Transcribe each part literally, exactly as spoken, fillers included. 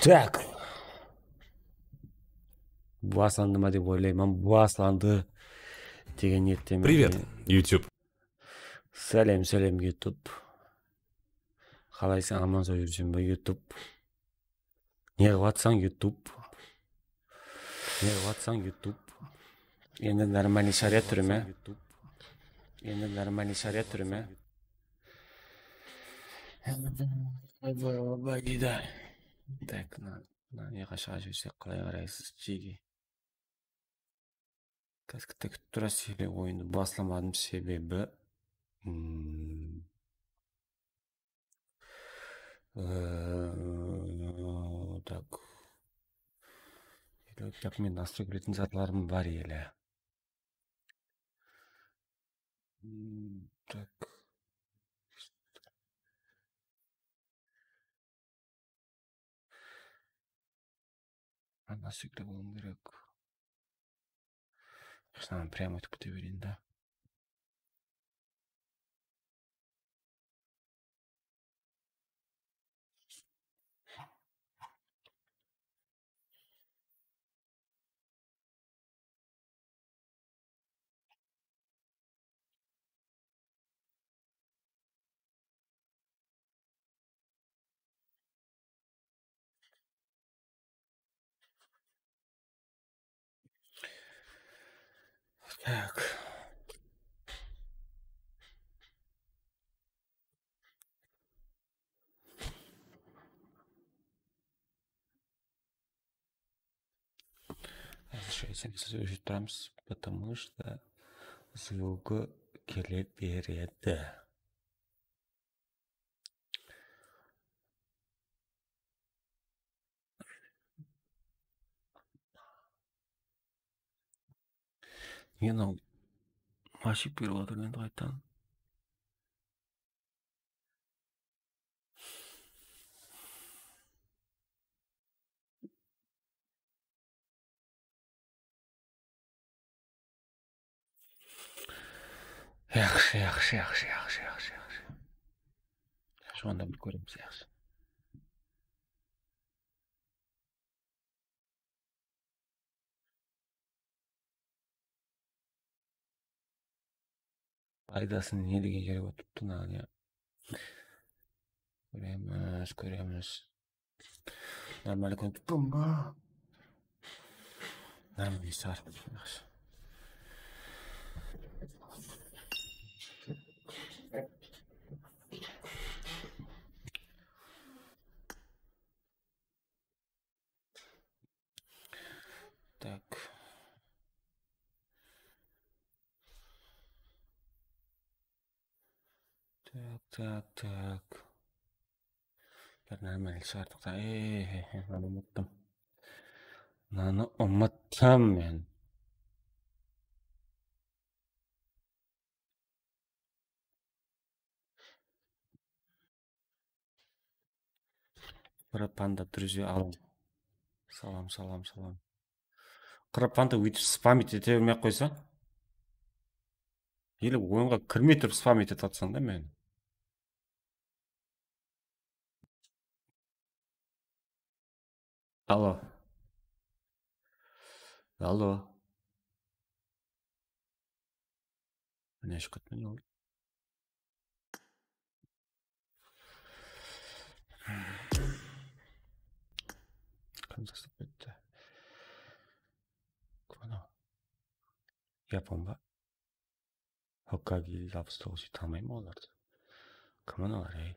Tak. Baslandı ma dep oylayman. Baslandı degen niyettemen. Привет, YouTube. Sálem, sálem, YouTube. Qalaysań, aman-saw júrseń be, YouTube? Ne qılıp atsań, YouTube? Ne qılıp atsań, YouTube? Endi нормальный sháriyat túri me? Endi нормальный sháriyat túri me? Tak, mına, mına ne qashaǵa jibersek qalay qaraysız, jege? Házir kútip turasız ele oyındı baslamadım sebebi, mm, Ee, tak. Ele, tak, men nastroyka biletin zatlarım bar ele. Hmm, tak. Nastroyka bolıwım kerek. Прямо ótip kete bereyin da. Так. Házir siz óshirip turamız, потому что звугı kele beredi. Nege mınaw mashib berip atır endi qaytadan? Yaqshı, yaqshı, yaqshı, yaqshı, yaqshı, yaqshı. Yaqshı, onda bir kóremiz, yaqshı. Paydasın ne degen jerge ótipti mınaǵan ya. Kóremiz, kóremiz. Нормально kúnip turıppan ba? Нормально shıǵar. Yaqshı. Так. Так, так, так. Bir нормально shıǵardıq ta. Ey, ey, ey, mınanı umıttım. Mınanı umıttım men. Qırı panda, друзья, alım. Salam, salam, salam. Qırı panda óytip spamit ete bermey-aq qoysa? Ele oyınǵa kirmey turıp spamit etip atsań da meni. Allo. Allo. Mine, shıqıp ketken ol. Kim taslap ketti? Kim anaw? Yapon ba? Hokage, Love Story tanımayman olardı. Kim olar, ey?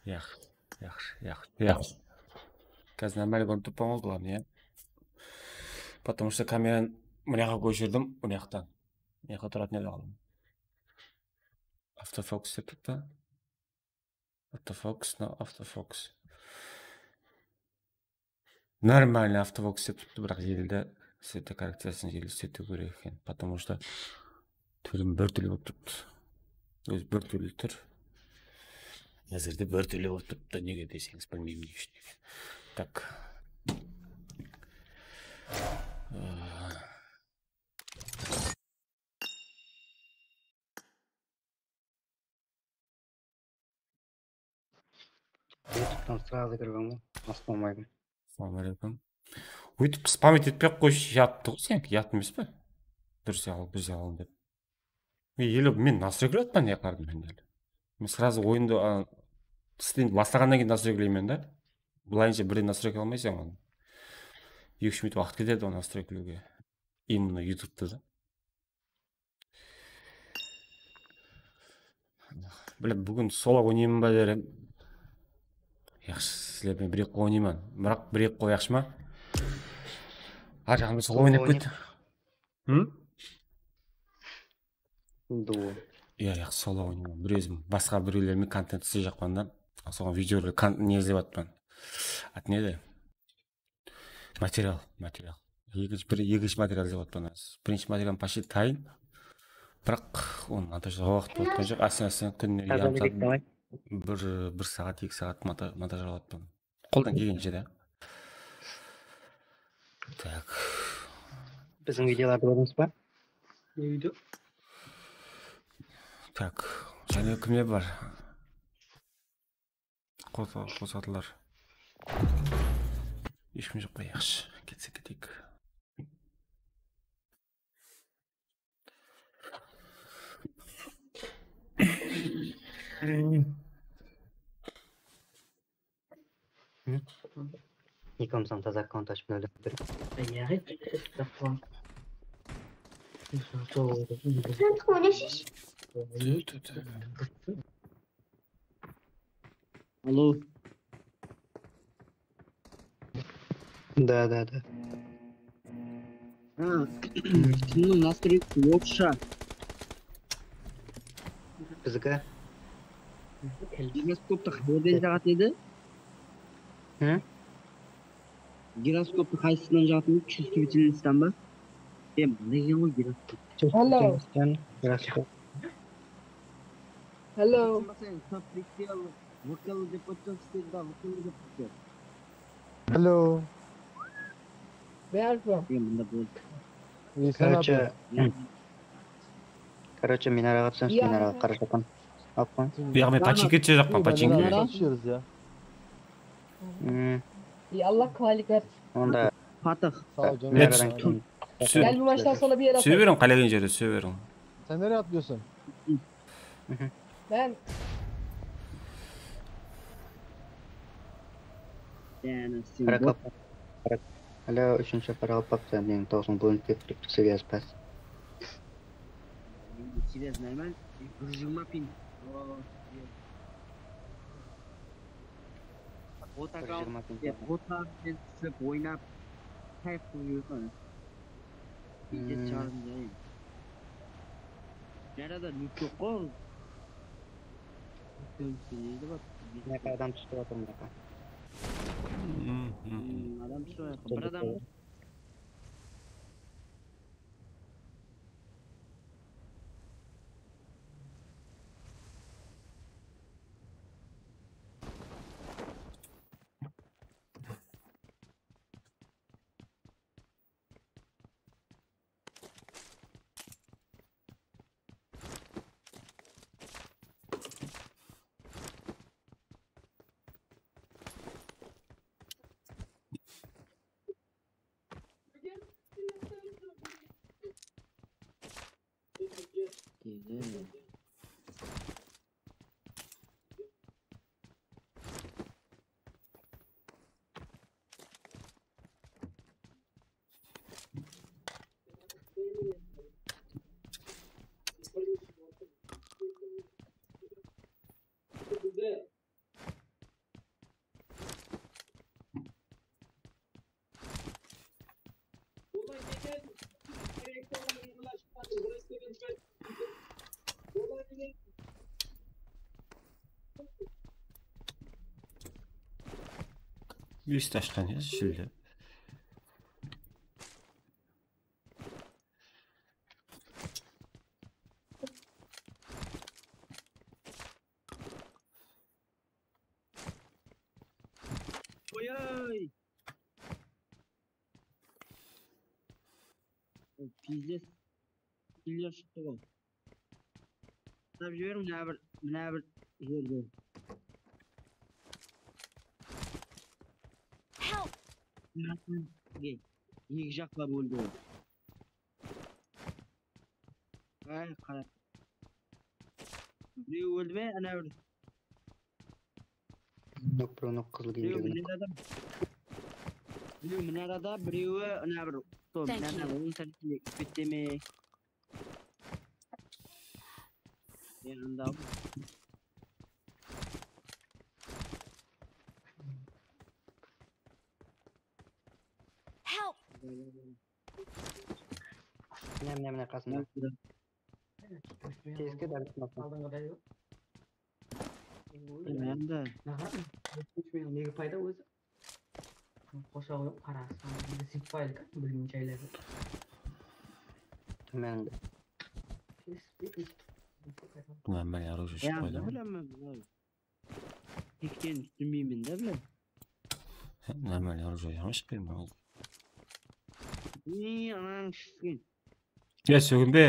Yaqshı, yaqshı, yaqshı, yaqshı. Házir nármali kórinip turıppan ǵoy, главное, ya. Потому что kameranı mına jaqqa kóshirdim, mına jaqtan. Mına jaqqa turatın edi ǵoy. Avtofokus dep turıptı. Avtofokus, no avtofokus. Нормальный avtofokus dep turıptı, biraq jeldi, svetokkorrekciyasın jeldi isletiw kerek eken. Потому что túrim bir túrli bolıp turıptı. Ózi bir túrli túr. Házirde bir túrli bolıp turıptı. Nege deseńiz, bilmeymen ne ushın eken. Tak. YouTube'tan сразу kirgen ǵoy. Assalawma aleykum. Assalawma aleykum. Óytip spam etpey-aq qoyshı, yattı ǵoy seniki, yat emes pe? Durıs al, durıs al dep. E, ele men настройкалап atpan ne qılardım men ele. Men сразу oyındı, a, isleymen, baslaǵannan keyin настройкалайman da. Bılayınsha birden настройкалай almaysań onı. Eki-úsh minut waqıt ketedi onı настройкалауǵa. Именно YouTube'tı da. Bilip, búgin solo oynayman ba derim. Yaqshı, sizler menen bir-eki qol oynayman. Biraq bir-eki qol yaqshı ma? Har jaǵımda solo oynap ket. Hım? Duo. Iya, yaq, solo oynayman. Bir ózim basqa birewler menen kontent isleyjaqpan da. Soǵan videolar, kon-, ne izlep atpan. At nedi? Material, material. Ekinshi, bir, ekinshi material izlep atpan házir. Birinshi material почти tayın. Biraq onı montajlawǵa waqıt bolıp turǵan joq. Ásten-ásten kúnine yarım saat, bir, bir saat, eki saat monta-, montajlap atpan. Qoldan kelgeninshe de. Tak. Biziń videolardı kórdińiz ba? Ne video? Tak. Jáne kimler bar? Qosa-, qosatlar. Hesh kim joq pa, yaqshı. Ketsek keteyik. Hı? Nikom, sen taza akkaunt ashıp, nolden bir. Sen oynaysız? Alo. Да, да, да. Ha, kimniń nastroyki orıssha? Biziki. Giroskoptı qayerden jaǵadı edi? Hı? Giroskoptı qaysısınan jaǵadı edi? Чувствительностьtan ba? E, mına eken ǵoy giroskop. Alo. Чувствительностьтен, giroskop. Alo. Прицел, выколы dep qoyıpsan, sizler da выколы dep qoyıpsan. Alo. Báribir. E, mında bol. Короче, короче, minaraǵa túsemiz, minaraǵa, qara shappan. Alıp qoyıń. Yaǵnıy, починка etse jaqpan, починка. Minara túsemiz ya. Hmm. Ey, Allah kolaylık bersin. Onda Fatih. Sağ ol, canım. Minaradan keyin. Gel, bu maçtan sonra bir yer atalım. Süre beriń, qálegen jerde süre beriń. Sen nereye atlıyorsun? Ben. Qaraqalpaq. Alo, úshinshi qaraqalpaq, sen meniń dawısım bólinip ketip turıptı, серьёзно. Серьёзно, man bir jigirma ping. Otaqal, otaqal túsip oynap, kayf qılıp júrgen. Pizdet jarım jayın. Mına jaqta net joq ǵoy. Mına jaqqa adam túsip atır, mına jaqqa. Hmm, adam túsip atır. Bir adam. Eshikti ashqan ya, shildi. Oy-oy! Pizdes. Killer shıqtı ǵoy. Tashlap jiberiń, mına bir, mına bir jerge. Eki jaqlap óldi ol. Ay, qara. Birew óldi me? Ana bir. Nok, birew nok, qızıl kiyimli nok. Birew minarada, birewi ana bir, sol, minarada oń tárepinde, úst bette me? Yanında. Help! Mine, mine, mine, qasında. Teske dál tutmasın. Aldınǵıday ǵo. Endi. Meniń nege payda ózi? Qosa qoyıp qarasın. Endi zip fayl ka, bilmey jayladı. Mende. Mına, mine, оружие shıqpaydı. Bilmem, bilmem. Hech kim túsinmeymen da, bile. Нормальный оружие yańlış qıyma. Ey, anań shıqqın. Ya, sóginbe.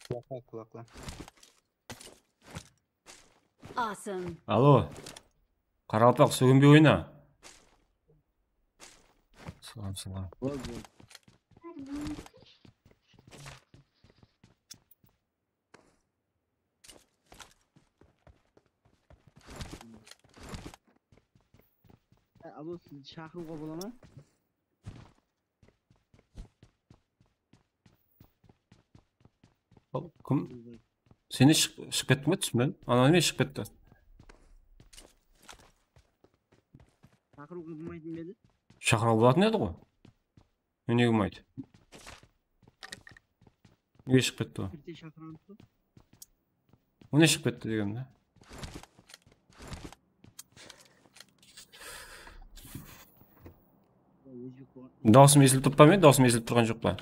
Qulaqla, qulaqla. Awesome. Alo. Qaraqalpaq, sóginbe oyna. Salam, salam. Bol, bol. Alo, sizdi shaqırıwǵa bola ma? Al, kim? Sen de shıq-, shıǵıp kettiń be túsimden? Ana neme shıǵıp ketti? Shaqırıwǵa bolmaytın ba edi? Shaqırıwǵa bolatın edi ǵoy. Mine kim ayt. Nege shıǵıp ketti o? Birden shaqıramız ba? Mine shıǵıp ketti degen de. Dawısım esilip turıp pa men? Dawısım esilip turǵan joq pa? Aa,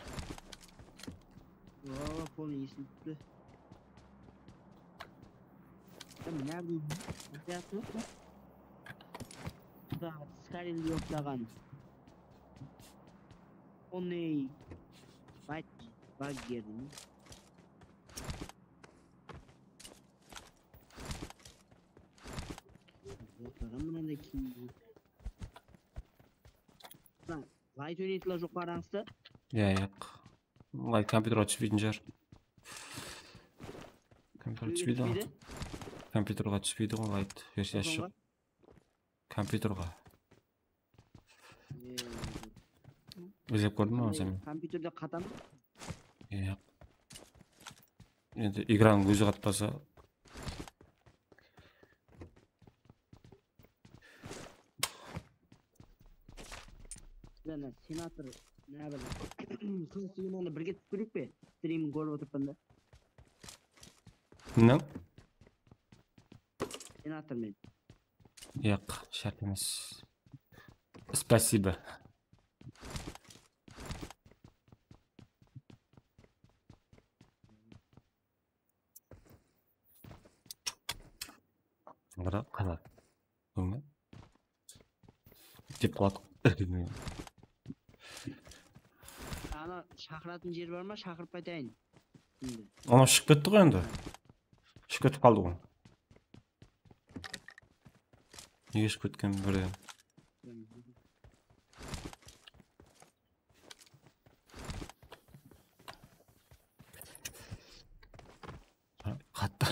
polnıy esilip turıptı. Ya, mına bir, bir Skyrimde yoqlaǵan. Onday bag, bag berdim. Yoqlaǵan mınanday kiyim. Mına, light oynaydılar joq pa arańızda? Ya, yoq. Light kompyuterge túspeytin shıǵar. Kompyuterge túspeydi ǵoy. Kompyuterge túspeydi ǵoy light. Versiyası joq. Kompyuterge. Ee, izlep kórdim ǵoy sen. Kompyuterde qata ma? Yoq. Endi igranıń ózi qatpasa. Mına senator, mına bir, kız suyunanı birge túsip kóreyik pe? Strimdi kórip otırıppan da. Ne? Senator men. Yoq, shárt emes. Спасибо. Qara, qara. Kórme. Dep qaladı. Ana shaqıratın jer bar ma? Shaqırıp qaytayın. Şimdi. Ana shıǵıp ketti ǵoy endi. Shıǵıp ketip qaldı ǵoy. Nege shıǵıp ketken birden? Qattı.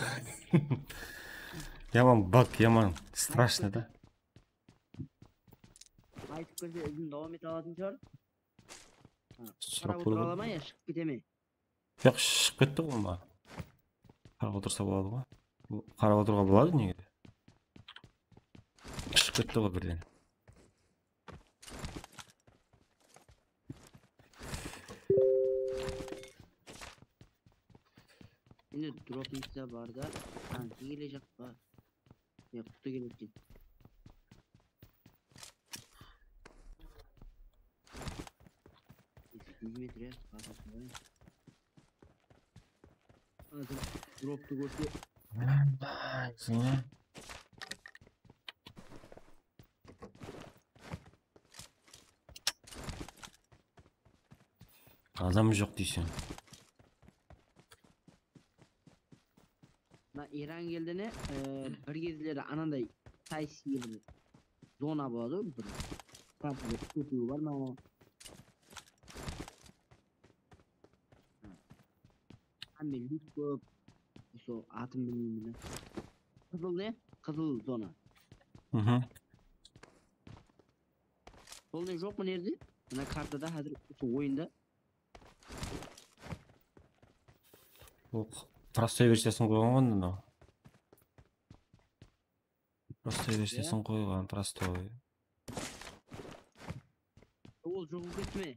Yaman bug, yaman страшно da. Aytıp kirse izin dawam ete alatın shıǵar. Qarap otıra ala ma ya, shıǵıp kete me? Yoq, shıǵıp ketti ǵoy onda. Qarap otırsa boladı ǵoy. Qarap otırǵan boladı nege de. Shıǵıp ketti ǵoy birden. Endi dropnikte bar da, tanki kelejaq pa? Yoq, quttı keledi eken. Házir droptı kórse. Adam joq deyseń. Mına Erangeldi ne, e, bir gezleri ananday taysiz bir zona boladı, bir. Tap bir tutuw bar ma? Hámme lút kóp. Sol atın bilmeymen. Qızıl ne? Qızıl zona. Mhm. Sol ne joq mına jerde? Mına kartada házir usı oyında. Yoq, prostoy versiyasın qoyǵan ǵoy mınaw. Prostoy versiyasın qoyǵan, prostoy. Ol joq kette me?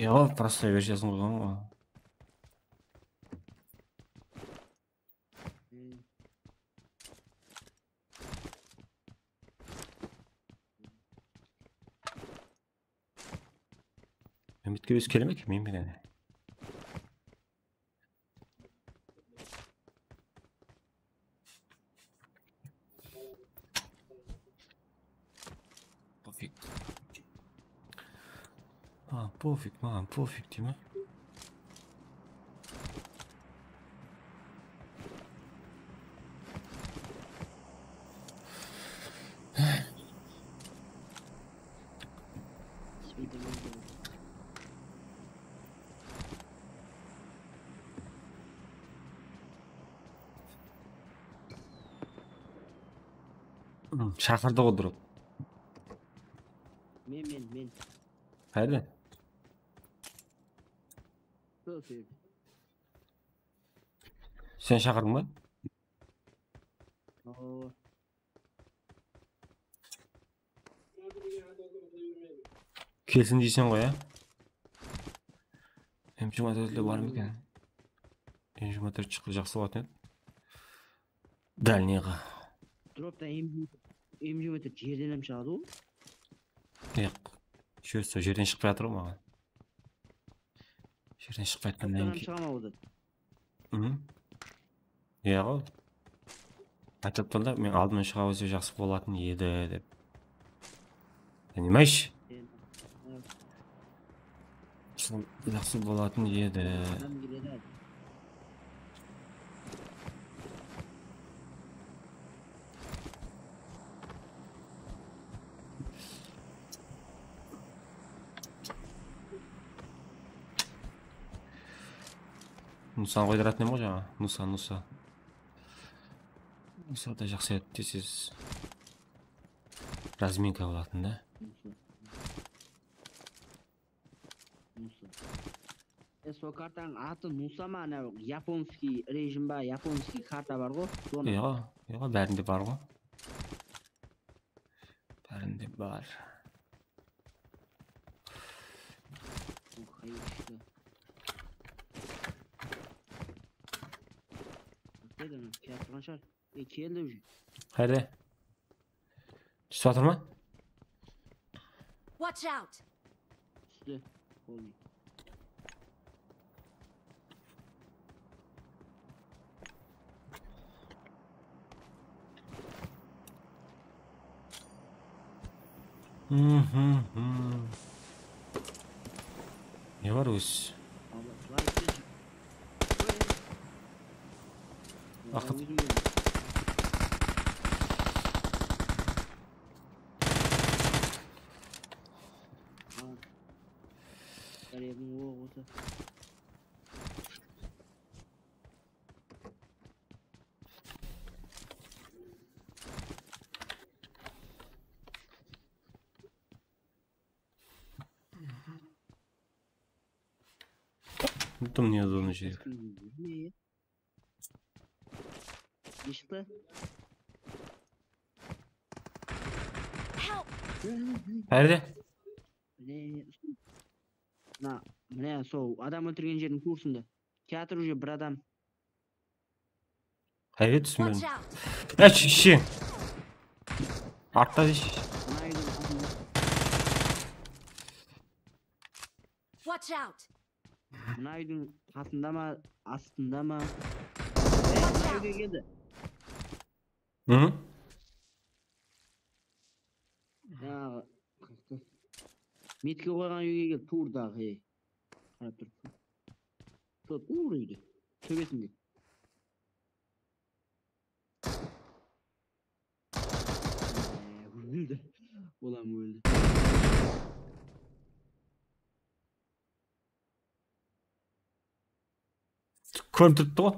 Yoq, prostoy versiyasın qoyǵan ǵoy. Úmitke ózi kele me eken, men menen? Pofik. A, pofik, maǵan pofik deymen. Shaqırdı ǵoy durıp. Men, men, men. Qayda? Sol sebep. Sen shaqırdıń ba? Awa. Kelsin deyseń ǵoy, á? M jigirma tórtler bar ma eken? M jigirma tórt shıqsa jaqsı bolatuǵın edi. Дальныйǵa. Dropta M jigirma tórt jerden hám shıǵadı ǵoy. Yoq. Shó sol jerden shıqpay atır ǵoy maǵan. Jerden shıqpay atqannan keyin. Droptan hám shıǵa ma ol da? Mhm. Iya ǵoy. Aytıp atırlar, men aldın shıǵa bilse jaqsı bolatın edi dep. Понимаешь? Jaqsı bolatın edi. Adam keledi. Nusanı qoydıratın edim ǵoy jańa. Nusa, Nusa. Nusa da jaqsı edi desesiz. Razminka bolatın da. Nusa. E, sol kartanıń atı Nusa ma, anaw yaponskiy rejim ba, yaponskiy karta bar ǵoy, zona. Yoq, yoq, bárinde bar ǵoy. Bárinde bar. Qayda? Qayda, kiyatırǵan shıǵar. E, keldi уже. Qayda? Túsip atır ma? Watch out! Tústi. Qoymaydı. Mhm. Ne bar óz? Waqıt. Bárerdiń oǵı bolsa. Unuttım ne zona jeri. Ne? Ne shıqtı? Qayerde? Mine, mına, mine sol adam óltirgen jerdiń tuwrısında. Kiyatır уже bir adam. Qayerde túsmedim? Watch out! Ash, ishi. Artta ish. Mına úydiń aldında. Watch out! Mına úydiń qasında ma, astında ma? E, mına úyge keldi. Hı? Jańaǵı, mitka qoyǵan úyge keldi, tuwrıdaǵı, ey. Qarap tur. Sol tuwrı úyde. Tóbesinde. Óldi. Bolam óldi. Kórinip turıptı ǵoy.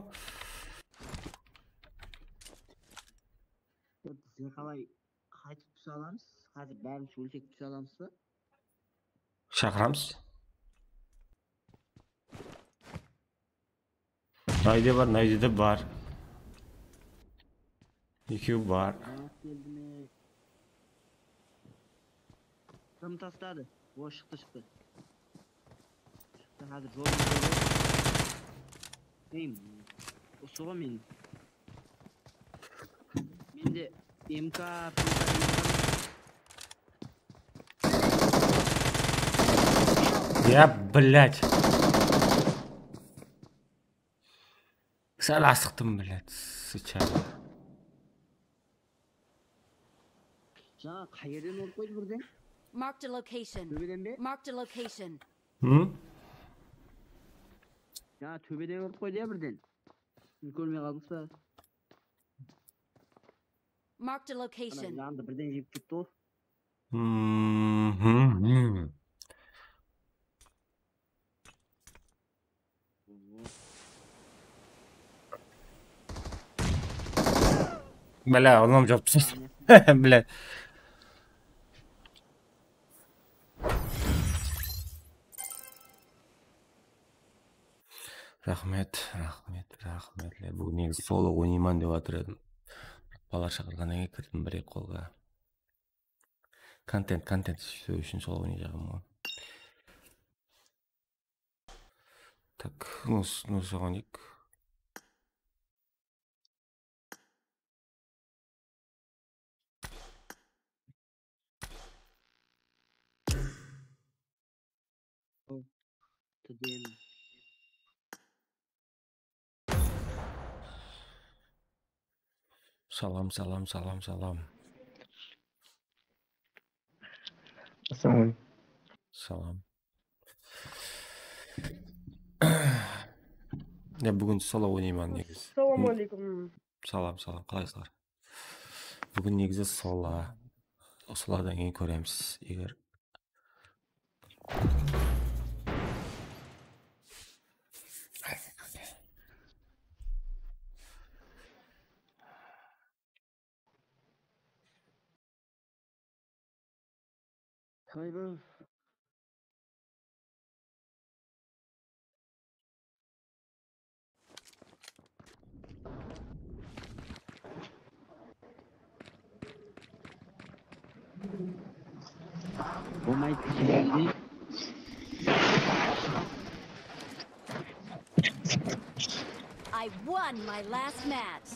Bizler qalay qaytıp túse alamız? Házir bárimiz ólsek túse alamız ba? Shaqıramız. Nayde bar, nayde de bar. Ekew bar. Aa, keldi me? Kim tasladı? O, shıqtı, shıqtı. Shıqtı, házir jolın. Ey, usı ǵoy men. Mende M K, M K. Ya, блядь. Sál asıqtım, блядь, sıçarı. Jańa qayerden urıp qoydı birden? Marked a location. Tóbeden be? Marked a location. Hı? Jańa tóbeden urıp qoydı ya birden. Siz kórmey qaldıńız ba? Marked a location. Ana, jandı birden jep ketti ǵoy. Hmm, hmm, hmm. Bala, onam jopsız. Bala. Raxmet, raxmet, raxmetler. Búgin negizi solo oynayman dep atır edim. Bala shaqırǵannan keyin kirdim bir-eki qolǵa. Kontent, kontent islew ushın solo oynayjaǵım ǵoy. Tak, nus, nus oynayıq. Salam, salam, salam, salam. Assalawma aleykum. Salam. Ya, búgin solo oynayman negizi. Assalawma aleykum. Salam, salam. Qalaysızlar? Búgin negizi solo. Solodan keyin kóremiz. Eger Hayba. Bolmaydı. I won my last match.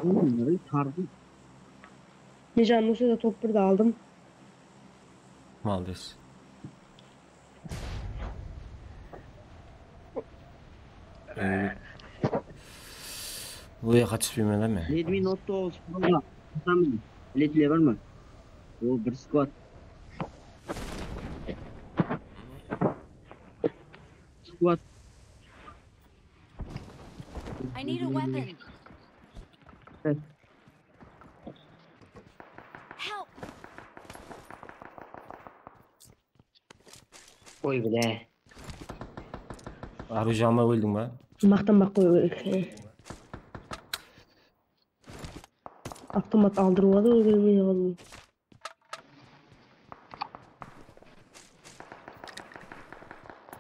Oğlum, bunları tardım. Necan, bu sırada top birdi aldım. Maldes. Ee, bu yaqqa túspeymen da men. Redmi Note toǵız Pro-ǵa ataman. Biletler bar ma? Ol bir squad. Squad. I need a weapon. Help! Oy, bile. Orujie almay óldiń ba? Maqtanbaq qoyıw kerek. Avtomat aldırıp aldı, ólmey qaldı.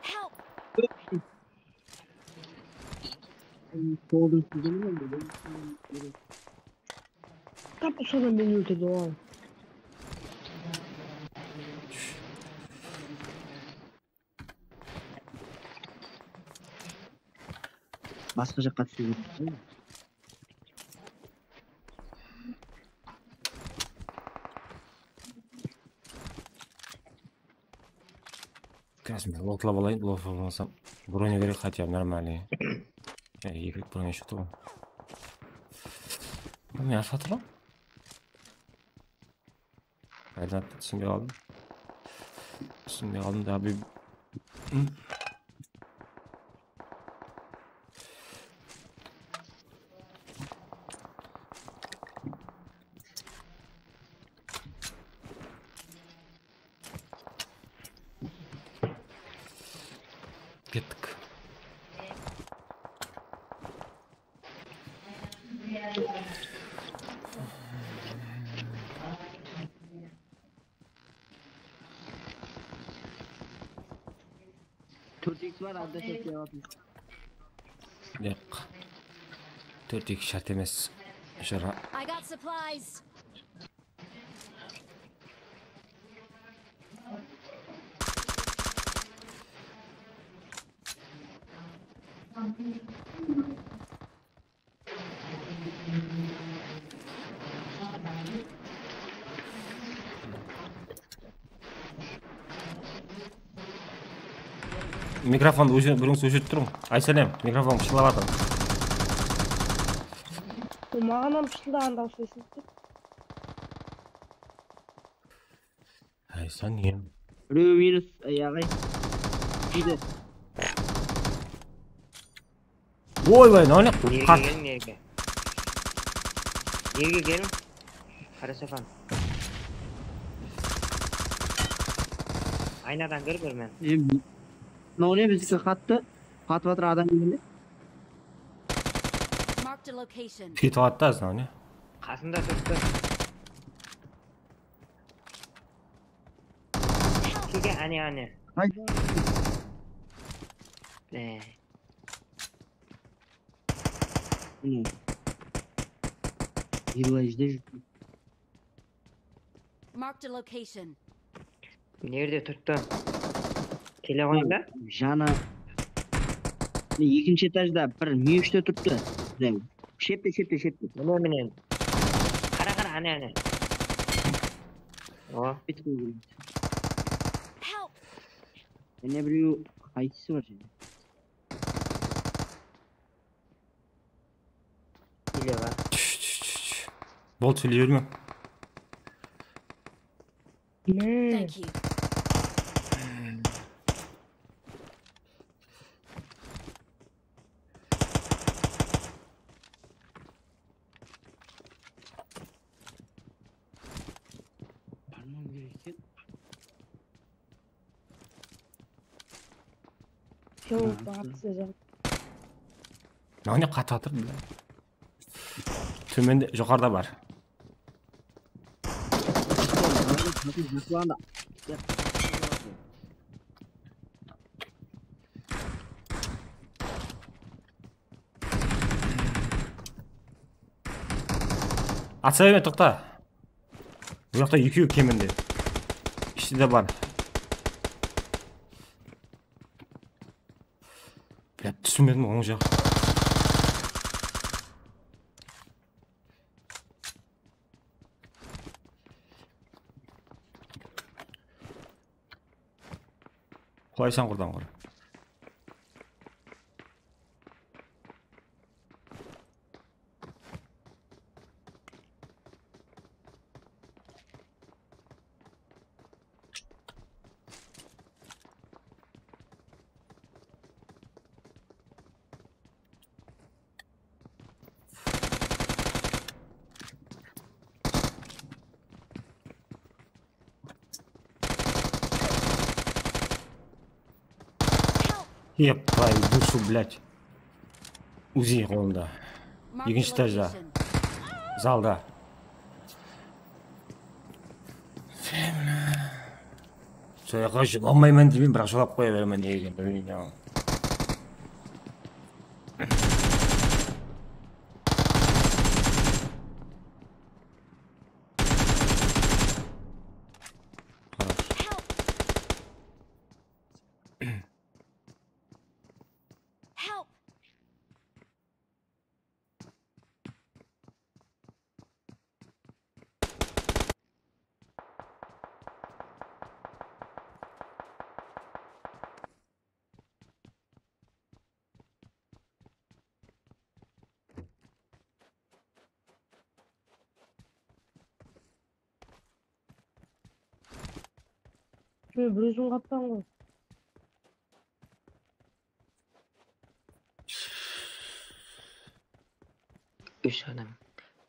Help! Tap usadan beni óltirdi o. Basqa jaqqa túsip ketipti. Kásime lotlap alayın, lotlap almasam. Броня kerek хотя бы нормальный. Ya, eki bronya shıqtı ǵoy. Ne atıp atır ǵoy? Qaydan attı, túsinbey qaldım. Şimdi aldım da bir. Kettik. Tórt iks bar, abdest etpey atır. Yoq. Tórt iks shárt emes. Jara. I got supplies. Mikrofondı óshi-, birińiz óshirip turıń. Aysalem, mikrofon pıshıllap atır. Maǵan hám pıshıldaǵan dawıs esitip tur. Ay, sen ne? Birew minus, ay, aǵay. Jedi. Oy, oy, ne, ne? Yerge qat- keliń, yerge. Yerge keliń. Qarasafan. Aynadan kir bir men. Em, mınaw ne, bizdiki qattı. Qatıp atır adam kelgende. Marked a location. Ketip attı azdan, ne? Qasında turıptı. Keke, áne, áne. Qayda? Be. Mine. Villajda júr. Marked a location. Nerde turıptı? Kele qoyıń da. Janı. Mine, ekinshi etajda bir miyushte turıptı. Shepte, shepte, shepte. Mine, mine. Qara, qara, áne, áne. O. Bitip qoydı. Help! Mine birew qaytısı bar jáne. Hile bar. Tsh, tsh, tsh, tsh. Bol, sóyley berme. Ne? Thank you. Barmam kerek eken. Yo, ha, baǵıp sizden. Mına ne qatıp atır, bile. Tómende, joqarıda bar. Atsa berme, toqta. Bu jaqta ekew keminde. Ishte de bar. Bля, túsinbedim oń jaq. Qulaysań qurdan qur. Ep, твою душу, блядь. Uzi qolında. Ekinshi etajda. Zalda. Sol jaqqa jola almayman deymen, biraq jolap qoya beremen, nege ekenen bilmeymen. Help! Men bir ózim qappan ǵoy. Úsh adam.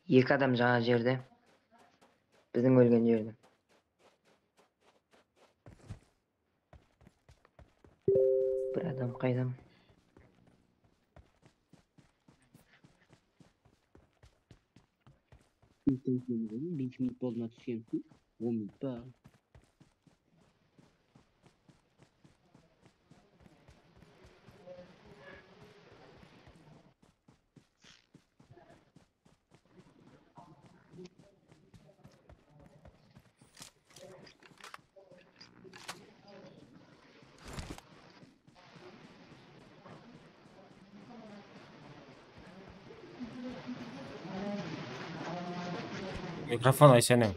Eki adam jańa jerde. Biziń ólgen jerde. Bir adam qayda? Bes minut boldı ma túsken? On minut pa? Mikrofon Ayseneń.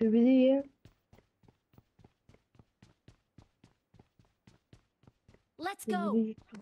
Tóbede, iya. Let's go. Tóbede júr.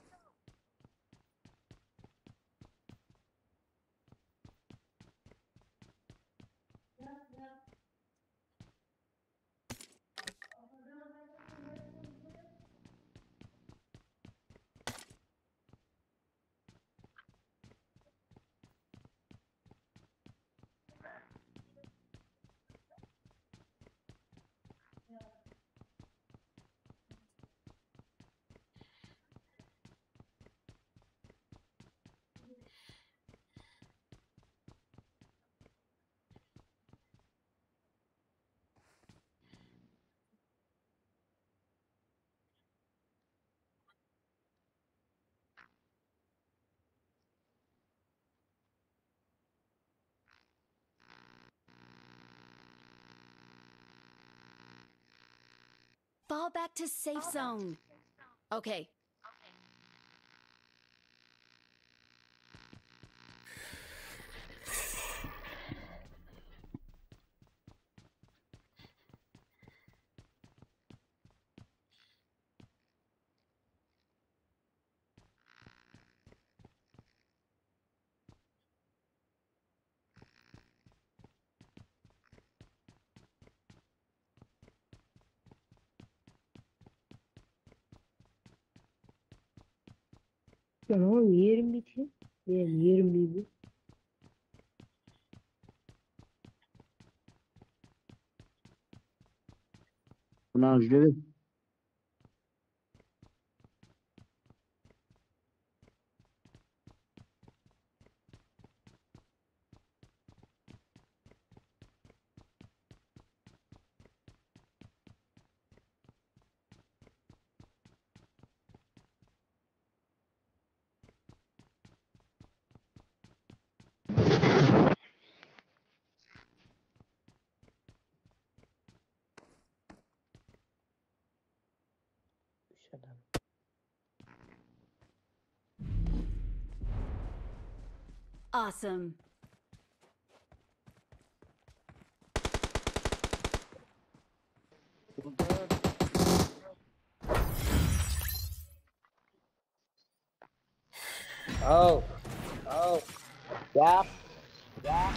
Fall back to safe zone. Okay. Lan oǵan erinbeydi eken. Men erinbeymen. Mınaw júre ber. Úsh adam. Awesome. Oh, oh, yap, yap.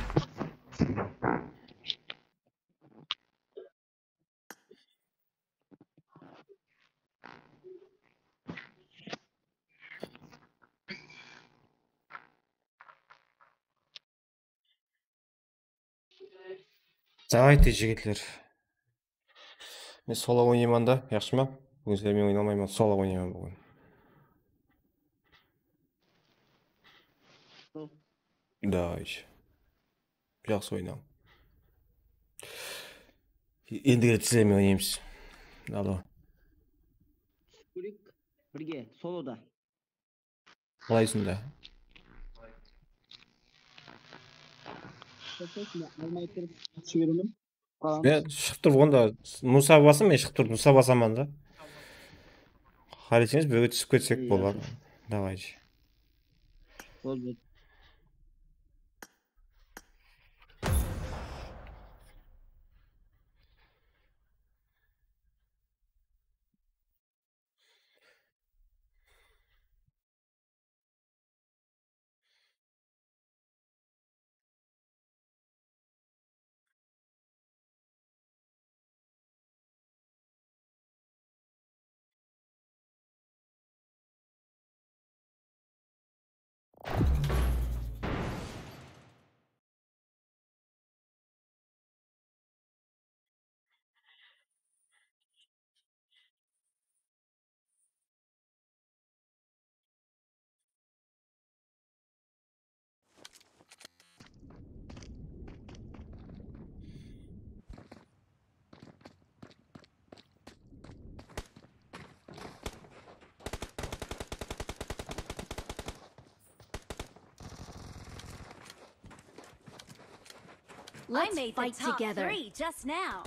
Давайте, jigitler. Men solo oynayman da, yaqshı ma? Búgin sizler menen oynamayman, solo oynayman búgin. Davay. Jaqsı oynaw. Endigi ret sizler menen oynaymız. Alo. Túsirik birge, soloda. Qalaysın da? Almay turıp, jiberimen. Qalamız. Men shıǵıp turıp, onda nusa basın, men shıǵıp turıp nusa basaman da. Qáleseńiz, birge túsip ketsek bolar. Davay. Boldı. I Let's made the fight top together. Three just now.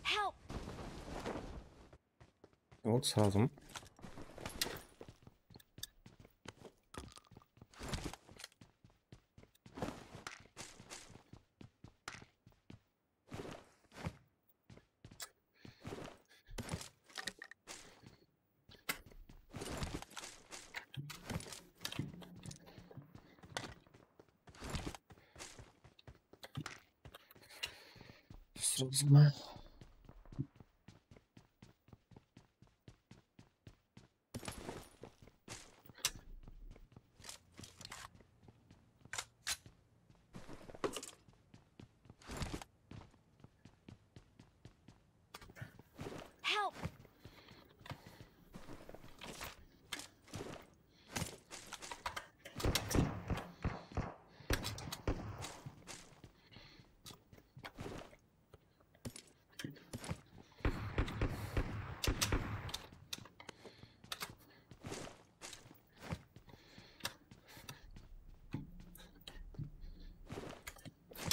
Help! Ol saldım. Sırasına. Help!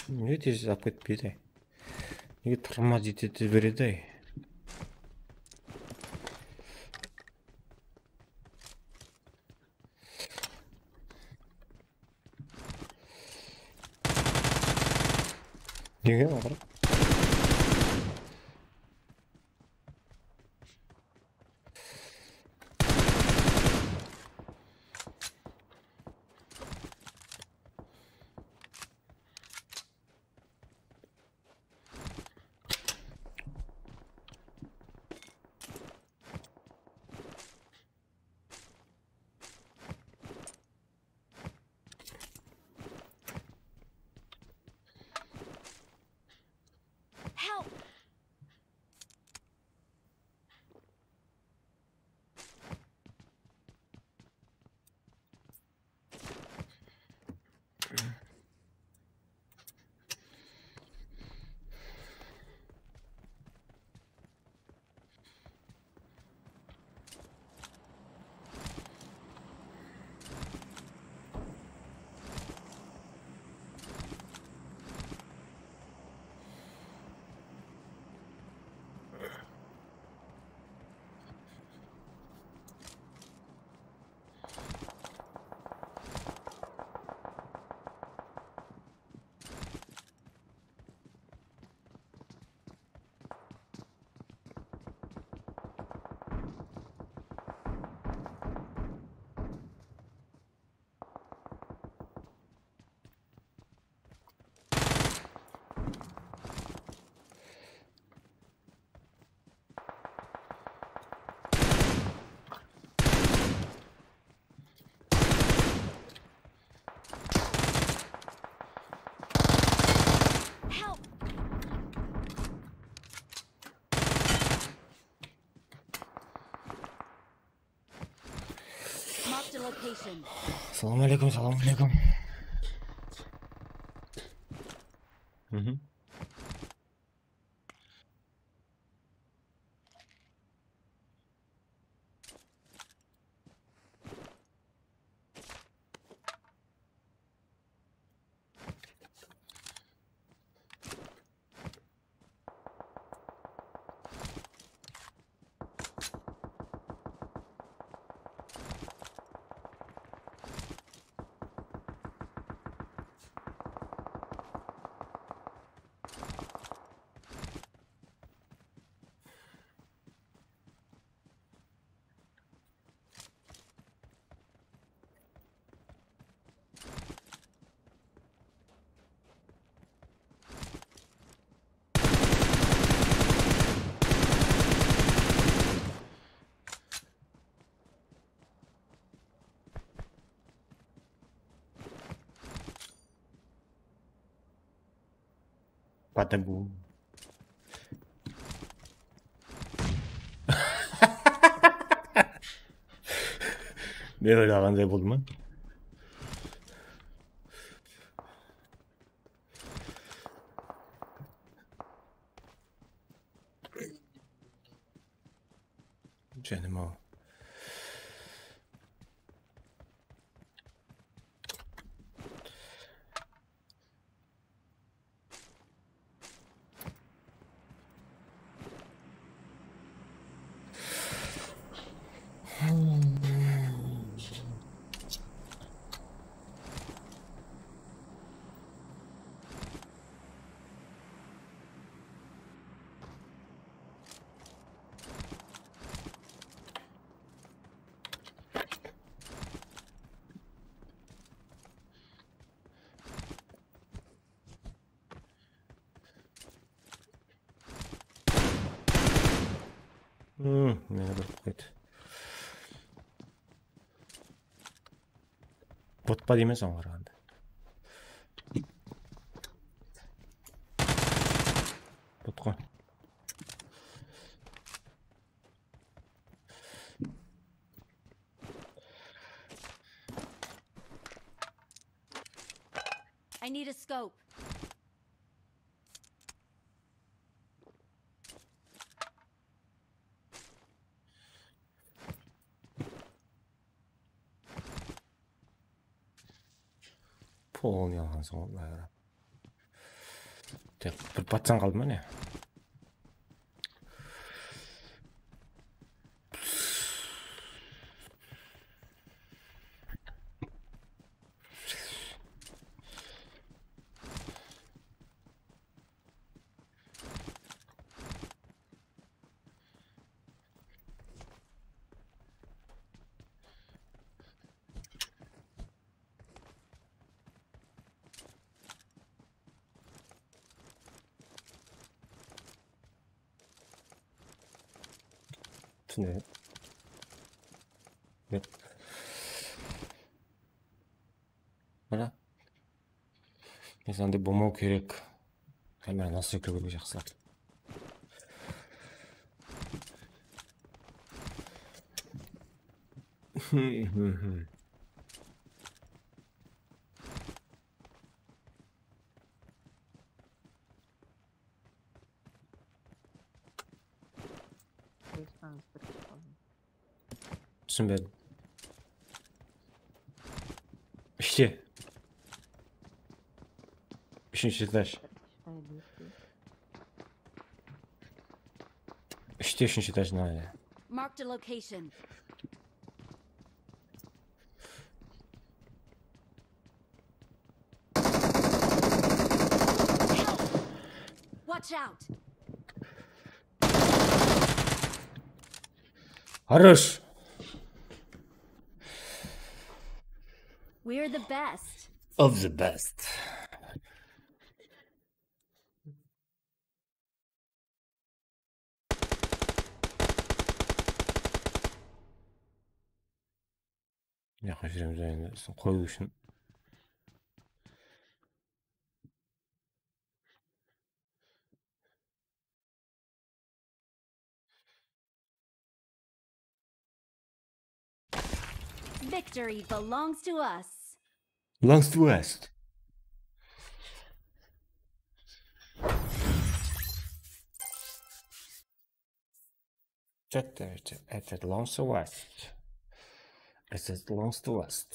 Nege tez alıp ketpeydi? Nege tırma jete beredi? Nege aǵır? location. Salam aleykum, salam aleykum. Mhm. Patagu. Men oylaǵanday boldı ma? Jánem-aw. Hmm, meni bir qoydı. Bot pa deymen soǵan qaraǵanda. Bot ǵoy. I need a scope. Polnıy alǵan soń, Allayım. Tek bir patsan qaldı ma ne? Túsine. Yep. Mana. Esande bolmaw kerek. Kamera nastroyka kórip jaqsılap. Qoysańız bir kishkene. Túsinbedim. Ishte. Úshinshi etaj. Ishte, úshinshi etaj, mına. Marked a location. Watch out! Хорош. We're the best. Of the best. Mıyaqqa júremiz endi, isin qoyıw ushın. Victory belongs to us. Belongs to us. Chat, chat, chat, it belongs to us. It belongs to us.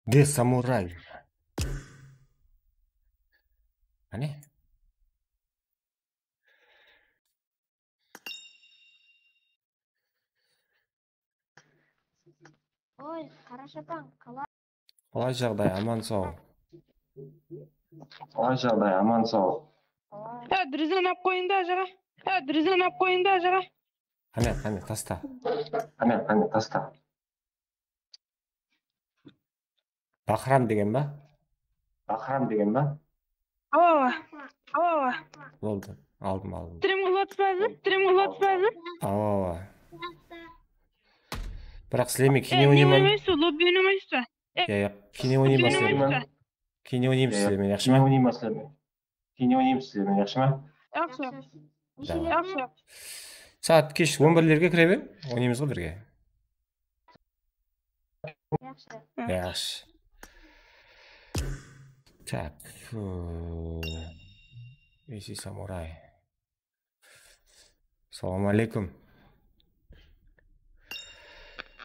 De samuray. Qáne? Oy, Qarashapań, qalay? Qalay jaǵday, aman saw? Qalay jaǵday, aman saw? Há, drezin alıp qoyıń da, jaǵa. Há, drezin alıp qoyıń da, jaǵa. Qáne, qáne, tasta. Qáne, qáne, tasta. Bahram degen ba? Bahram degen ba? Awa, awa. Awa, awa. Boldı. Aldım, aldım. Stream qılıp atırsız ba házir? Stream qılıp atırsız ba házir? Awa, awa. Biraq sizler men kene oynayman. Oynaysız, lobbi oynaysız ba? Ya, ya, kene oynayman sizler men. Kene oynayman sizler men, yaqshı ma? Kene oynayman sizler men. Keyin oynaymız sizler menen, yaqshı ma? Yaqshı. Yaqshı. Saat kesh on birlerge kire beriń, oynaymız ǵo birge. Yaqshı. Yaqshı. Tak. Isi samuray. Salam aleykum.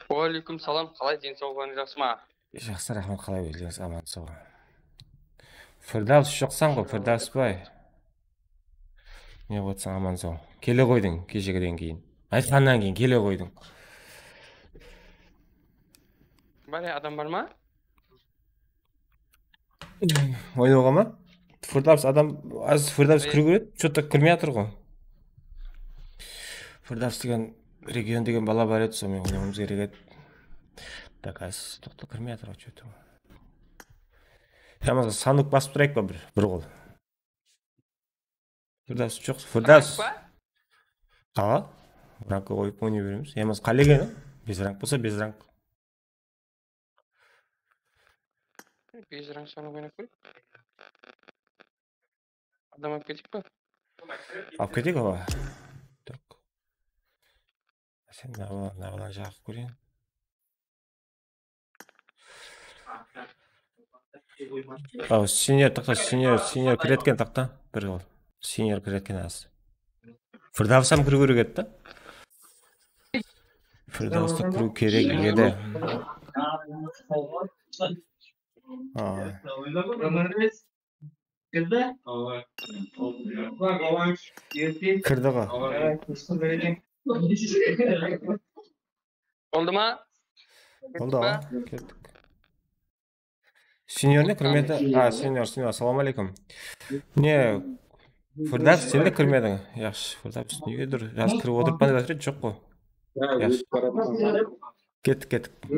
Wa aleykum salam. Qalay, densawlıqlarıńız jaqsı ma? Jaqsı, raxmet, qalay ózlerińiz, aman saw. Firdavs joqsań ǵo, Firdavsbay. Ne qıp atırsań, aman saw. Kele ǵoydıń, keshegiden keyin. Aytqannan keyin kele ǵoydıń. Bale, adam bar ma? Oynawǵa ma? Firdavs adam, az Firdavs kiriw kerek, что-то kirmey atır ǵo. Firdavs degen Region degen bala bar edi, sonıń menen oynawımız kerek edi. Так, az, toqta, kirmey atır, что-то. Ya bolmasa sanuk basıp turayıq pa bir, bir qol? Firdavs joq, Firdavs. Rank pa? Awa. Rankqa qoyıp oynay beremiz. Ya bolmasa qálegen, a? Bez rank bolsa, bez rank. Bez rank sanuk oynap kóreyik. Adam alıp keteyik pa? Alıp keteyik, awa. Tak. Sen mına, mına jaǵıp kóreyin. Aw, senior, taqta, senior, senior kiretken taqta. Bir ol. Senior kiretken az. Firdavs ham kiriw kerek edi da. Firdavs ta kiriw kerek edi. Aa. Kirdi? Kirdi ǵo. Boldı ma? Boldı ǵo. Kettik. Senior ne kirmedi? A, senior, senior, assalawma aleykum. Ne, Firdavs, sen de kirmediń. Yaqshı, Firdavs, nege dur? Jaz kirip otırıp pa dep atır edi, joq ǵo. Yaqshı. Kettik, kettik.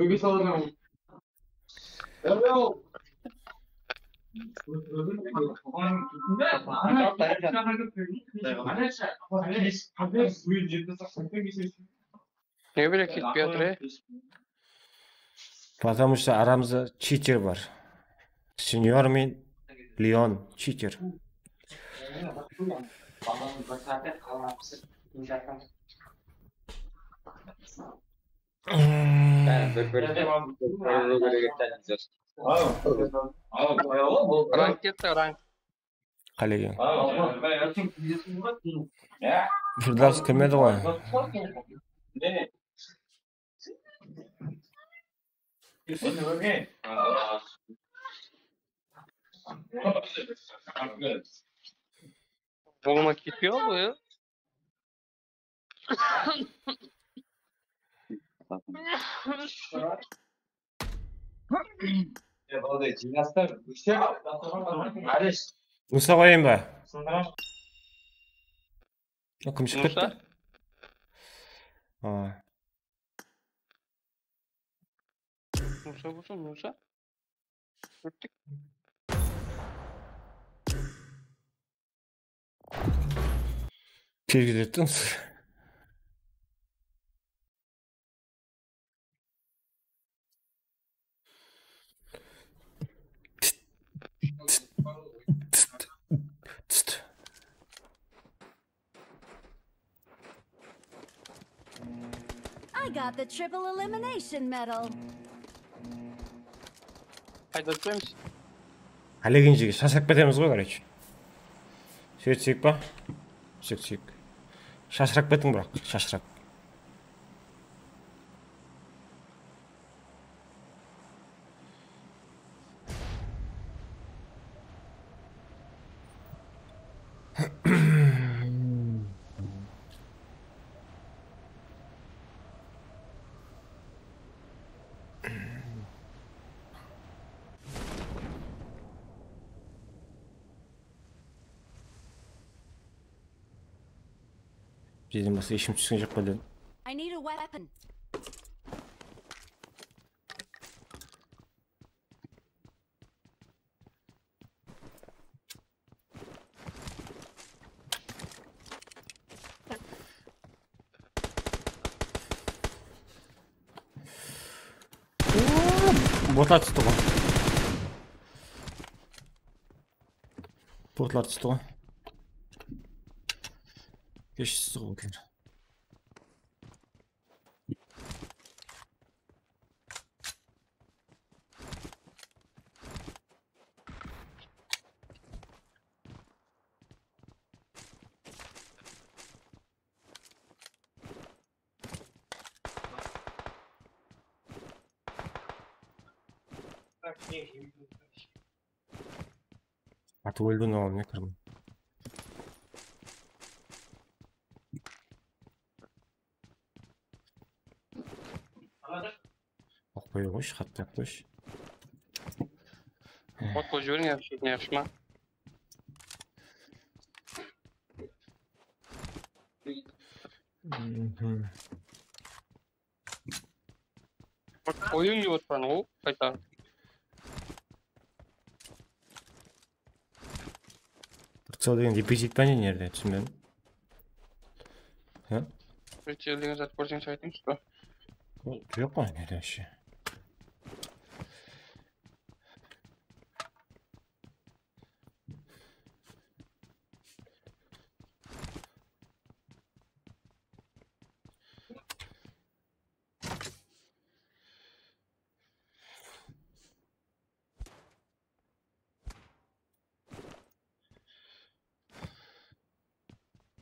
Ne bile ketpey atır, e? Потому что aramızda читер bar. Senior men Leon читер. Rank ketti, rank. Qálegen. Firdavs kirmedi ǵoy. Olıma ketpey qaldı ǵoy, ya. Nusa qoyayın ba? Kim shıǵıp ketti? Nusa bolsa, Nusa. Óttik. Kelgizlettińiz. Got the triple elimination medal. Qayda túsemiz? Hálegen jerge shashırap ketemiz ǵoy, короче. Sóytsek pa? Sóytsek. Shashırap ketiń, biraq, shashırap. Bizden basqa hesh kim túsken joq pa dedim. I need a weapon. Botlar tústi ǵoy. Botlar tústi ǵoy. Kesh tústi ǵoy. Atıp óldi, mınaw ne kirdim. Aq qoya qoysh, xattı qoysh. Ot qoyıp jiberiń, yaxshi, yaxshi ma? Oyın dep otpan ǵo, qayta. Прицел degen repetit pa ne, nerede, túsinbedim. Ha? Прицел degen zat kórseń, aytıńız pa? Ol joq pa nede вообще?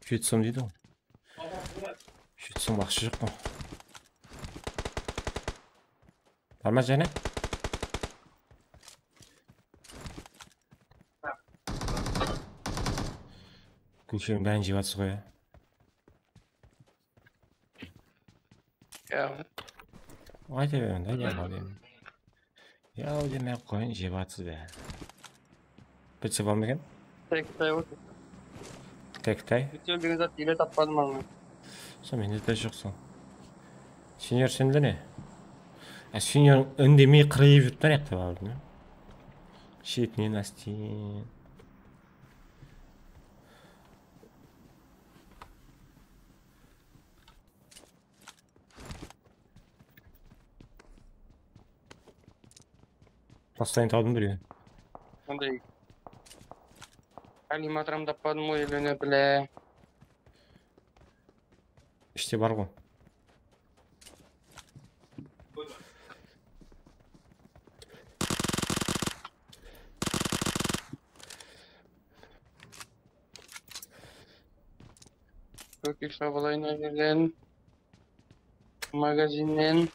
Jeti som deydi ǵoy. Jeti som aqsha joq pa? Bar ma jáne? Gúlsheńniń bárin jep atsız ǵoy, ya. Ya. Ayta beriń da, ya, ya demey-aq qoyıń, jep atsız bárin. Bitse bar ma eken? Tek tay otır. Tek tay. Bitel degen zat ele tappadım almay. Sol mende de joq sol. Senior sende ne? A, senior úndemey qırıyıp júripti, ayaqta bardı. Shetinen ásten. Tastayın tawdım birewin. Onday animatorım tappadım ǵoy, elene bile. Ishte bar ǵoy. Kókek sabalayın bergen. Magazinnen.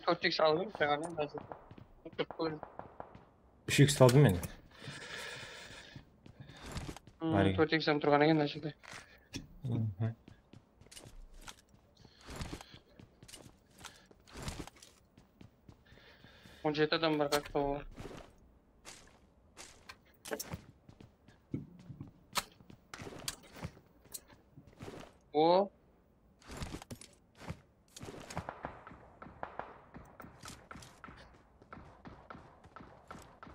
Tórt iks aldım, jańadan. Úsh iks aldım men. Tórt iks turǵan eken mına jerde. On jeti adam bar, qaqta ol. O.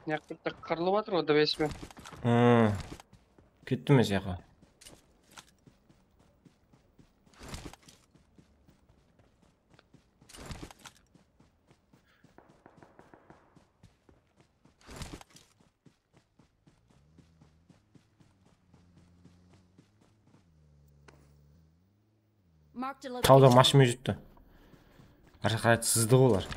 Mına jaqta qırılıp atır ǵoy, dvesi. Hmm. Kettim men sıyaqqa. Tawda mashina júripti. Arqa qaray sızdı olar.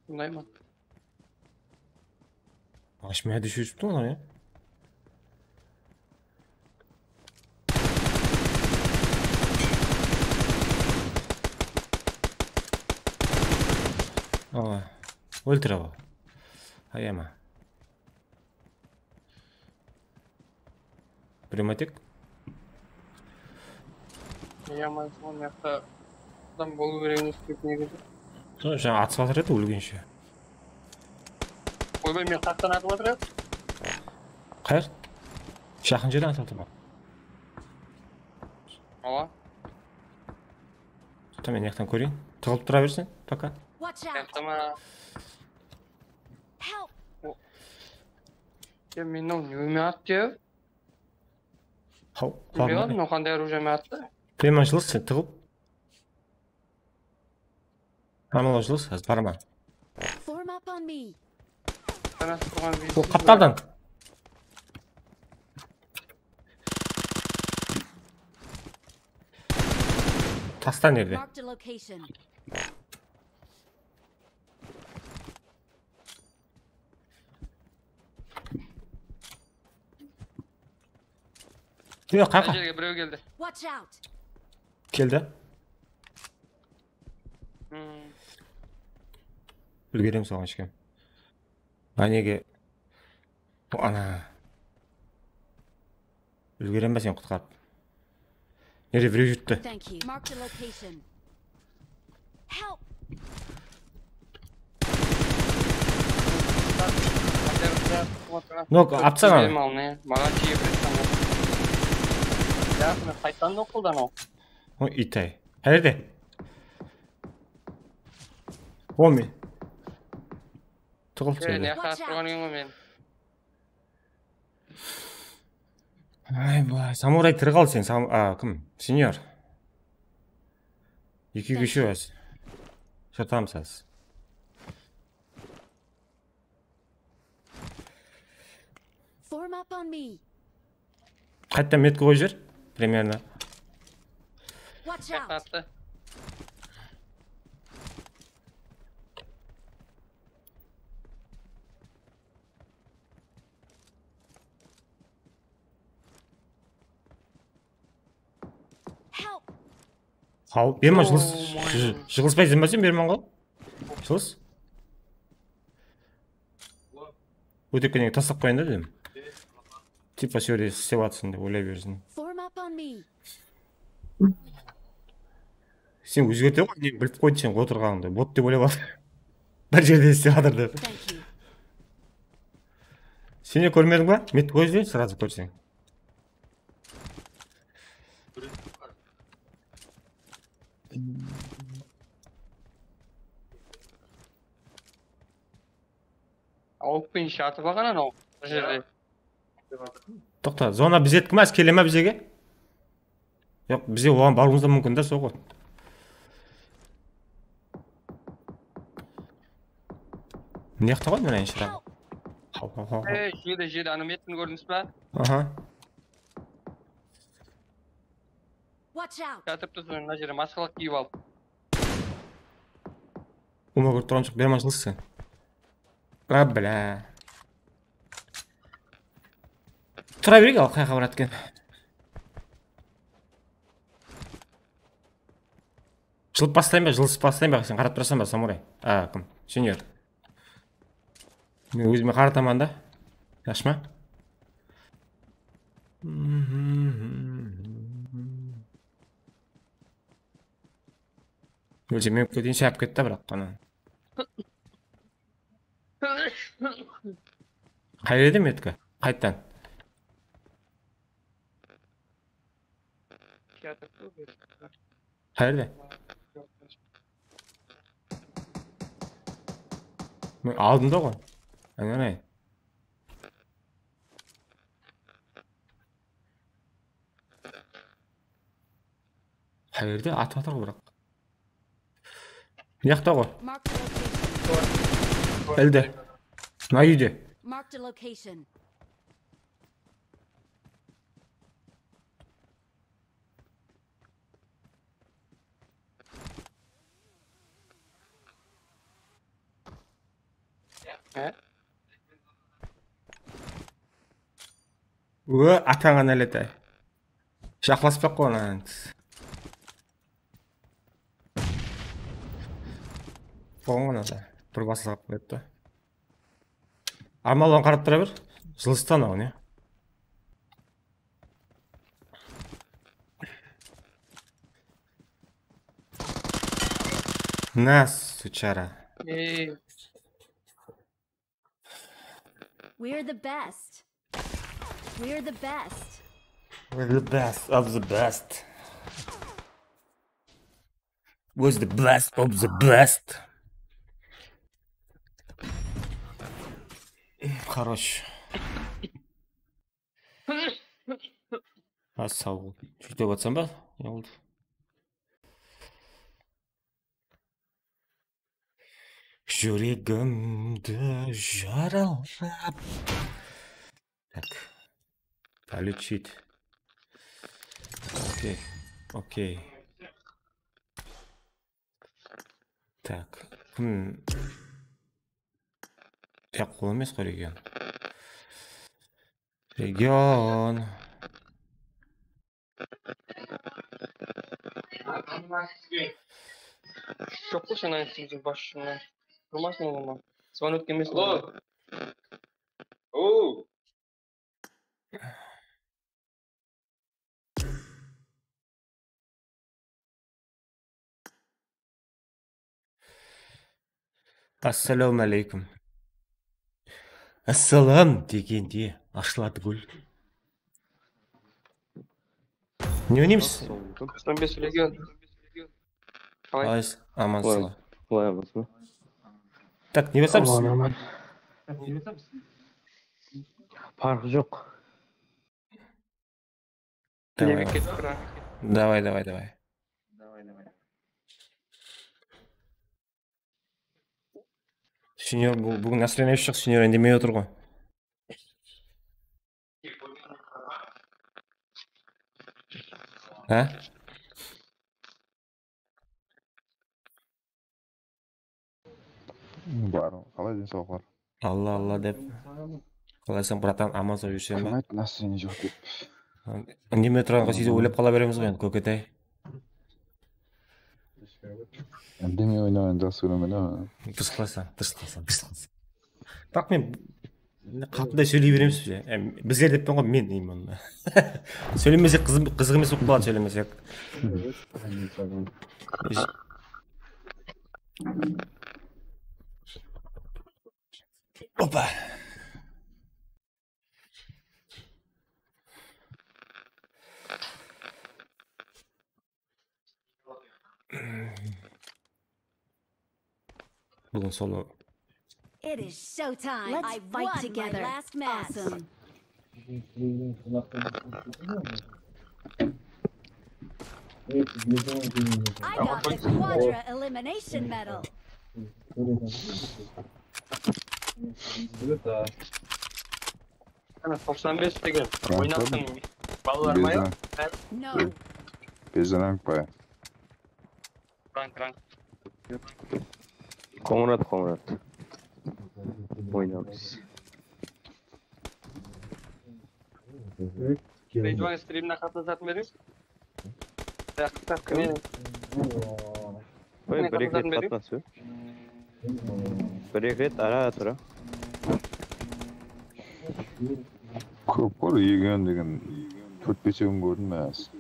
Bunday ma? Mashina júripti olar ya. Awa, óltire al. Ayama. Pnevmatik. Ayama, sol jaqta adam bolıw kerek emes pe, negizinde? Sol, jańa atısıp atır edi ólgenshe. Oybay, men qastan atıp atır edi. Qayaq? Jaqın jerden atıp atır ma? Awa. Tamam, men jaqtan kóreyin. Tıǵılıp tura bersin, poka. Watch out! Tamam. Help! Ya, men mınaw newme attı ya? Haw, bilmeymen, mınaw qanday orujiyeme attı. Prema jılıs, sen tıǵıl. Ana jılıs, házir barma. Form up on me. Bul qaptaldan. Tastan nerede? Marked a location. Yoq, qaqa. Mına jerge birew keldi. Watch out! Keldi. Hmm. Úlgeremiz oǵan eshkem. Mánege. Bu ana. Úlgerem ba sen qutqarıp? Nere birew júripti? Thank you. Marked a location. Help! Nok, atsańa. Maǵan tiye beredi. Ya, mına qayttan da oqıldı anaw. O, iytay. Qayerde? Omi. Tıǵıl. Sen ne qaratıp turǵan eken ǵoy men? Ay, bu samuray tiri qaldı sen, sam-, a, kim? Senyor. Eki kúshi bar. Shırtamsız. Form up on me. Qaytta metka qoyıp jiber, примерно. Watch out! Attı. Help! Haw, berme, jılıs. Oh my. Jı-, jılıspaysań ba sen, bermen ǵo. Jılıs. Ótip kelgende taslap qoyayın da dedim. Tipa, sol jerde islep atırsın dep oylay bersin. Form up on me. Sen ózgerte ǵoy, ne bilip qoydı sen otırǵanıńdı. Bot dep oylap atır. Bir jerde islep atır dep. Thank you. Sen de kórmediń ba? Metka qoyıp jiber, srazı kórseń. Awıp penen jatıp alǵan anaw bir jerde. Toqta, zona bizediki ma, kele ma bizege? Yoq, bize oǵan barıwımız da múmkin da, soǵı. Mına jaqta ǵoy, mına shıraǵ. Haw, haw, haw, haw. Ey, jedi, jedi, ana metin kórdińiz ba? Aha. Watch out! Jatırıptı soń mına jerde masqalaq kiyip alıp. Uma kórip turǵan joq, berman jılıs sen. Abla. Tura bereyik, al, qayaqqa baradı eken. Jılıp baslayın ba, jılıp baslayın ba, sen qarap turasań ba, samuray? A, kim? Senyor. Men ózime qarataman da. Yaqshı ma? Ólsem men keteyin, shap ketti, biraq ana. Qayerde metka? Qayttan. Qayerde? Men aldımda ǵoy. Aylanay. Qayerde? Atıp atır ǵoy, biraq. Mıyaqta ǵoy. Marked a location. Elde. Mına úyde. Marked a location. Ó, atańa nálet, ay. Jaqlaspaq qoy, ana. Qoyıń, ana da. Bir basılǵap qoyadı da. Armalǵan qarap tura ber. Jılıstan aw, ne? Mına, suchara. Ey. We're the best. We're the best. We're the best of the best. We're the best of the best. Хорош. Ha, saw bol. Júytip atsam ba? Ne boldı? Júregimdi jaralap. Tak. Полечить. Okey. Okey. Tak. Hmm. Yaq, ol emes qo region. Region. Joq qo, sen aytsın, basshıńa. Turmasın oǵlum. Звонок emes. Alo. Oo. Assalawma aleykum. Assalam degende ashıladı gúl. Ne oynaymiz? Toqsan bes region. Qalay? Qalaysız? Amansız ba? Qolay, qolay, amansız ba? Tak, ne basamız? Aman, aman. Parqı joq. Davay. Nege ketip tura? Davay, davay, davay. Senior, bu, búgin настроение joq, senior indemey otır ǵoy. Ha? Bar, qalay densawlıqlar? Alla, Alla dep. Qalaysań, bratan, aman-saw júrseń ba? Kim ayttı, настроение joq dep? Indemey turǵanǵa, sóytip oylap qala beremiz ǵoy endi, kóketay. Indemey oynaǵandı jaqsı kóremen, á. Durıs qılasań, durıs qılasań, durıs qılasań. Biraq men qatınday sóyley beremiz biz, ya. Em, bizler deppen ǵoy, men deymen. Sóylemesek qızıq, qızıq emes bolıp qaladı, sóylemesek. Opa. Búgin solo. It is showtime. Let's fight together. Awesome. I got the quadra elimination medal. Ana, toqsan bes degen. Oynattım. Balalar ma ya? No. Bezden ańıqpay. Rank, rank. Qońırat, Qońırat. Oynamız. Reyjuan streamine qatnasatın berińiz. Qoy, bir-eki ret qatnas, ber. Bir-eki ret ara-tura. Kóp ǵoy, egen degen tórt-besewin kórdim men házir.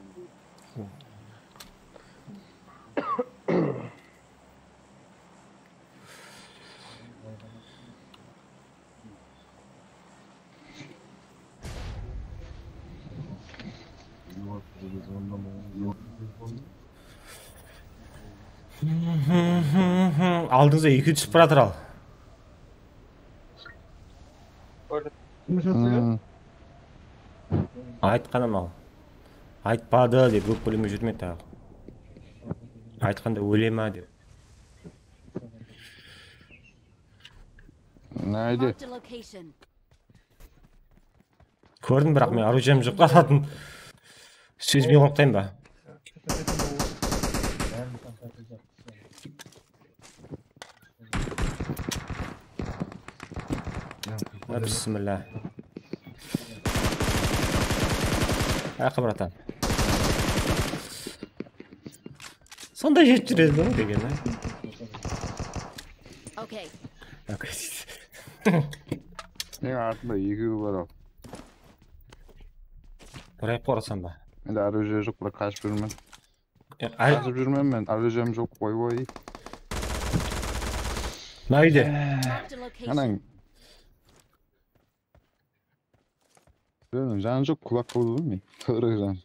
Aldıńızda eki túsip baratır al. Kórdim. Aytqanım al. Aytpadı dep ókpelemey júrme taǵı. Aytqanda ólema dep. Naydi? Marked a location. Kórdim, biraq men оружием joq atatın. Sózime qorqtayın ba? Bismillah. Aqı, bratan. Sonday jetip júredi ǵoy degen, a? Okay. Okay. Meniń artımda ekewi bar-aw. Urayıp qorasan ba? Endi orujie joq, biraq qashıp júrmen. E, ay- Qashıp júrmen men, orujiem joq, oy-oy. Mına úyde. Marked a location. Anań. Janı joq, qulaq qıldı ǵoy men. Tuwrı jan.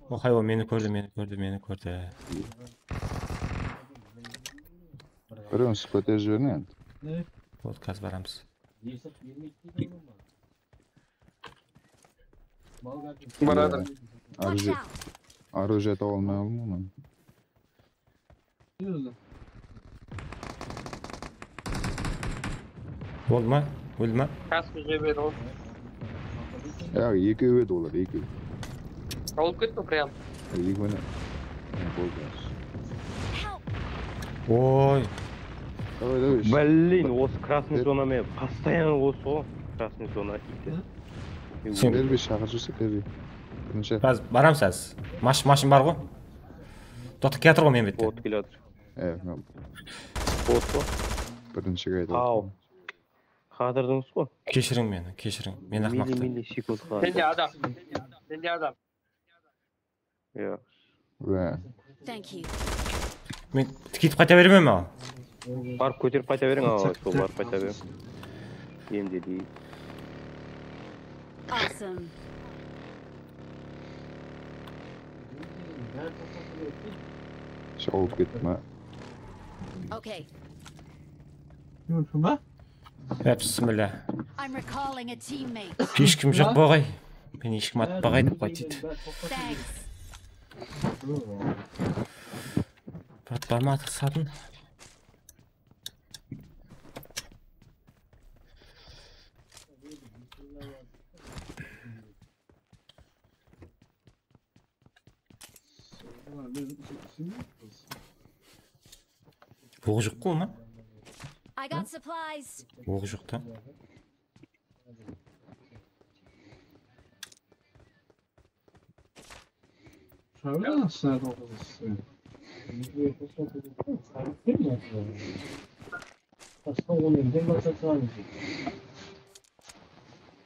O, hayvan meni kórdi, meni kórdi, meni kórdi. Birewin sıp kóterip jiberiń endi. Bol, házir baramız. Baradı. Orujie, orujie taba almay qaldım ǵoy men. Boldı ma? Óldi ma? Kaskı jebe berdi ǵoy. Ya, ekew edi olar, ekew. Alıp ketti prям. Ekewine. Boldı. Oy. Давай, давай. Блин, osı krasnıy zona men постоянно osı ǵoy. Krasnıy zona iti. Sen berbe, shaqırıp júrse, berbe. Birinshi. Házir baramız házir. Mash-, mashın bar ǵoy. Toqta, kiyatır ǵoy men bette. Bot kiyatır. E, bot ǵoy. Birinshi qayda. Aw. Qadırdıńız ǵoy. Keshiriń meni, keshiriń. Men aqmaq. Millisekund qaldı. Mende adam. Mende adam. Iya. Thank you. Men ketip qayta beremen maǵan. Barıp kóterip qayta beriń, awa, sol barıp qayta beriń. Endi deydi. Awesome. Shawıp kettim, ha. Okay. Yumruşum ba? Ya, bismillah. I'm recalling a teammate. Hesh kim joq pa ǵoy? Men hesh kim atpaǵay dep qaytaydı. Thanks. Brat, barma tırsadın. Oq joq ǵoy, ma? I got supplies. Oq joq ta. Çağırın aslında. Başka on elden başka çağırın.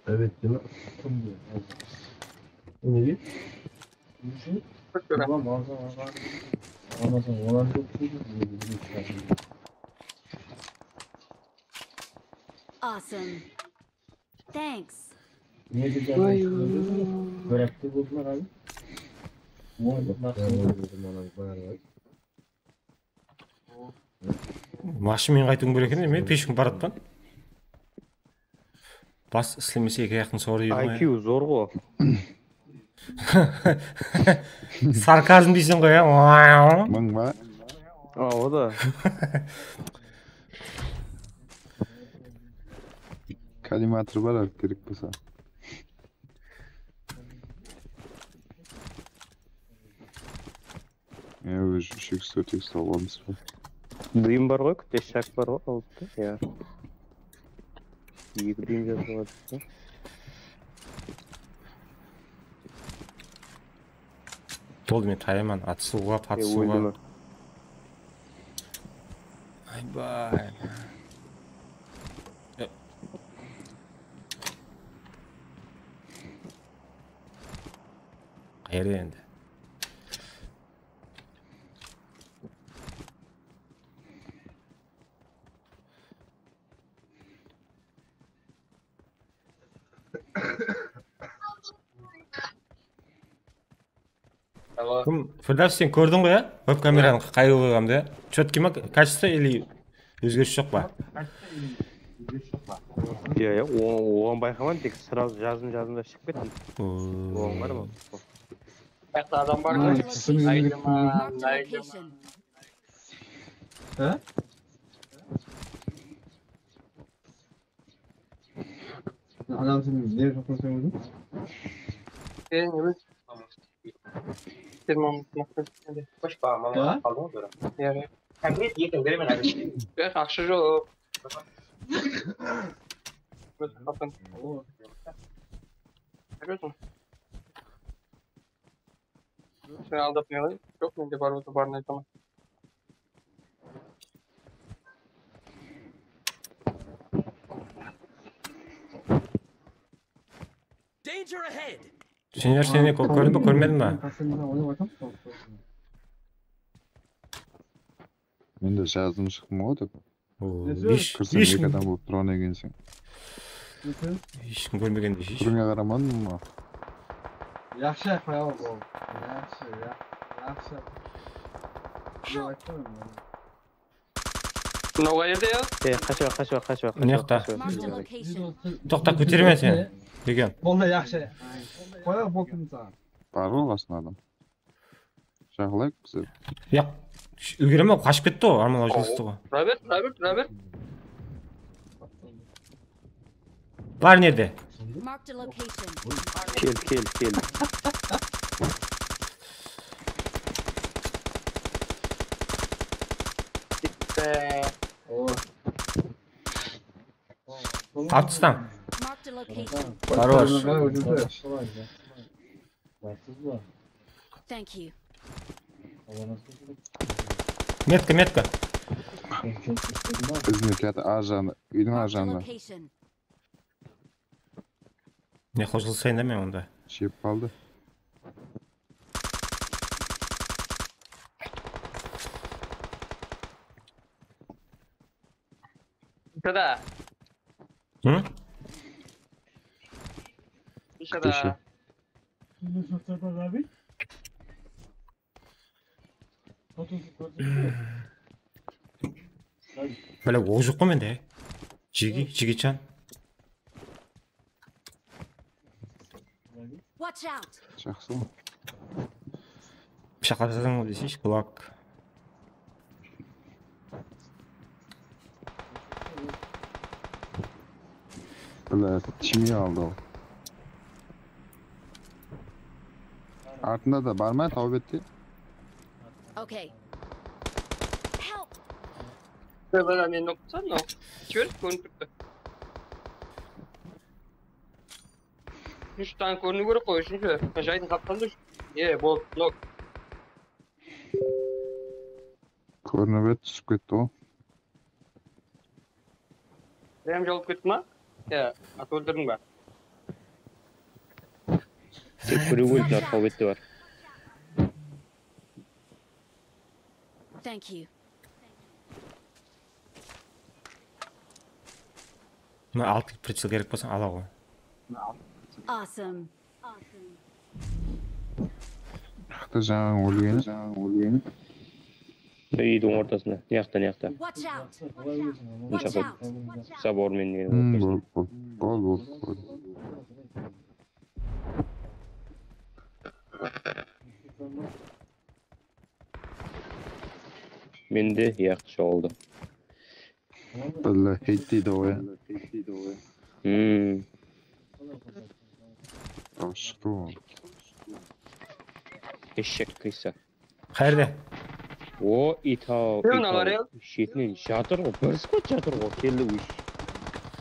Evet, değil mi? Bu ne? Tamam, alsam, alsam. Almasam, olan yok. Awesome. Thanks. Ne dedi? Bıraktı buldular abi. Mashın menen qaytıwım kerek eken, men peshkiń baratpan. Bas islemese eki ayaqtıń sawırı deydi ǵoy. I Q zor ǵo. Sarkazm deyseń ǵoy, ya? Mıń ba? Awa da. Kollimator bar, alıp kerek bolsa. Ya, ózi úsh x, tórt x alǵanbız ba? Duyım bar ǵoy, kúteshak bar ǵoy, alıptı, ya. Eki duyım jazıp aladı. Boldı, men tayaman, atısıwǵa, patısıwǵa. Aybay. Qayerde endi? Kim? Firdavs, sen kórdiń ǵoy, ya? Web kameranı qayerge qoyǵanımdı, ya? Чёткий ma, качество или ózgeris joq pa? Ya, ya, o-, oǵan bayqamadım, tek сразу jazdım, jazdım da shıǵıp kettim. Oǵan bar ma? Buyaqta adam bar ǵoy. Aydıman, aydıman. Ha? Adam sen ne yapıyorsun sen? Sen emes. Sen mamıtmak. Hoş ba, mama. Ha? Aldın mı böyle? Ya, ya. Konkret yetim, beremen házir. Yoq, aqsha joq. Ózi xatan. Kóresiń. Sen aldap ne qılayın? Joq, mende bar bolsa barın aytaman. Danger ahead! Senler, seni kó-, kórdim be, kórmedim be? Qasımda oynap atırmız. Men de jazdım, shıqtım ǵoy dep. Oo, besh, kirsem, besh eki adam bolıp turǵan ekenseń. Hesh kim kórmegende hesh. Túrińe qaramadım ma? Yaqshı, qoya ber, bol. Yaqshı, ya-, yaqshı. Joq, aytpayman men. Mınaw qayerde ya? E, qasha ber, qasha ber, qasha ber. Mına jaqta. Marked a location. Toqta, kótermen seni. Begen. Boldı, yaqshı. Qoya ber, boldı saǵan. Bar ǵoy qasında adam. Jaqlayıq bizler. Yaq. Úlgeremen, qashıp ketti ǵoy, armanlaw jılıstı ǵoy. Robert, Robert, Robert. Bar nerde? Marked a location. Kel, kel, kel. Atıstań. Marked a location. Хорош. Thank you. Metka, metka. Izine kiyatır, arjaǵında, úydiń Marked a arjaǵında. Location. Ne, qosılsayın da men onda. Jep qaldı. Tada. Hı? Tada. Kúteshi. Bále, oq joq ǵoy mende. Jigi, Jigichan. Watch out! Jaqsı. Pıshaqlasań deseyshi, kulak. Bla, tiyme aldı ol. Artında da bar ma, taw bette? Okay. Help! Bla, bla, meni oqıtsam, mınaw. Jiberish kórinip turıptı. Úsh tank kóriniw kerek ǵoy, úshinshi. Jaydıń qapqanında úsh. E, boldı, nok. Kórinip edi, túsip ketti ǵoy. Rem jolıp ketti ma? Ya, atı óldirdiń ba? Tek birew óldi, arqa bette bar. Thank you. Mına altı pricel kerek bolsa ala ǵoy. Awesome. Jaqta jańaǵıń ólgeni. Úydiń ortasında. Mıyaqta, mıyaqta. Watch out! Watch out! Watch out! Забор menen. Hmm, bol, bol, bol, bol, bol. Mende yaqshı boldı. Billa, heyt deydi ǵoy. Hmm. Dawıs shıqtı ǵoy. Eshek qıysa. Qayerde? O, itaw, itaw. Shetinen jatır ǵoy, bir squad jatır ǵoy, keldi úsh.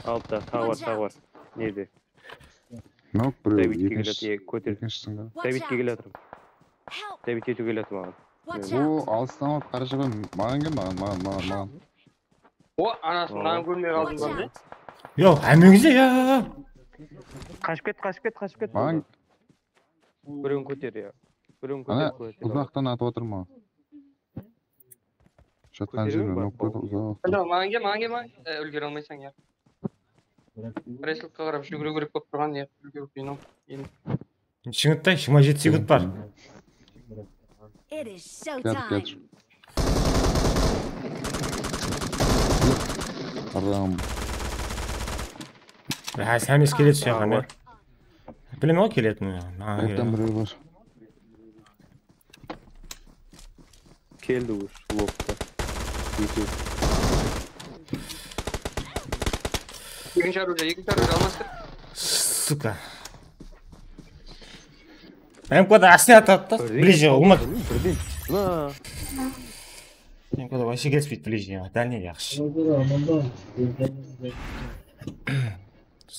Altta, taǵı bar, taǵı bar. Nede? Nok birew, Davidke ekinshi, keletir, e, kóter. Ekinshisinde. Davidke keletir. David etiw keletir maǵan. Watch out! O, alıstan alıp qara shapay, maǵan kel, maǵan, maǵan, maǵan, maǵan. O, anasın maǵan kórmey qaldım ba men? Yoq, hámmeńizde, ya, ya, ya. Qashıp ket, qashıp ket, qashıp ket. Maǵan. Birewin kóter, ya. Birewin kóter, kóter. Ana, uzaqtan atıp atır maǵan. Jatqan jerden nok kóter, uzaq. Maǵan kel, maǵan kel, maǵan. E, úlgere almaysań, ya. Reslike qarap júgiriw kerek bolıp turǵan, ya. Úlgeriw qıyın-aw. Endi. Shıńıttay, jigirma jeti sekund bar. It is show time. Aram. Ha, sen emes keledi soyaǵan, ya. Bilemen ǵoy keletin. Qayaqtan birew bar. Keldi úsh lokta. Ekew. Ekinshi orujie, ekinshi orujie almastır. Suka. M K da astına atadı da, ближе ǵoy, bolmadı. Birden. Mına. M K da вообще kelispeydi ближе, dálniy yaqshı. Mında, mında.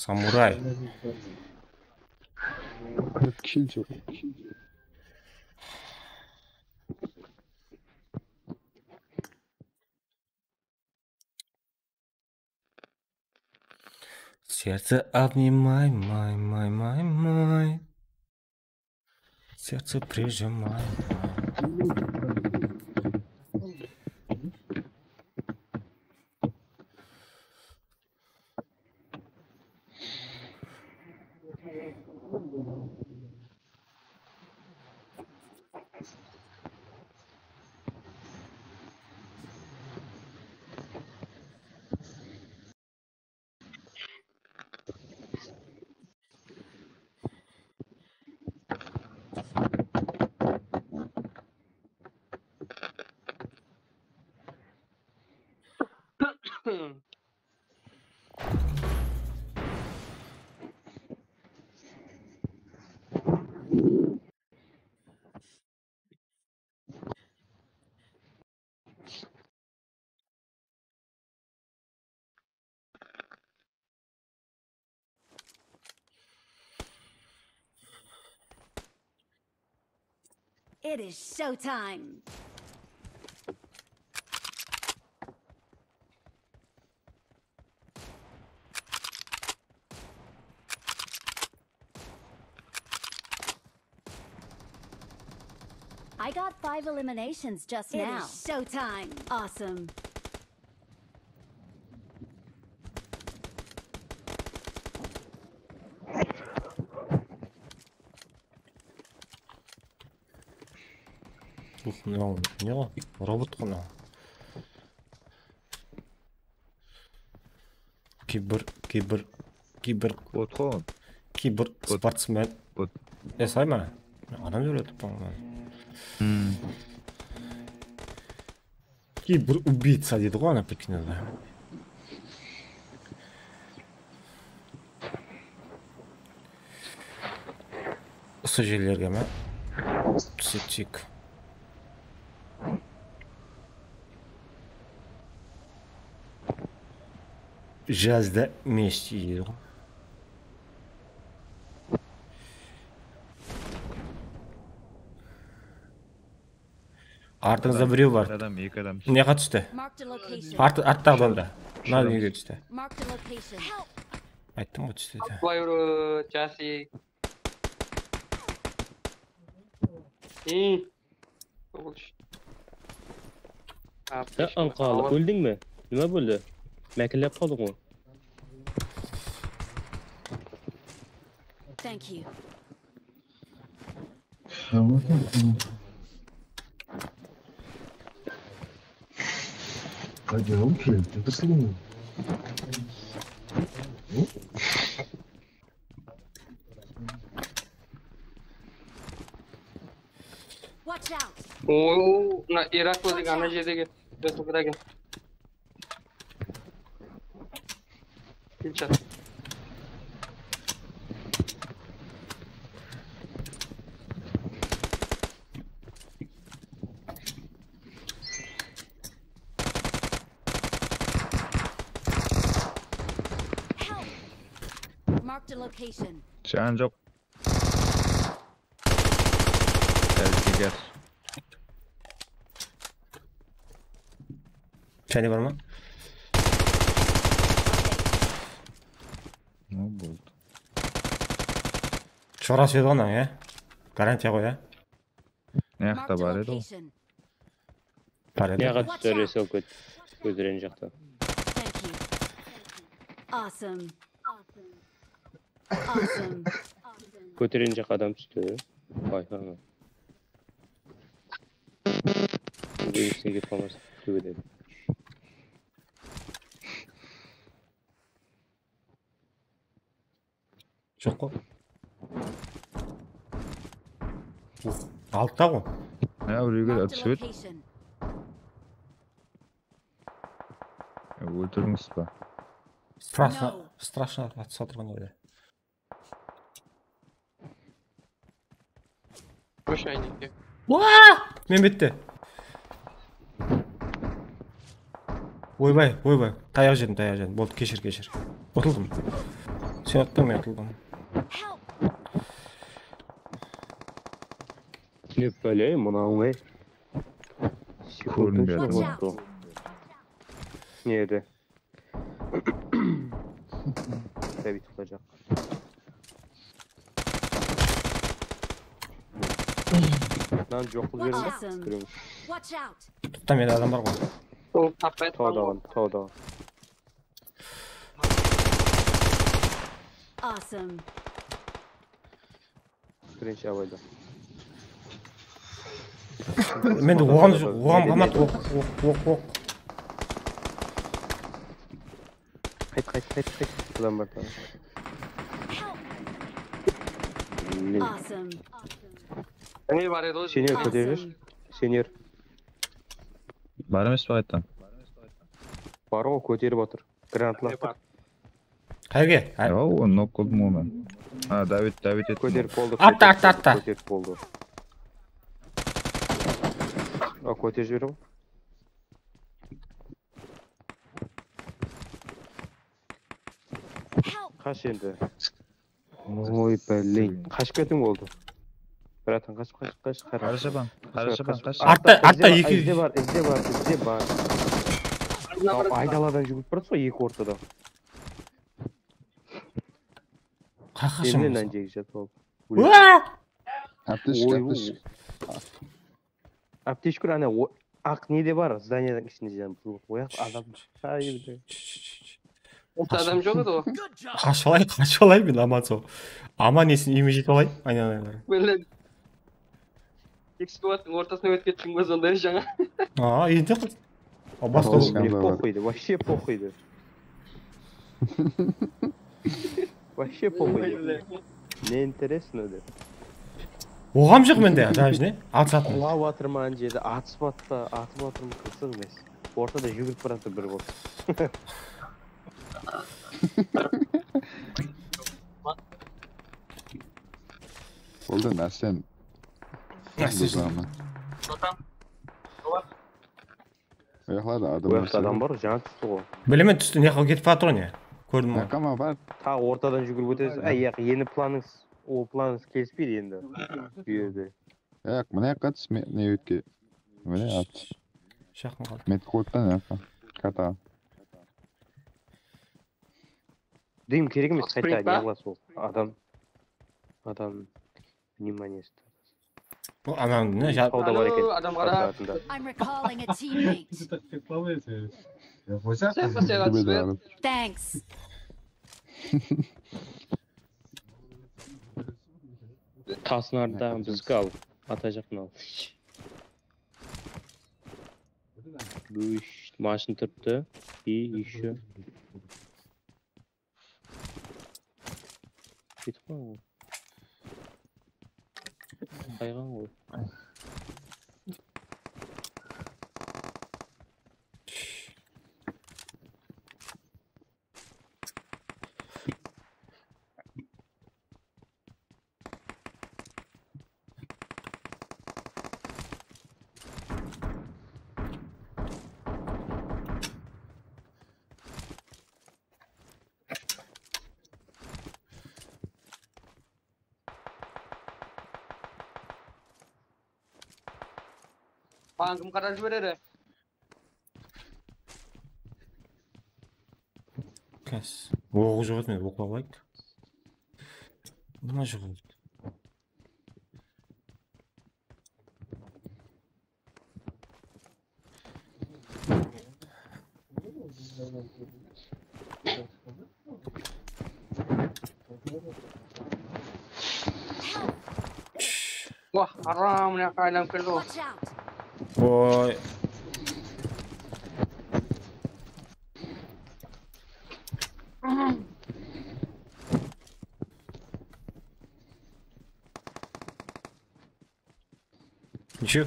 Samuray. Qırq kill joq. Сердце обнимай, май, май, май, май. Сердце прижимай, май. It is showtime. I got five eliminations just now. It is showtime. Awesome. Uf, mınaw ne ǵo? Robot ǵo mınaw. Kibir, kibir, kibir, Bot ǵo. Kibir sportsmen. Bot. E, say ma? Adam júredi, pańman. Hmm. Kibir ubiytsa deydi ǵo ana prikinoda. Usı jerlerge ma? Túsetsek. Jazda mesti deydi ǵo. Artıńızda birew bar. Adam, eki adam. Mınaqa tústi. Marked a location. Artı, arttaǵı adamda. Mına úyge tústi. Marked a location. Ayttım ǵoy tústi dep. Buyurı, Jasi. İyi. Olmuş. Ya ańqalı, óldiń be? Nima bóldi? Mákillep qaldıń ǵoy. Thank you. Watch out! Oo, mına Iraklı degen ana jerdegi Facebook'ta eken. Headshot. Marked a location. Janı joq. Gel, gel. Jáne bar ma? Ne boldı? Shorası edi ǵo mınaw, ya? Garantiya ǵoy, ya? Ne jaqta Marked a bar edi ol? Location. Bar edi. Mınaǵa tústi, Reso kót. Kóteren jaqta. Thank you. Awesome. Awesome. Kóteren jaqqa adam tústi. Bayqa. Úydiń ústine ketip qalmasın. Tóbeden. Joq ǵo. Uf, altta ǵo. Ya, bir úyge Marked a túsip edi. Location. Ya, óltirdińiz ba? Страшно, No. Страшно atsa turǵan edi. Boş ayneke. Men bitti. Oybay, oybay. Tayaq jedim, tayaq jedim. Boldı, keshir, keshir. Utıldım. Yattım, yatıldım. Ne báley, mınaw ne? Kórinbedi. Watch out! Nerde? Tabi tıqlajaq. Lan joq qılıp jiberiń. Awesome! Kóremen. Watch out! Tam erde adam bar ǵoy. Sol tappa edi. Tawdaǵan, tawdaǵan. Awesome! Birinshi abayda. Mende oǵan joq, oǵan qalmadı. Oq, oq, oq, oq. Qayt, qayt, qayt, qayt. Budan bir tane. Help! Ne? Awesome! Ne bar edi ǵoy? Senior kóterip júr. Senior. Bar emes pe qayttan? Bar ǵoy, kóterip atır. Granatlar. Ne bar? Qayerge? Ha, Yow, nok qıldım ǵoy men. Ha, dáwet, dáwet ettim. Kóterip boldı. Artta, artta, artta. Kóterip boldı. A, kóterip jiber ǵoy. Help! Qash endi. Oy, bálin. Qashıp ketiń boldı. Bratan, qashıp, qashıp, qashıp, qashıp. Qara shaban, qara shaban, qara shaban. Artta, artta Izde eki. bar, izde bar, izde bar. Aw, aydaladan júgirip baradı ǵoy eki ortada. Qaqashım. Endi nan jegi jatır ol. Ua! Aptechka, Oy, aptechka. Aptechka, ana, o, aq nede bar, zdaniyadiń ishinde jan, oyaq adam shıǵa edi. Ortada adam joq edi ǵoy. Qashıp alayın, qashıp alayın men aman sol. Aman esin úyime jetip alayın. Aynalayın. Bele. Ekskuvatordıń ortasına ótip kettiń be sonday jańa? Aa, endi qız. Aa, basqa. Qashıp Мне alayın. Похуй edi, вообще похуй edi. Вообще похуy edi. Мне интересно edi. Oǵam joq mende, даже ne? Atısatın. Qulap atırman jerde, atısıp atsa, atıp atırman, qızıq emes. Ortada júgirip baratır bir qız. Boldı, Nársen. Nársen. Buzama. Oyaqlarda adam Oyaqta adam bar, jańa tústi ǵoy. Bilemen, tústi ne qılıp ketip atır ǵoy ne? Kórdim ǵoy. Yaqama bar. Taǵı ortadan júgirip ótesiz. Áy, yaq, endi planıńız, o planıńız kelispeydi endi. Bu jerde. Yaq, mına yaqqa tús, me-, ne ótke. Mine at. Shaqın qaldı. Medkottan yaqqa. Kata. Dım kerek emes, Sprint qayta pa? ne qılasız ol. Adam, adam внимание. Bu anam ne ja- Sawda bar eken. Alo, adam qara. Qatında. I'm recalling a teammate. Sen qasıyaǵa túsip. Thanks. Tasın ardaǵı biziki al. Atajaqpan al. Búsh, mashın turıptı. И ещё. Ketip qalǵan ǵoy. Qayǵan ǵoy. Maǵan kim qarap jiberedi? Kás. Oǵı joq edi, men oqlap alayın. Nima joq edi? Wah, haram, mına jaqqa aylanıp keldi ǵoy. Watch out! Oy. Nesheu?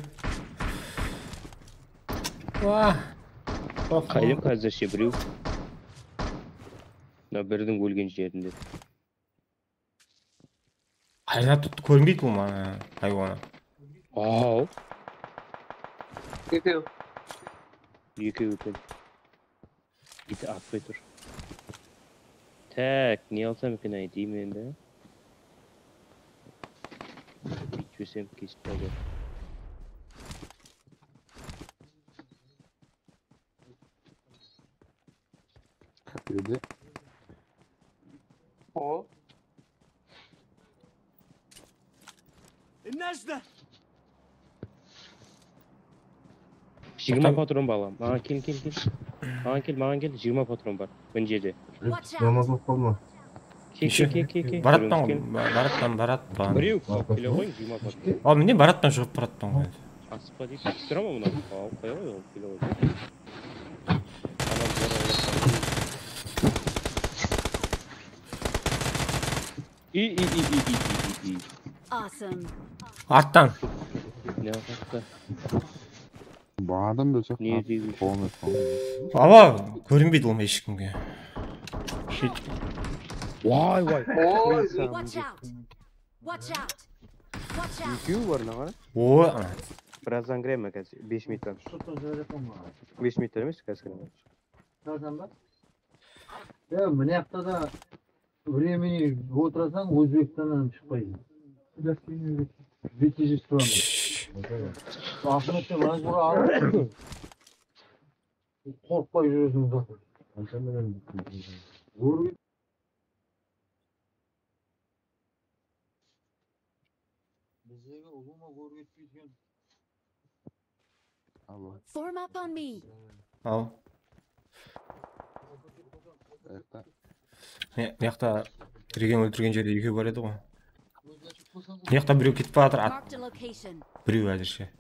Wah. Oh, Qayda házirshe birew? Mına birdiń ólgen jerinde. Qayda turıptı, kórinbeydi bul maǵan, haywanı. Aw, Ekew. ekew eken. Iti atpay tur. Tak, ne alsam eken, ay, deymen de. Búytsem kesip qaldı. Dedi. O. Jigirma patron, balam. Maǵan kel, kel, kel. Maǵan kel, maǵan kel. Jigirma patron bar. Mına jerde. Watch out! Namaz oqıp qalma. Kel, kel, kel, kel, kel. Baratpan, baratpan, baratpan. Birew kele qoy, jigirma patron. Al, mine, baratpan, juǵıp baratpan ǵoy. Asıqpa deyip kútip turaman mına. Al, qoya ǵoy, ol kele ǵoy. Adam zor. I, i, i, i. Awesome. Arttan. Ne arttı? Bardım bilsek. Ne deydi? Awa, kórinbeydi ol hesh kimge. Vay, vay. Oy. Watch out! Watch out! Watch out! Ekewi bar, mına qara. O, ana. Birazdan kireme házir, bes minuttan. Bes minuttan emes, házir kireme. Ya, mına jaqta da Времени otırasań, Ózbekstannan shıqpaydı. Bitti strana. Ahmetke majbur alıp, qorqpay júreseń da. Bizdegi ulıwma kórip ketpeydi eken. Alo. Form up on me. Al. Ayaqta. Ne, mıyaqta Regen óltirgen jerde ekew bar edi ǵoy. Mıyaqta birew ketip baratır, at. Marked a location. Birew házirshe.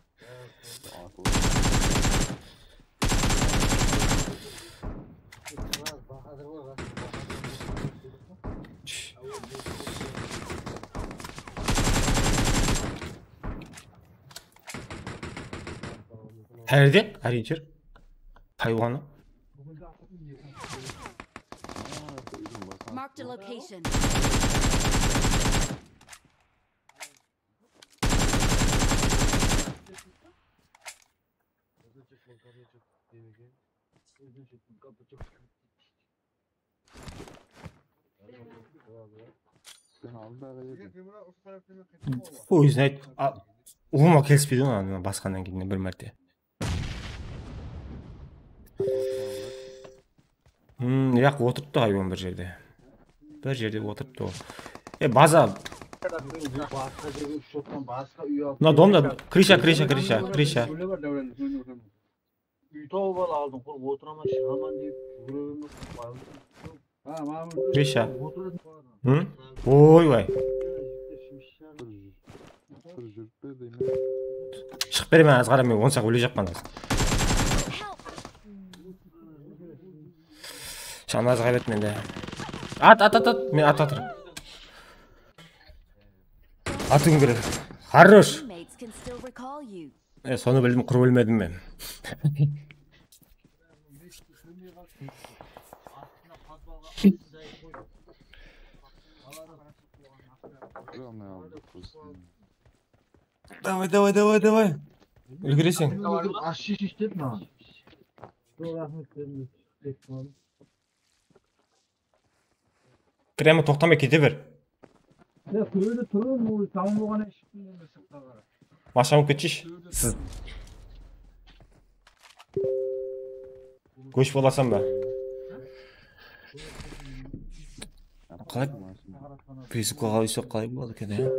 Qáyerde? Orientir? Haywanı? Marked a location. Sen aldı da edi. Ózin ayt. A, ulıwma kelispeydi ǵoy, ana basqannan keyin bir márte. Hmm, yaq, otırıptı haywan bir jerde. Bir jerde otırıptı ol. E, baza. Mına domda, krısha, krısha, krısha, krısha. Úy tawıp al, aldın qurıp otıraman, shıǵaman dep júgire bermekten. Krısha. Hı? Oy, oy. Bir júrip ber deymen. Shıǵıp beremen, azǵara men ońsaq ólejaqpan házir. Shanaz ǵaybet mende. At, at, at, at. Men at atır. Atıwım kerek. Хорош. E, sonı bildim, qurıp ólmedim men. Давай, давай, давай, давай. Úlgireseń. Ash shesh dep maǵan. Raxmet, berdim. Kireme, toqtamay kete ber. Ya, kóre turıp, ol tamam bolǵannan shıqtım, endi sırtqa qarap. Masham ketshi. Siz. Gósh bolasan ba? Qalay? Feyzukka qalay uysaq qalay boladı eken, ya?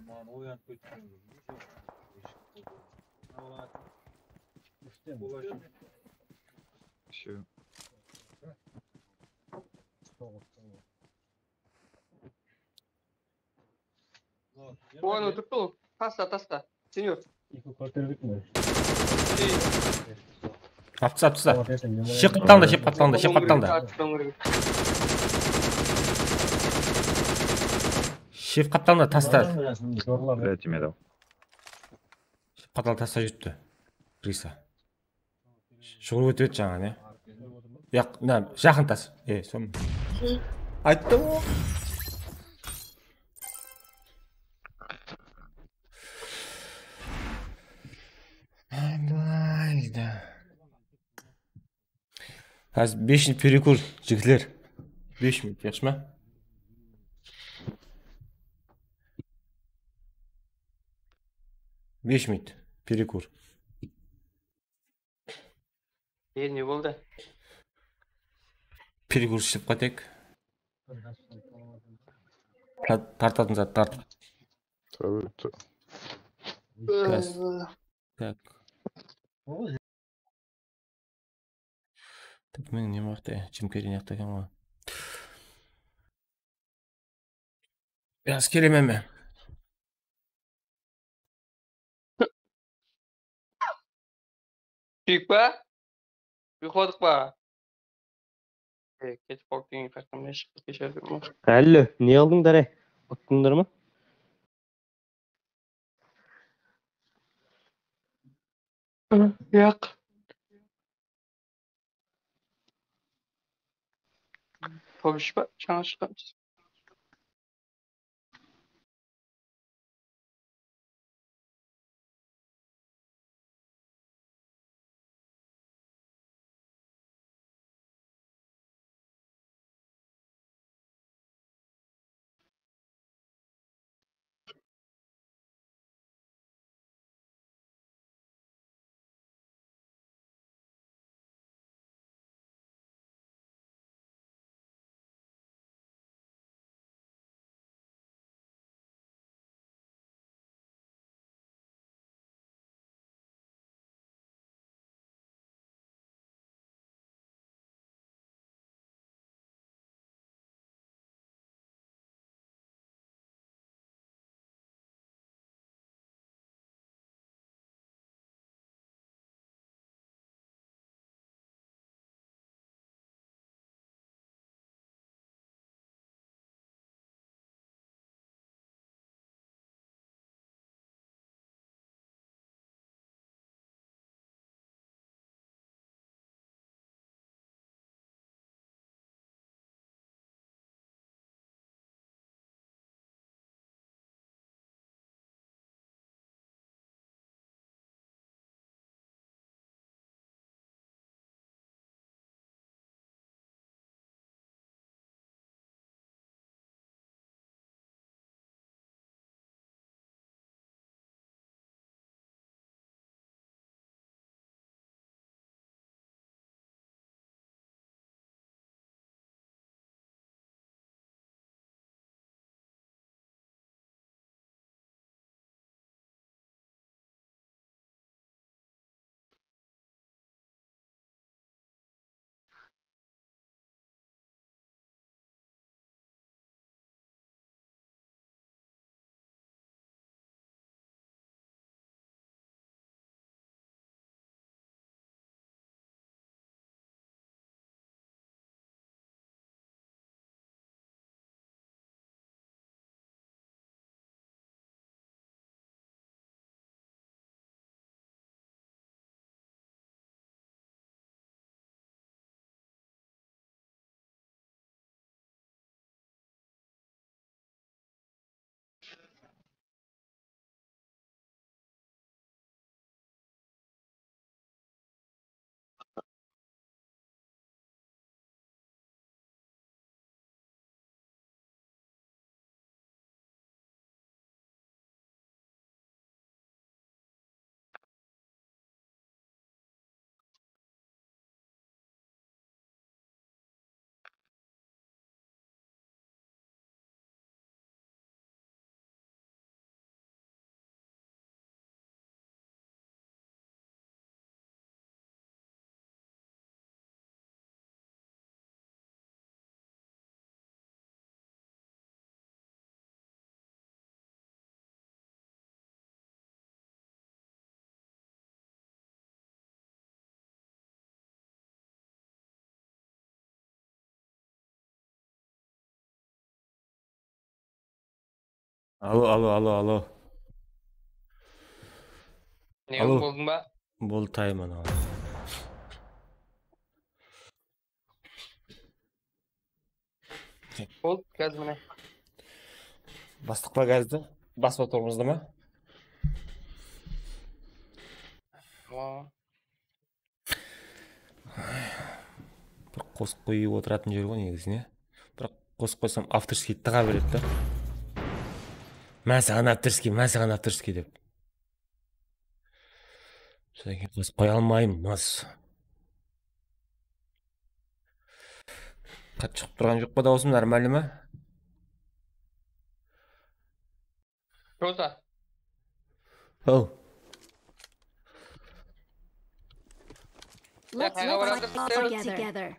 Mınan oyanıp ketken. Úshew. Oyan otırıptı ol. Tasta, tasta. Senior. Aptısa, aptısa. Shep qaptalında, shep qaptalında, shep qaptalında. Shep qaptalında, tasta. Shep qaptalında tasta júripti. Risa. Shuǵıl ótip edi jańa, ne? Yaq, mına, jaqın tas. E, son. Ayttım ǵoy. Házir bes minut перекур, jigitler. Bes minut, yaqshı ma? Bes minut перекур. E, ne boldı? Перекур islep qatek. Ta-, tartatın zat tart. Tabi. Gaz. Tak. Tak, men ne waqıtta? Jim Kerri ne waqıtta eken ǵoy? Biraz kelemen men. Túyik pa? Uyqıladıq pa? E, ketip qaldı degen qastam ne shıqtı kesherdim. Allo, ne qıldıń, Dare? Uttıńdır ma? Yaq. Pobish pa? Jańa shıqqan. Alo, alo, alo, alo. Ne, alo. Boldıń ba? Boldı, tayman al. Boldı, házir mine. Bastıq pa gazdı? Basıp otırmız da ma? Oa. Bir qosıq qoyıp otıratın jer ǵoy negizine. Biraq qosıq qoysam, avtorskiy tıǵa beredi da. Má saǵan avtorskiy, má saǵan avtorskiy dep. Sodan keyin qosıq qoya almaymız. Qattı shıǵıp turǵan joq pa dawısım, normalno ma? Roza. Oh. Let's make life together.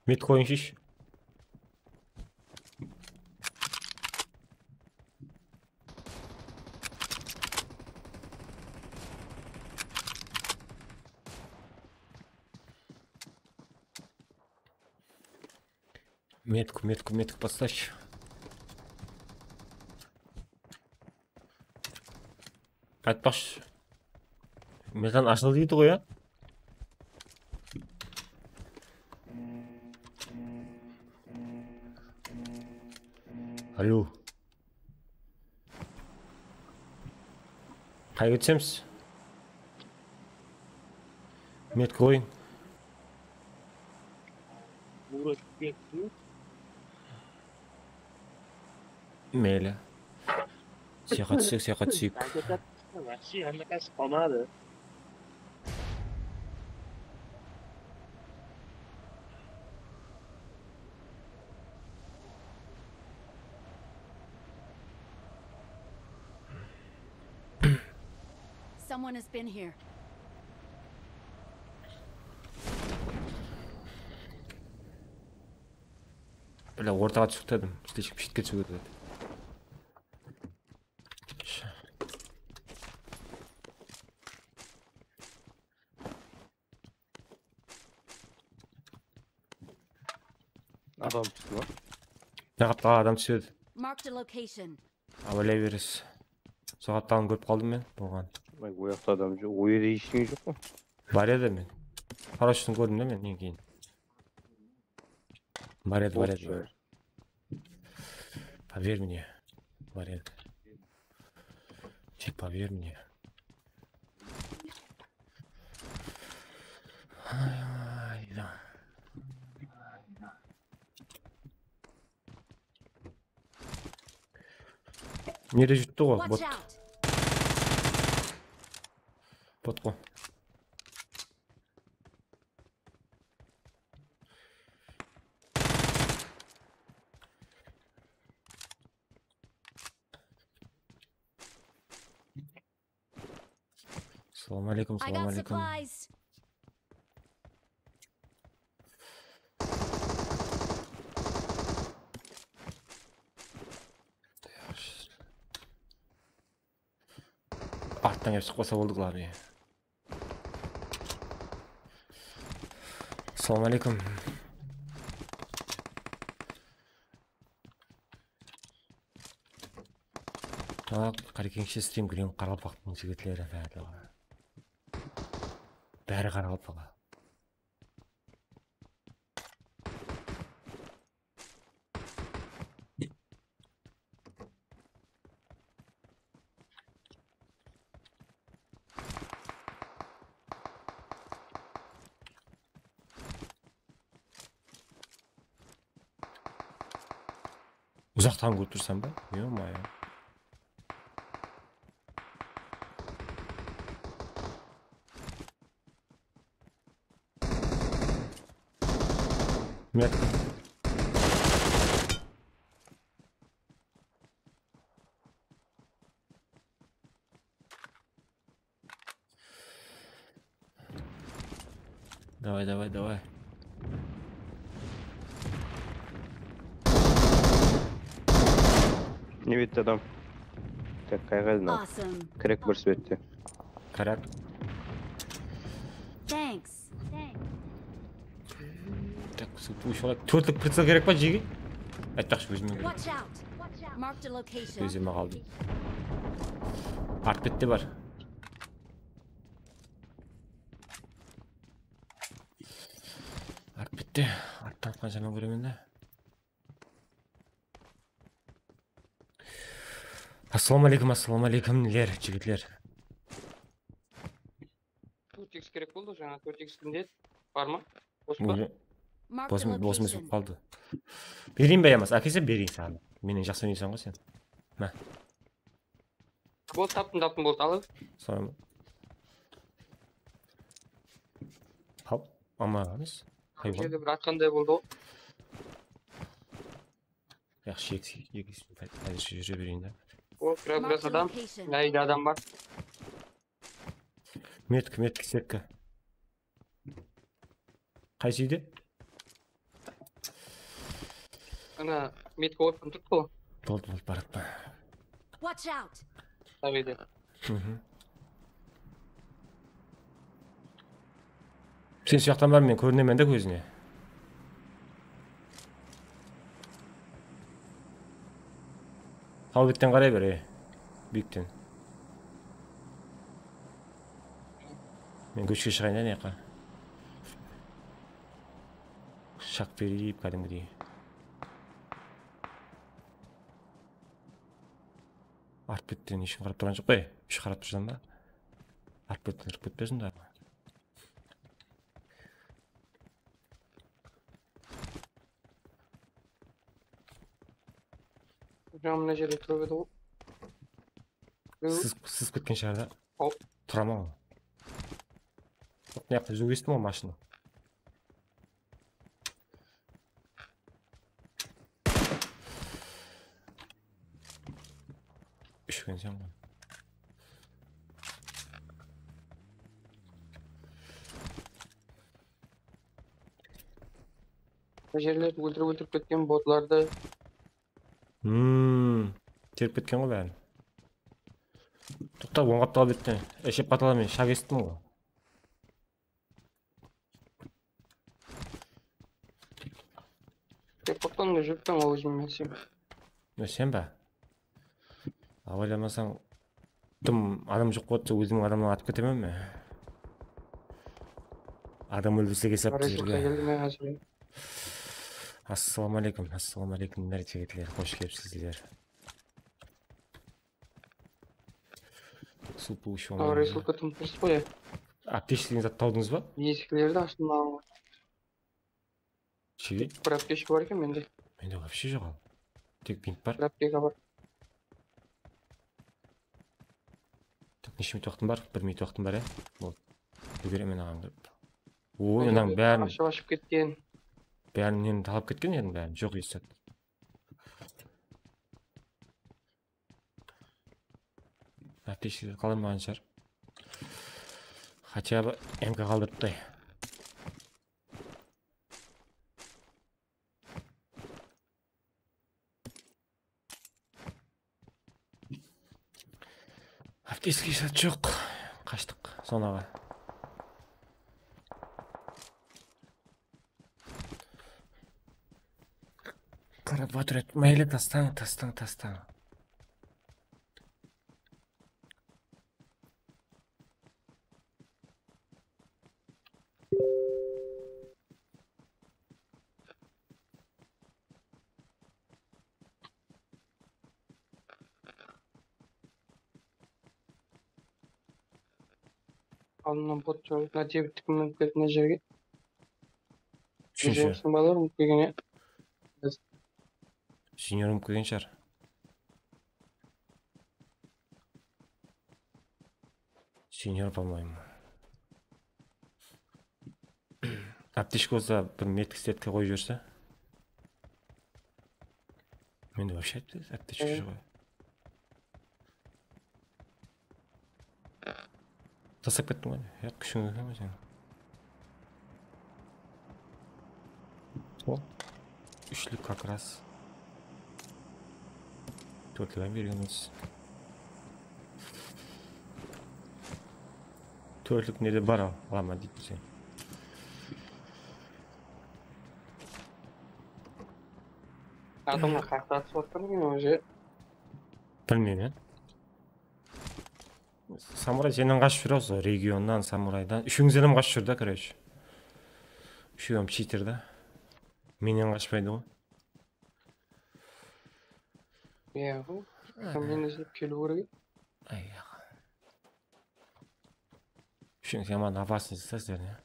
Metkoyın shesh. Metku, metku, metku baslayshı. Aytpaqshı. Mezan ashıldı deydi ǵoy, ya? Alo. Qayerge túsemiz? Metkoyın. Meyli. Sıyaqqa tússek, sıyaqqa túseyik. Вообще, hámme qáshıp qalmadı. Someone has been here. Bile ortaǵa túsip atırdım. Slishkim shetke túsiw kerek edi. Adam tústi ma? Mına qaptaǵa adam túsedi. Marked a location. Abalay beresiz. Sol qaptaǵın kórip qaldım men, bolǵan. Ay, o jaqta adam joq, o jerde hesh kim joq pa? Bar edi men. Parachutın kórdim de men, ennen keyin. Bar edi, bar edi. Поверь мне. Bar edi. Тек поверь мне. Ay, ay, ay. Nede júripti ǵo, bot. Bot ǵo. Salam aleykum, salam aleykum. Arttan kelip shıqpasa boldı, главное. Salam aleykum. Aq, Qarekeńshe, stream kúleń, qaraqalpaqtıń jigitleri bárligi. Bári qaraqalpaq. Uzaqtan kórip tursań ba? Ё-моё. Metka. Давай, давай, давай. Ne bette adam? Tak, qayǵa endi? Awesome. Krek bir svette. Krek. Thanks. Thanks. Tak, suw, uy, sholay. Tórtlik pricel kerek pa, jege? Aytpaqshı, ózime kerek. Watch out. Marked a location. Ózime qaldı. Art bette bar. Art bette. Arttan atqan jaman kóremen de. Assalawma aleykum, assalawma aleykum, ler, jigitler. Tórt iks kerek boldı, jańa tórt iks kimde? Bar ma? Bos pa? Bosım, bosım bolıp qaldı. Bereyin be, yamasa? Ákelse bereyin saǵan. Menen jaqsı oynaysań ǵoy sen. Má. Boldı, taptım, taptım, boldı, al. Soraman. Al, ama emes. Haywan. Jerde bir atqanday boldı ǵoy. Yaqshı, eki, eki, házirshe júre bereyin de. O, biraz, biraz adam. Jayda adam bar. Metk, metk, sekki. Qaysı úyde? Ana, metk otın turıptı ǵoy. Boldı, boldı, baratpan. Watch out! Tabii de. Sen sıyaqtan bar, men kórinemen de kózine. Taw betten qaray ber, e, biyikten. Men kóshke shıǵayın da, mıyaqqa. Shaq berip, kádimgidey. Art betten hesh kim qarap turǵan joq pa? Úsh qarap tursań ba? Art betten kirip ketpesin da. Hocam, mına jerde turıp edi ǵoy. Sız, sızıp ketken shıǵar da. Tura ma ol? Joq, mına jaqta júziw esittim ǵoy mashina. Úsh kónsem ǵoy. Mına jerlerdi óltirip, óltirip ketken botlardı. Hmm, terip ketken ǵoy bárin. Toqta, oń qaptalı betten. Eshep qatala men shaq esittim ǵoy. Tek qoptan da júripten ol ózim men sen. Ya sen ba? Abaylamasań, dım adam joq bolsa ózimniń adamlarımdı atıp ketemen be? Adam óldirse esap Resurska jerge. Keldim men házir. Assalawma aleykum, assalawma aleykum, jigitler, xosh kelipsizler. Supuw shonı. Resurka tım tırıs ǵoy. Aptechka degen zat tawdıńız ba? Esiklerdi ashtım awa. Shege? Bir aptechka bar eken mende. Mende вообще joq al. Tek bint bar. Bir apteka bar. Tek neshe minut waqtım bar? Bir minut waqtım bar, ya? Boldı. Úlgeremen aǵam kirip. Oy, mınań bárin ashıp, ashıp ketken. Bárin menen talap ketken edim, bárin. Joq, esit. Aptechkalar qalamağan shıǵar. Хотя бы M K qaldırıptı. Aptechka zat joq. Qashtıq sonaǵa. Qarap otır edi. Mayli, tastań, tastań, tastań. Aldınan bot joq. Mına jebittik minip keldi mına jerge. Úshinshi. Jeńistің balaları minip kelgen, ya. Senior minip kelgen shıǵar. Senior, по-моему. Aptechka bolsa bir metki stetke qoyıp jiberse. Mende вообще aptechka joq. Taslap kettim ǵoy. Ya, kúshiń eken ǵoy seniń. O, úshlik как раз. Tórtlik hám bergenmiz. Tórtlik nede bar al, alaman deydi sen. Adamlar qaqta atısıp atır mı, oje? Bilmeymen. Samuray, sennen qashıp júr, usı regionnan, samuraydan. Úshińizden hám qashıp júr da, короче. Úshewi hám cheater da. Mennen qashpaydı ǵoy. Iya, ǵo. Meni izlep keliw kerek edi. Ay, úsheńiz yaman опасный sizler, ne?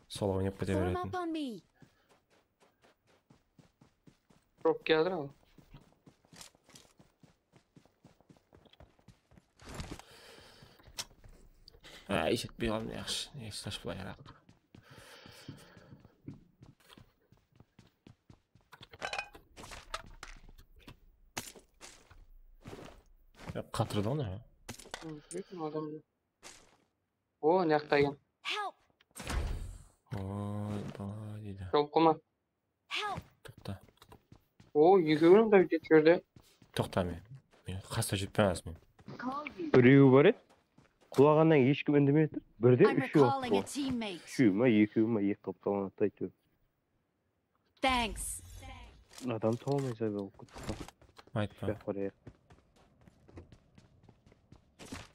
Sol oynap kete beretin. Drop keldi al. Ay, jetpey qaldım, yaqshı. Neyse, shashpılay araq. Qatırdı ǵo, ne? Bilmedim, adam. O, ne jaqta eken? Help! Oy, bala deydi. Jol quma. Help! Toqta. O, ekewin de ketip júrdi. Toqta, men. Men qasta júrippen azır men. Birewi bar edi. Qulaǵannan hesh kim úndemey atır. Birde úshew atır. Úshew ma, ekew ma, eki qılıp talanıptı, áytewir. Thanks. Adam tawmay zayba bolıp ketti. Aytpa. Shaq urayıq.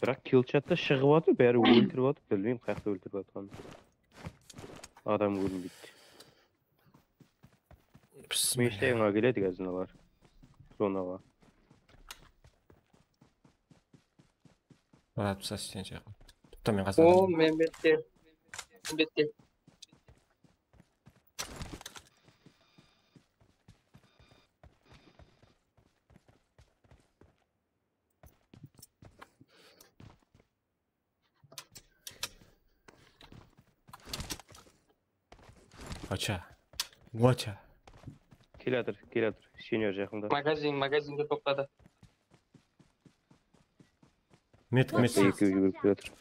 Biraq kill chatta shıǵıp atır, bári óltirip atır, bilmeymen qayaqta óltirip atırǵanın. Adam kórinbeydi. Bismillah. Meshte ańa keledi gazinolar. Zonaǵa. Lat, sasıyan jaqın. Tupta men qasırdım. O, Mambetke. Mambetke. Acha. Acha. Kelatır, kelatır. Senior jaqında. Magazin, magazinde toqtadı. Metik, metik. Ekewi júgirip kelatır.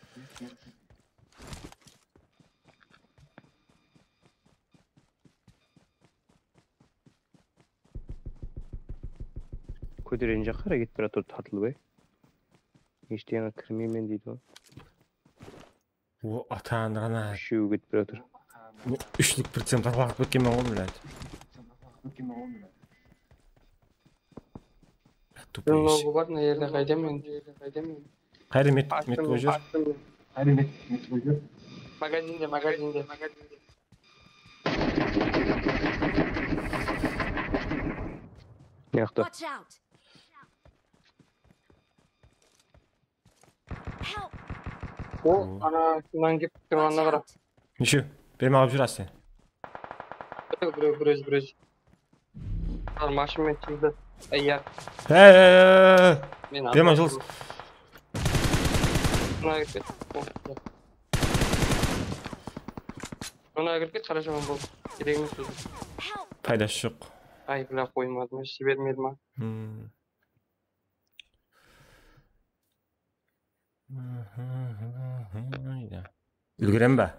Kóteren jaqqa hareket berip tur, Tatılbay. Eshteńe kirmeymen deydi ǵoy. O, atan ǵana. Úshewi ketip baratır. Úshlik pritsem taqlap ketkenmen ǵoy, блядь. Tupıy. Logo bar, mına jerde qaydam men? Qayda met, met qoyıp júr? Magazinde, magazinde, magazinde. Mıyaqta. Watch out! Help! O, ana, shunnan kelip turǵanına qara. Neshe? Berme alıp júr, áste. Birew, birew, birew, birew. Al, mashın menen túrdi. Ay, ya. Hey, hey, hey, hey. Men berme, Jıldız. Mına kirip ket. Mına kirip ket, qara jaman boldı. Keregi emes ózi. Paydası joq. Ay, bilá, qoymadım, jibermedim. Hmm. Úlgerem ba?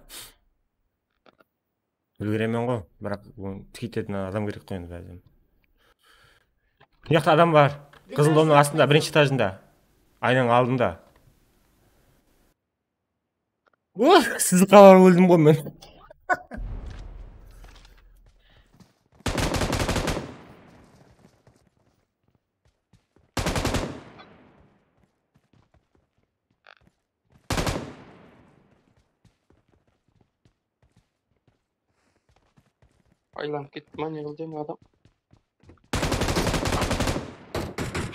Úlgeremen ǵoy, biraq tikeytetin adam kerek ǵoy endi báribir. Mıyaqta adam bar. Qızıl domnıń astında, birinshi etajında. Aynań aldında. Uf, siz qalar óldim ǵoy men. Aylanıp ketti ma, ne qıldı endi adam?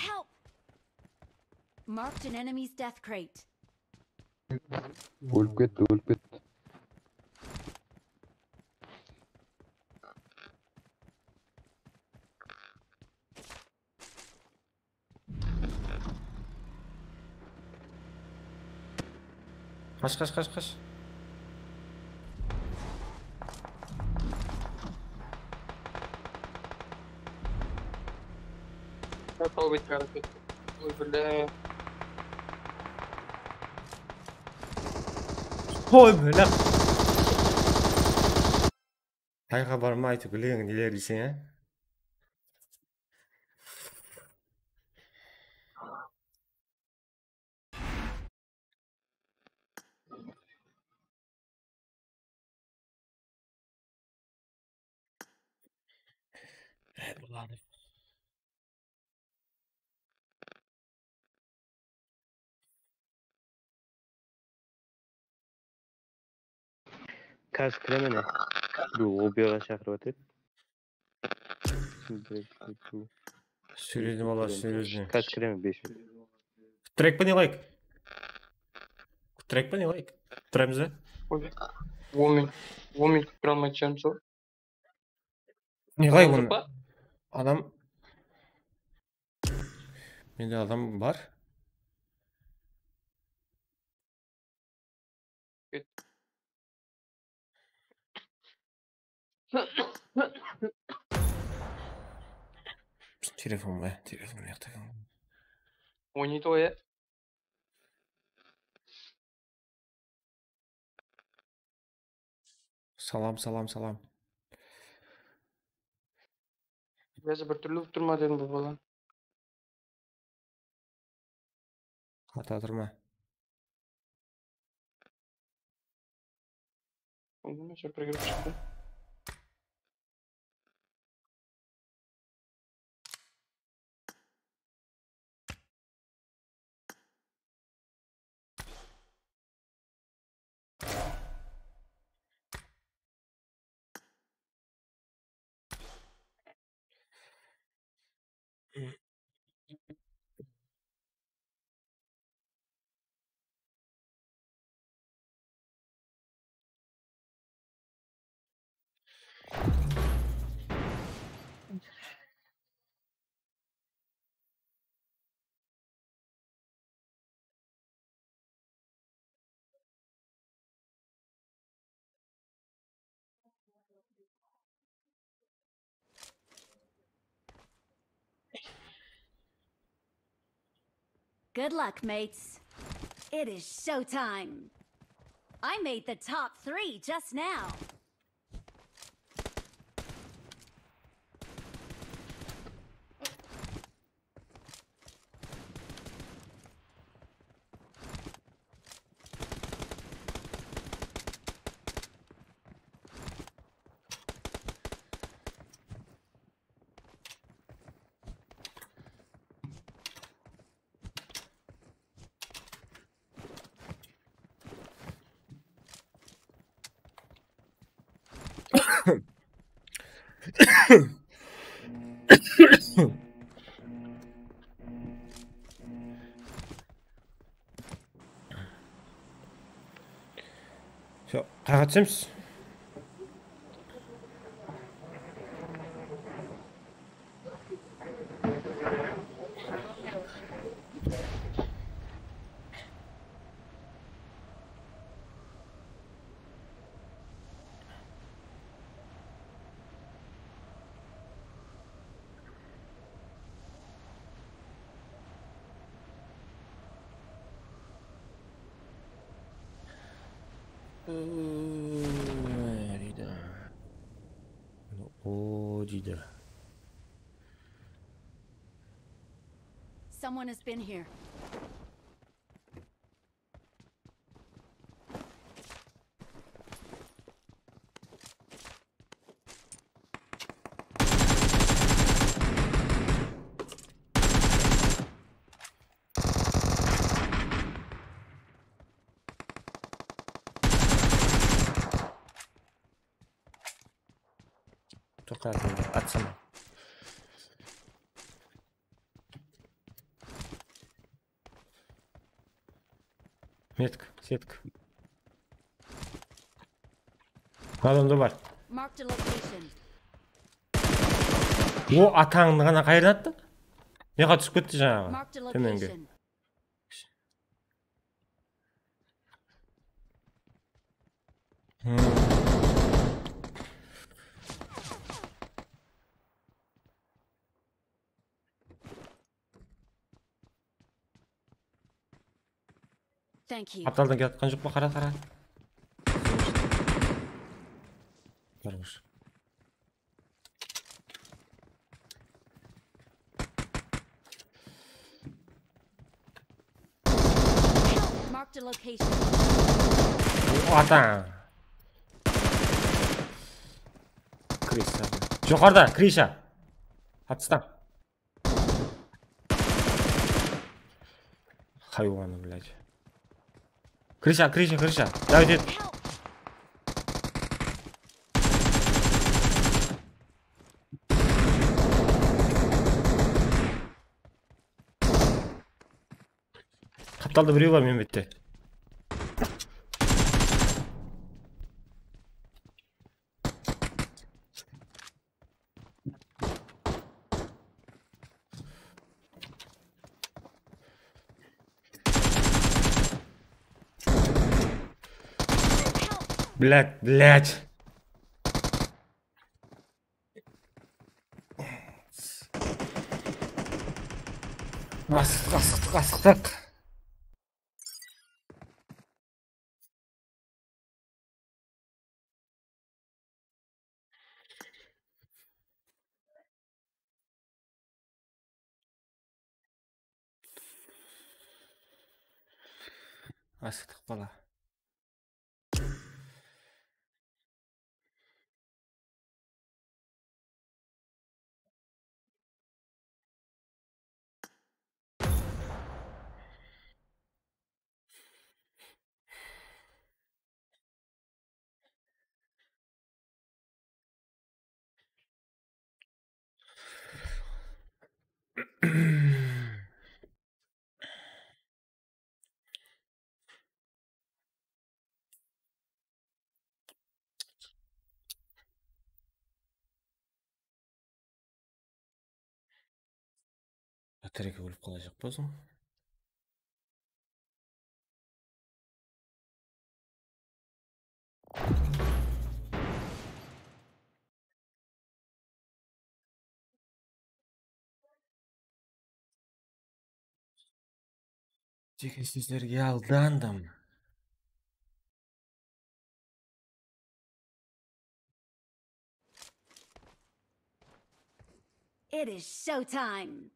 Help! Marked an enemy's death crate. Ólip ketti, ólip ketti. Qash, qash, qash, qash. Sol betke qarap ketti. Oy, bile. Oy, bile. Qayǵa barma, aytıp, gúleń, neler deyseń, á? Ey, buladı. Kaz kireme ne? Dur, o buyaqqa shaqırıp atır. Seryoznıy bala, seryoznıy. Kaz kireme, bes minut. Kuttirek pe ne layk? Kuttirek pe ne layk? Kuttiremiz be? Oy, on minut, on minut kuttiralmaydı shıǵarmız ǵoy. Ne ǵay onı? Adam. Mende adam bar. Telefon be, telefon yaqta. Oynaydı o ya. Salam, salam, salam. Házir bir túrli bolıp tur ma dedim bul bala. Qata turma. Boldı ma, kempir kirip shıqtı. Good luck, mates. It is showtime. I made the top three just now. Все, qayǵa túsemiz. Deydi. O deydi. Someone has been here. Toqta, atsana. Metka, setka. Adamda bar. Marked a location. O atańdı ǵana qayırdan attı? Meqa túsip ketti jańaǵı. Marked a location. Tómenge. Hmm. Thank you. Qaptaldan kelatqan joq pa? Qara, qara. Barmısh. Marked a location. O, ata. Krısa. Joqarıda, krısa. Atıstan. Haywanı, блядь. Крыша, крыша, крыша. Давай, дед. Help! Talda birew bar men bette. Блядь, блядь. Asıqtıq, asıqtıq, asıqtıq. Asıqtıq bala. Batareyka ólip qalajaq bolsın. Jeke sózlerge aldandım. It is showtime.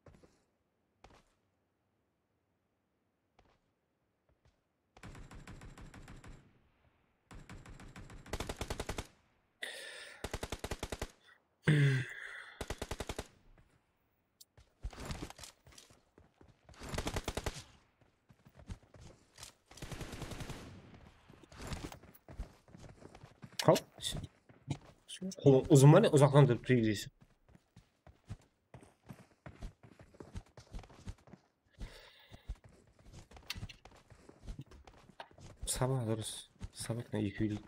Hop. Qol uzın ba ne? Uzaqtan turıp tegizeyseń. Saba durıs. Saba ekewdi.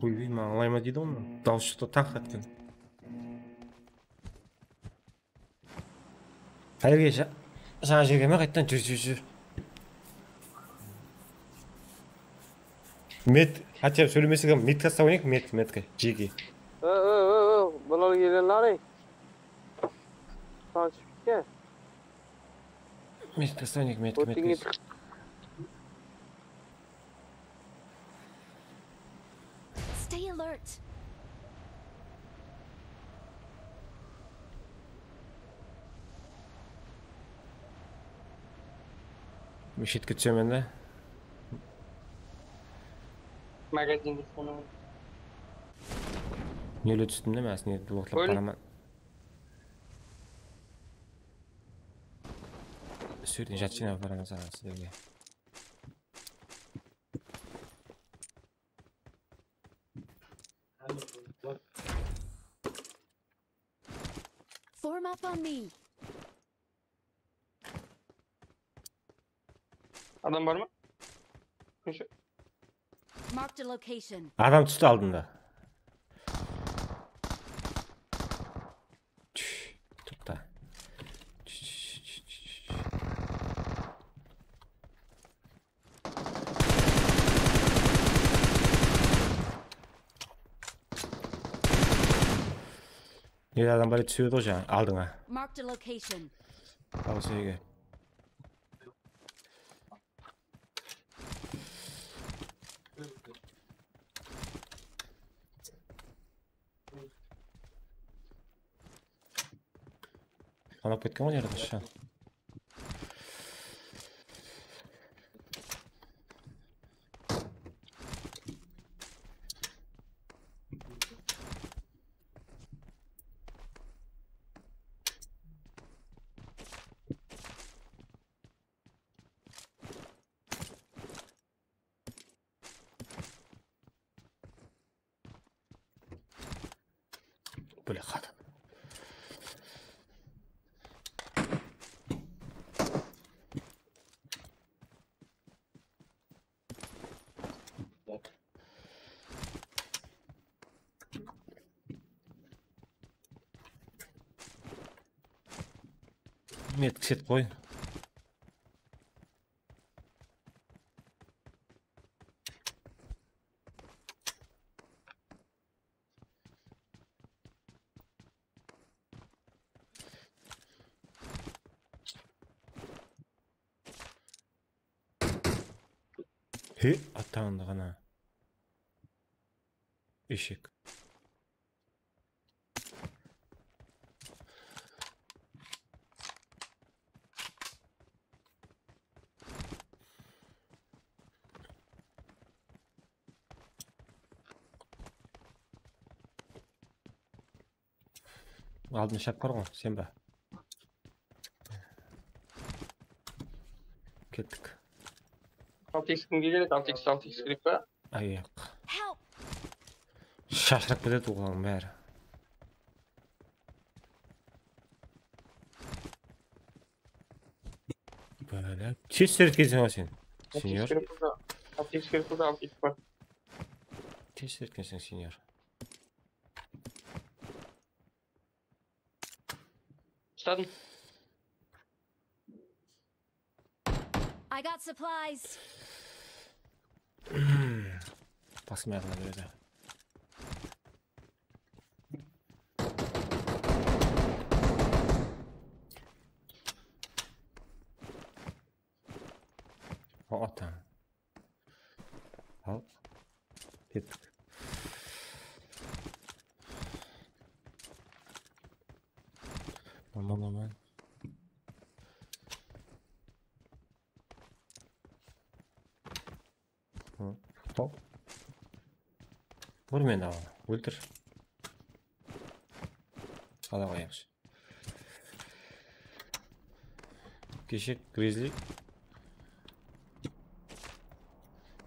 Oybey, mańlayma deydi ǵoy mına. Dawıs shıqtı, taq etken. Qayerge ja-, jańa jerge me qayttan júr, júr, júr. Med, хотя бы sóylemesek hám medka uslap oynayıq, med, medka, jeke. Ö, ö, ö, ö, bular kelenlari. Tanıshıp ketken. Medka uslap oynayıq, medka, medka. Stay alert. Meshitke túsemen de. Magazinge túsemen. Nele tústim de, men astına ortlap baraman. Sóyden jat jıynap baraman saǵan sizlerge. Form up on me. Adam bar ma? Kúnshi. Marked a location. Adam tústi aldında. Túsh, toqta. Túsh, túsh, túsh, túsh, túsh. Nede adam bar edi, túsedi ǵoy jańa aldıńa. Marked a location. Al, usı jerge. Qanap ketken ǵoy, nerde shı. Bile qatın. Medkit qoy. He, atańdı ǵana. Eshek. Aldın shapqar ǵoy, sen ba? Kettik. Altı X kimge kerek? Altı X, altı X kerek pa? Ayaq. Help! Shashırap ketedi olardıń bári. Bále. Tez seyretkenseń ǵoy sen, senyor. Altı X kerek bolsa, altı X kerek bolsa, altı X bar. Tez seyretkenseń, senyor. Ustadım. I got supplies. Basmay aqla beredi. O, ata. Al. Kettik. Aman, aman. Hı, hop. Vur meni, awa. Óltir. Ala qoyayıqshı. Keshek, Grizli.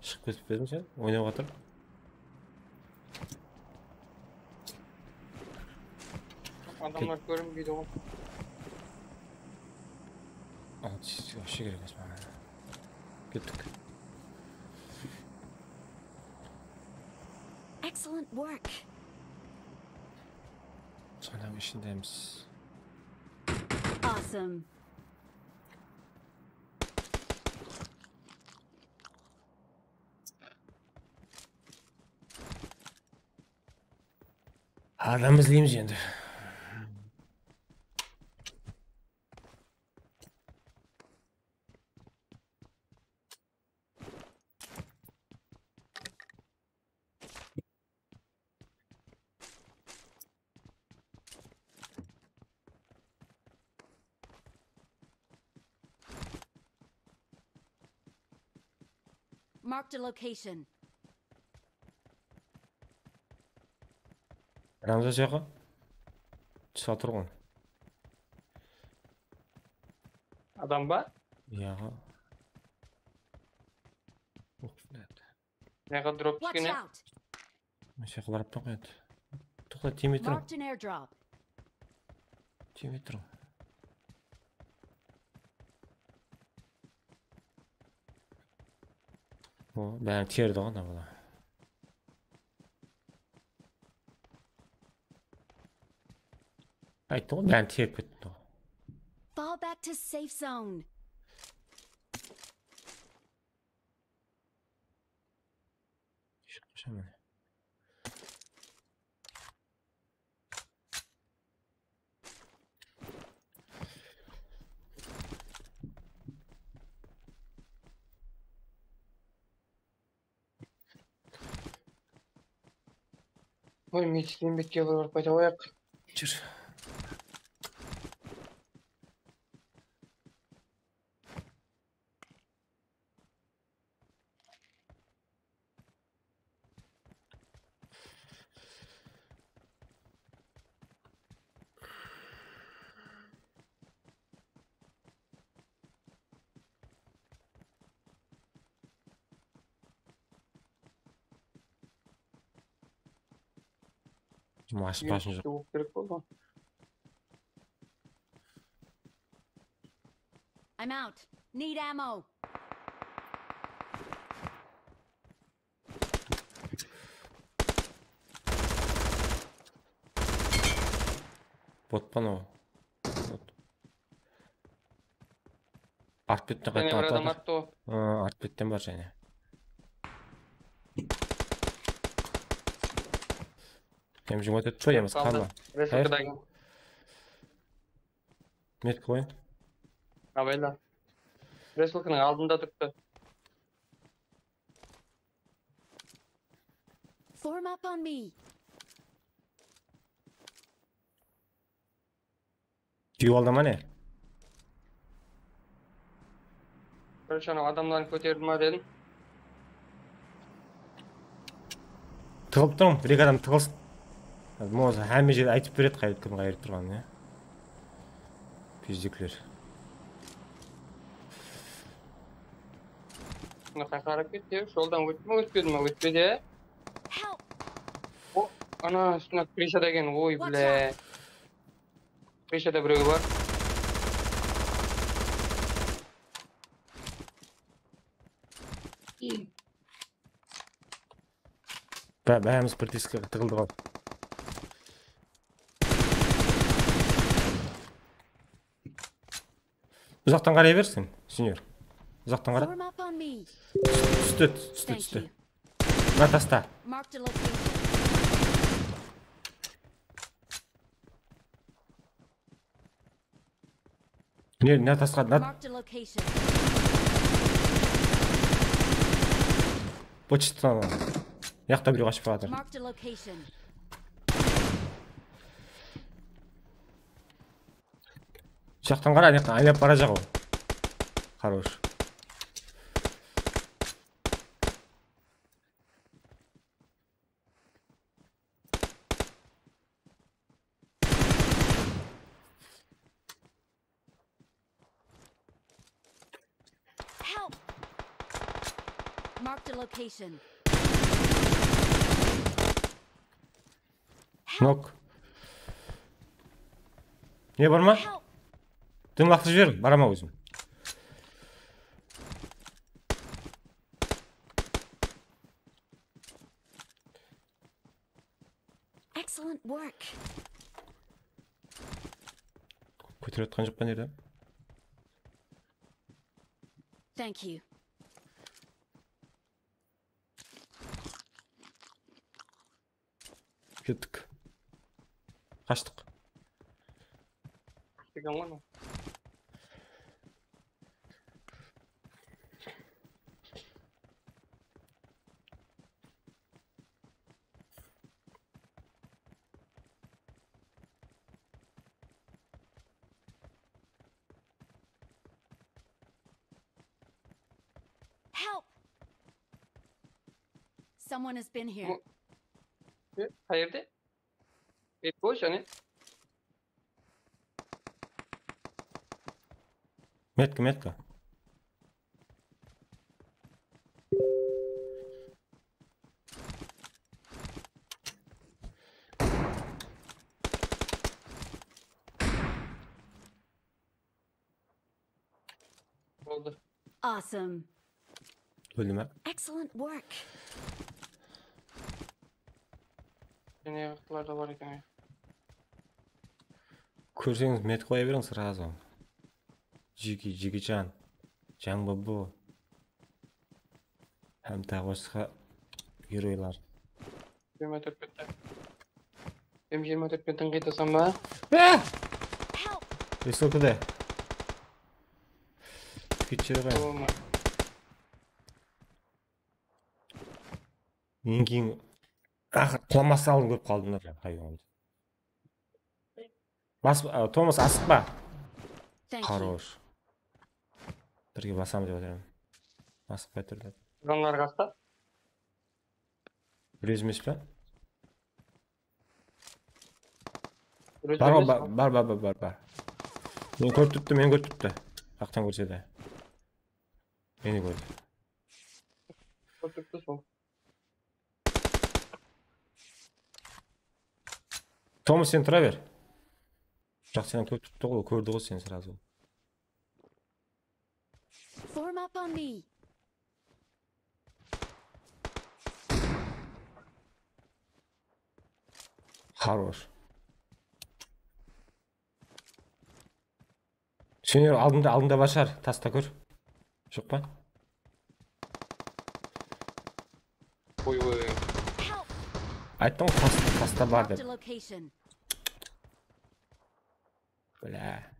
Shıǵıp ketip pe ediń sen? Oynap atır. Adamlar kórinbeydi ǵoy. Al, вообще kerek emes maǵan. Kettik. Excellent work. Sonıń ishindemiz. Awesome. Adam izleymiz endi. Marked a location. Ramzan jaqı. Túsip atır ǵoy. Adam ba? Yaǵı. Mına jaqqa drop túskeni. Watch out! Mına jaqqa barıp ta qoyadı. Toqta, tiymey turıń. Marked an airdrop. Tiymey turıń. O, bárin terdi ǵoy, ana bala. Ayttım ǵoy, bárin terip ketti ǵoy. Fall back to safe zone. Shıqpasha mine. Oy, Meksika embetke alıp barıp qayta qoyaq. Júr. Mashın, mashın joq. Kerek boldı. I'm out. Need ammo. Bot pa anaw? Bot. Artı betten qayttan atıp atır. Artı betten bar jáne. Em jigirma tórt pa, em qaldı. Resilkadagi. Metki qoyıń. Abayla. Resilkanıń aldında turıptı. Form up on me. Tiyip aldı ma ne? Короче, anaw adamlardı kóterdim ma dedim. Tıǵılıp turıń, bir-eki adam tıǵılsın. Moza hámme jerdi aytıp beredi, qay kim qayerge turǵanın, ya. Pizdekler. Mına qay qarap ketti, joldan ótti me, ótpedi me, ótpedi, ya. Help! O, ana, ústine krıshada eken, oy, bile. Krıshada birew bar. Bá-, bámiz bir teskege tıǵıldıq-aw. Uzaqtan qaray ber sen, Senior. Uzaqtan qara. Form up on me. Tústi, tústi, tústi. Mına tasta. Marked a location. Ne, mına tasqa, mına... Marked a location. Почти tamam. Mıyaqta birew qashıp baratır. Marked a location. Jaqtan qara, mıyaqtan aylap barajaq ol. Хорош. Help! Marked a location. Nok. Ne bar ma? Help! Dıń laqtırıp jiber, baraman ózim. Excellent work. Kóterip atqan joq pa nereden? Thank you. Kettik. Qashtıq. Eken ǵoy mınaw. Help! Someone has been here. Bu, ne? Qayerde? Ey, boy jáne. Metka, metka. Boldı. Awesome. Óldime? Excellent work. Jáne waqıtlarda bar eken. Kórseńiz, met qoya beriń srazu. Jiki, Jiki Chan, Jang Babu. Hám taǵı basqa geroylar. Jigirma tórt pette. M jigirma tórt penten qaytasan ba? Vısokoda. Ketip júr ǵoy. Eń keyin, aqır, qulamastan aldın kórip qaldım da, haywan. Bas, a, Tomas, asıqpa. Хорош. Birge basamız dep atırman. Asıqpay tur dep. Adamlar qasta? Birew emes pe? Bar, bar, bar, bar, bar. Meni kórip turıptı, meni kórip turıptı. Qaqtan kórse de. Meni kórdi. Kórip turıptı sol. Tomas, sen tura ber. Jaq, seni kórip turıptı ǵoy, kórdi ǵoy seni srazu. Form up on me. Хорош. Senior aldında, aldında bar shıǵar, tasta kór. Joq pa? Oy, oy, oy. Ayttım ǵoy, tas, tasta bar dep. Bilá.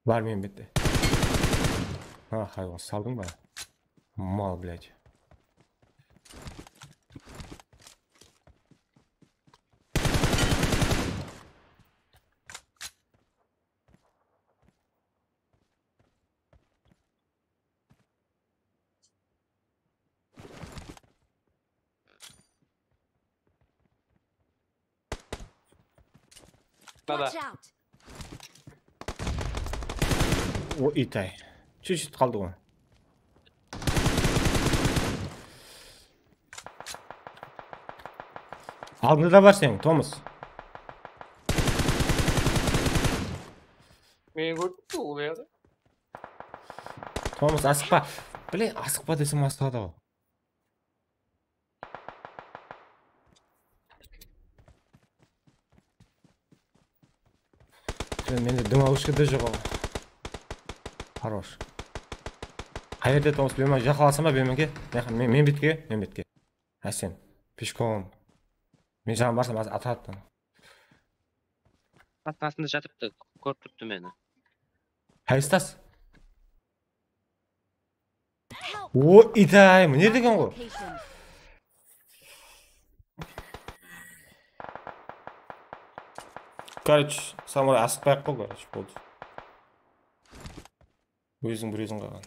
Bar men bette. Ha, hayvan, saldıń ba? Mal, блядь. Nada. O, itay. Чуть-чуть qaldı ǵoy. Aldında da bar seniń, Tomus. Meni kórdi ǵoy, ol jerde. Tomus, asıqpa. Блин, asıqpa desem asıqadı ǵoy. Mende dımawıshka da joq. Хорош. Qayerde, Tomus, buyman jaqalasam ba, buyman ke? Men, men betke, men betke. Ásen, peshkom. Men jaǵan barsam, az atadı. Qasında jatıptı, kórip turıptı meni. Qaysı tas? O, itay, mine degen ǵoy. Короче, samuray asıqpay-aq qol, короче, boldı. Óziń bir óziń qalǵan.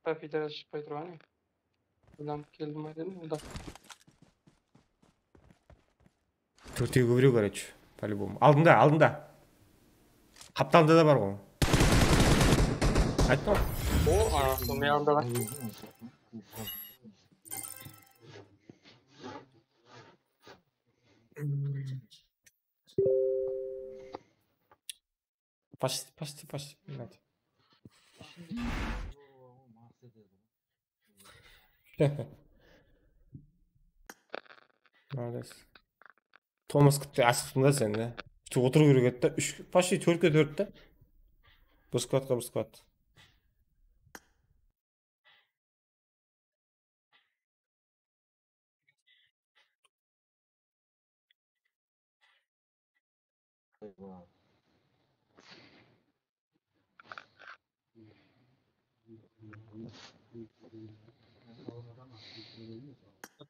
Kafedrada shıqpay turǵan ya. Oylanıp keldim ba dedim, onda. Tórtew kóbirek, короче, по-любому. Aldında, aldında. Qaptalında da bar ǵoy. Ayttım. O, anası, men aldında. Почти, почти, почти. Блядь. Молодец. Tomus, kútte asıqtıń da sen de. Kútte otırıw kerek edi da. Úsh, почти tórtke tórt ta. Bir skladqa bir sklad.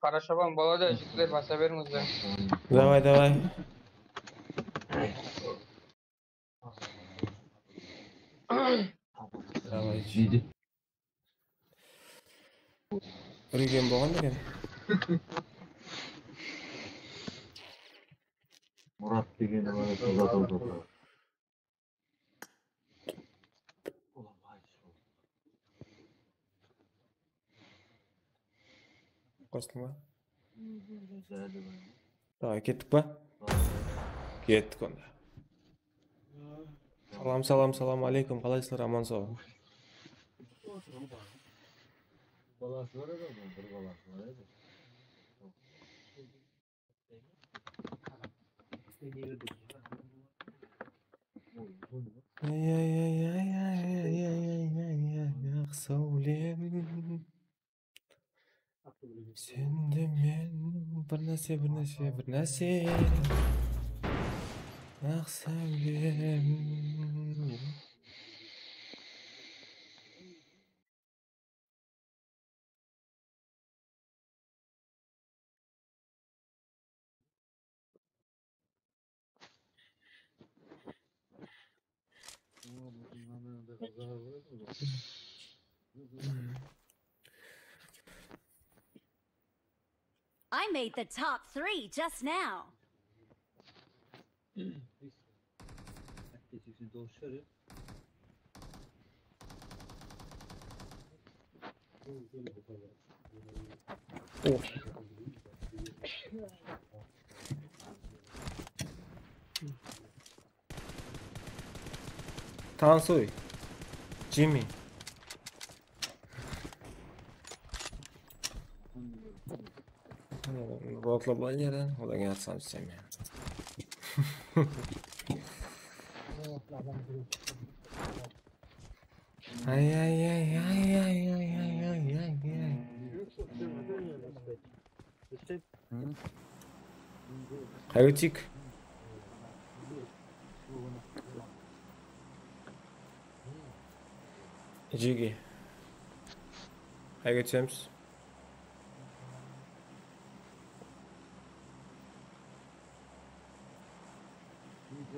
Qara shaban boladı, jigitler, basa berińizler. Davay, davay. Davay. Úregen bolǵan eken. Murat degen uzatıldı. Qostıń ba? Davay, kettik pa? Kettik onda. Salam, salam, salam aleykum. Qalaysızlar, aman-saw? Balası bar edi, bir balası bar edi. Ay, ay, ay, ay, aq sáwlem. Sen de men bir nárse, bir nárse, bir nárse. Aq sáwlem. I made the top three just now. Tansuy. Jimmi. Rotla blaynerden, odan keyin atsam sen meni. Ay, ay, ay. Qayǵa óteyik? Jege. Qayǵa túsemiz?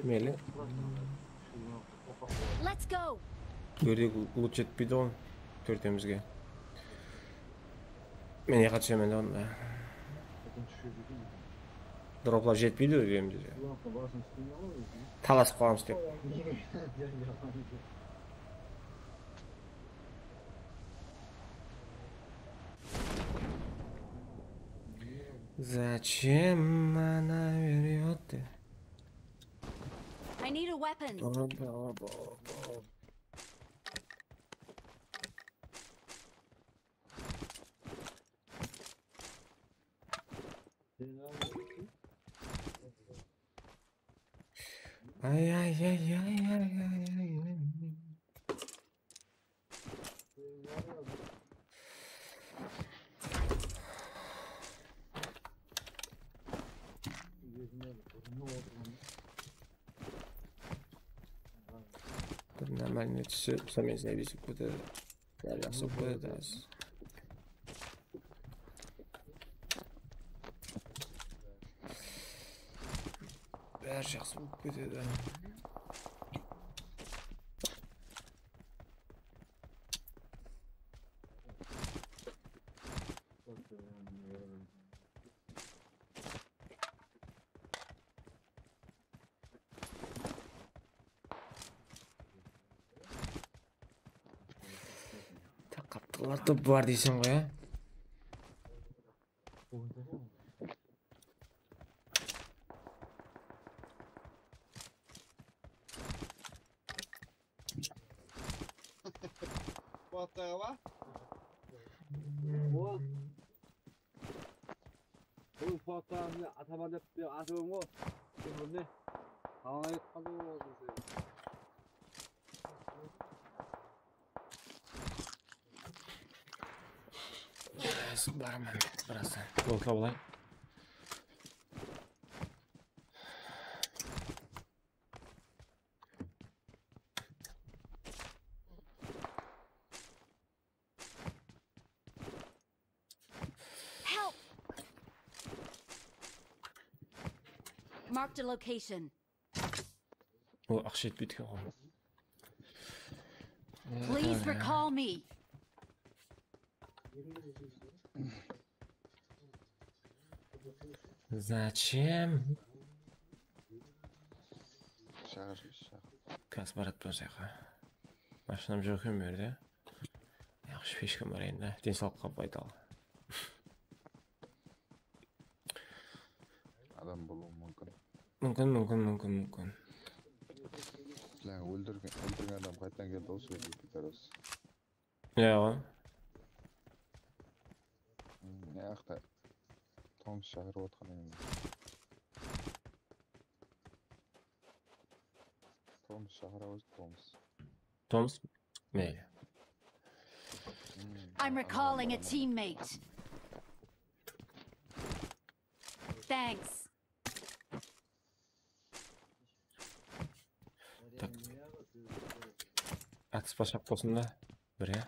Meyli. Let's go. Berdegi lut jetpeydi ǵoy tórtemizge. Men jaqqa túsemen de onda. Droplar jetpeydi ózimizde. Talasıp qalamız dep. Зачем она врёт? I need a weapon. Oba, oba, oba. Ay, ay, ay. Bir normalniy tússe, usta men seni bezip ketedi. Bári jaqsı bolıp ketedi házir. Bári jaqsı bolıp ketedi. Taqaptılar, top bar deyseń ǵoy, á? Polatbay aǵa. Bul Polatbay aǵa ataman dep bir atı bar ǵoy. Sen bul ne? Talan aytıp qaldı ǵoy. Baraman birazdan. Bolsa bolay. Help! Marked a location. O, aqsha jetpeydi eken ǵoy. Please recall me. Зачем? Shaqır, shaqır. Kaz baratpan sayqa. Mashinam joq eken bu jerde. Yaqshı peshka barayın da, densawlıqqa paydalı. Adam bolıwı múmkin. Múmkin, múmkin, múmkin, múmkin. Bilań, óltirgen, óltirgen adam qaytadan keldi ǵoy, sol pidoras. Iya ǵoy. Hmm, mına jaqta Toms shaqırıp atqan eken. Toms shaqıra qoydı, Toms. Toms? Meyli. Hmm, I'm recalling a teammate. Thanks. Tak. Atıspa shap bolsın da. Bir, ya.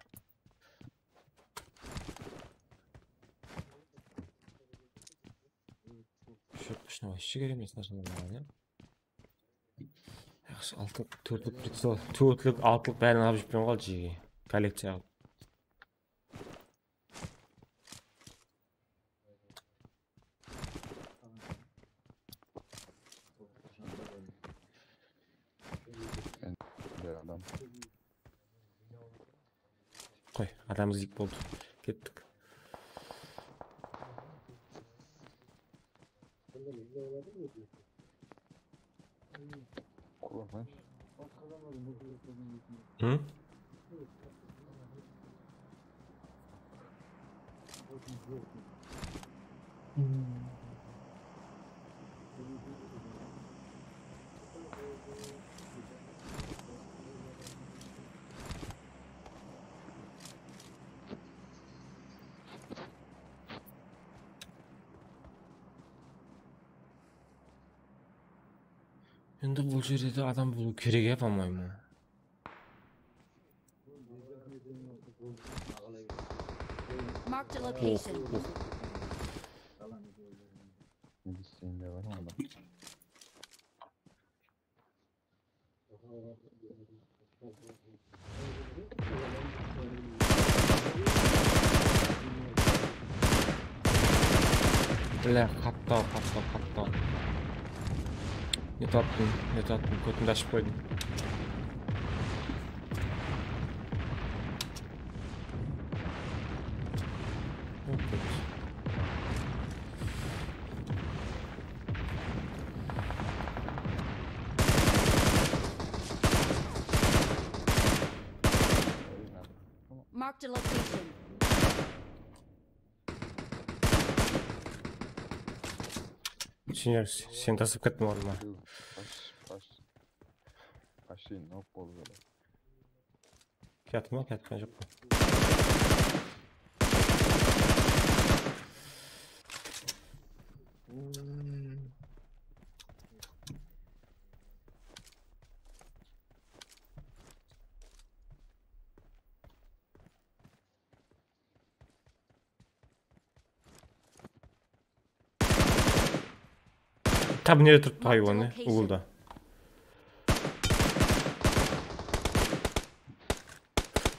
Shop ishine вообще kerek emes, nasıl bolmaǵan, ya. Yaqshı, altı, tórtlik pricel, tórtlik, altılıq bárin alıp júrip qaldı jege. Kollekciya qılıp. Endi adam. Qoy, adamımız iyik boldı. Kettik. Qorqınısh. Hı? Endi bul jerde de adam bolıw kerek ya, по-моему. Marked a location. Sende bar ma adam? Bile, qattı-aw, qattı-aw, qattı-aw. Ne taptım, ne taptım, kótimdi ashıp qoydım. Marked a location. Senior, sen tasıp kettim ornıma. Baş, baş. Baş nok boldı böyle. Kiyatma, kiyatma, joq. Tab nede turıptı haywan, ne? Uwılda.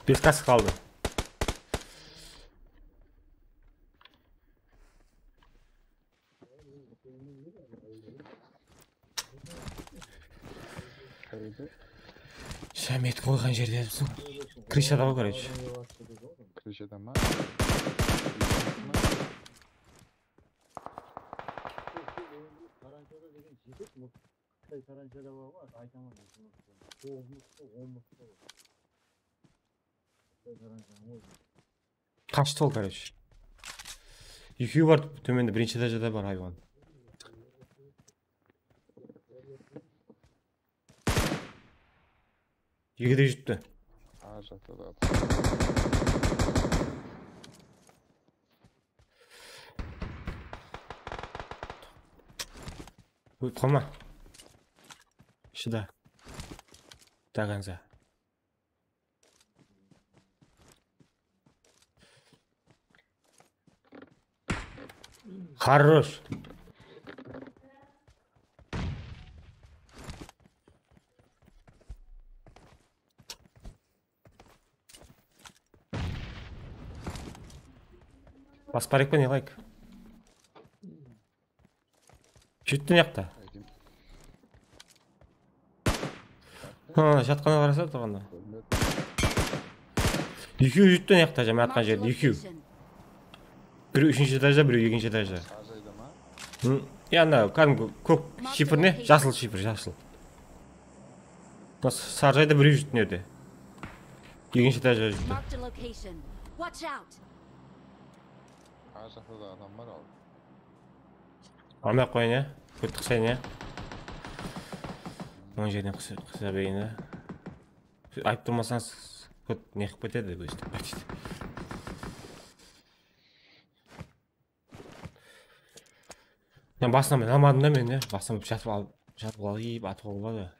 Bes kas qaldı. Qayerde? Shamet qoyǵan jerde yapsın. Krishada ǵoy, короче. Krishada ma? Taranchada degen jetik, Qıtay taranchada bar ǵoy, aytaman, toǵız mıs pa, on mıs pa bar. Qashtı ol, короче. Ekewi bar, tómende birinshi etajda bar haywan. Eki de júripti. Aa, jatıp atır. Kúlip qalma. Shıda. До конца. Хорош. Basparek pa ne layk? Júripti mıyaqta. Ha, jatqanına qarasa turǵanda. Ekewi júripti mıyaqta, jáme atqan jerde, ekew. Birew úshinshi etajda, birew ekinshi etajda. Hı, ya, ana, kádimgi kók shifr ne? Jasıl shifr, jasıl. Mına sarı jayda birew júripti mına jerde. Ekinshi etajda júripti. Ar jaqta da adam bar al. Almay-aq qoyayın, ya. Kóp qısayın, ya. Oń jerden qısa, qısa beyin, ya. Ayıp turmasańız, kóp ne qılıp ketedi, ózi. Ya, basınan men almadım da men, ya. Basınan jatıp al, jatıp alayıp atıp alǵa boladı.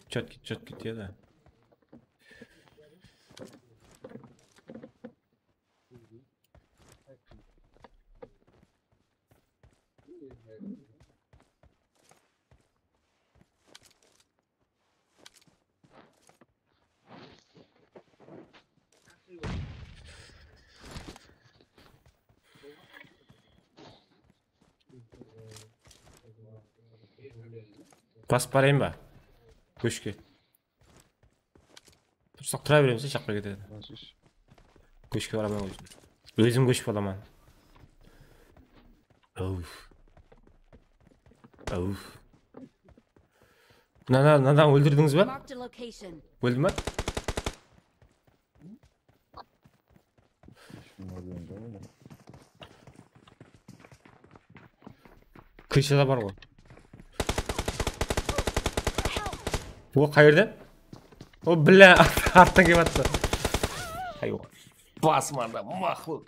Чётко, чётко tiyedi. Basıp barayın ba? Góshke. Tursaq tura beremiz, shaqpay ketedi. Góshke baraman ózim. Ózim góship alaman. Uf. Uf. Mına, mına, mınadan óldirdińiz ba? Marked a location. Óldi ma? Krıshada bar ǵoy. O, qayerden? O, bilá, arttan kelip attı. Ay, basmanda maqul.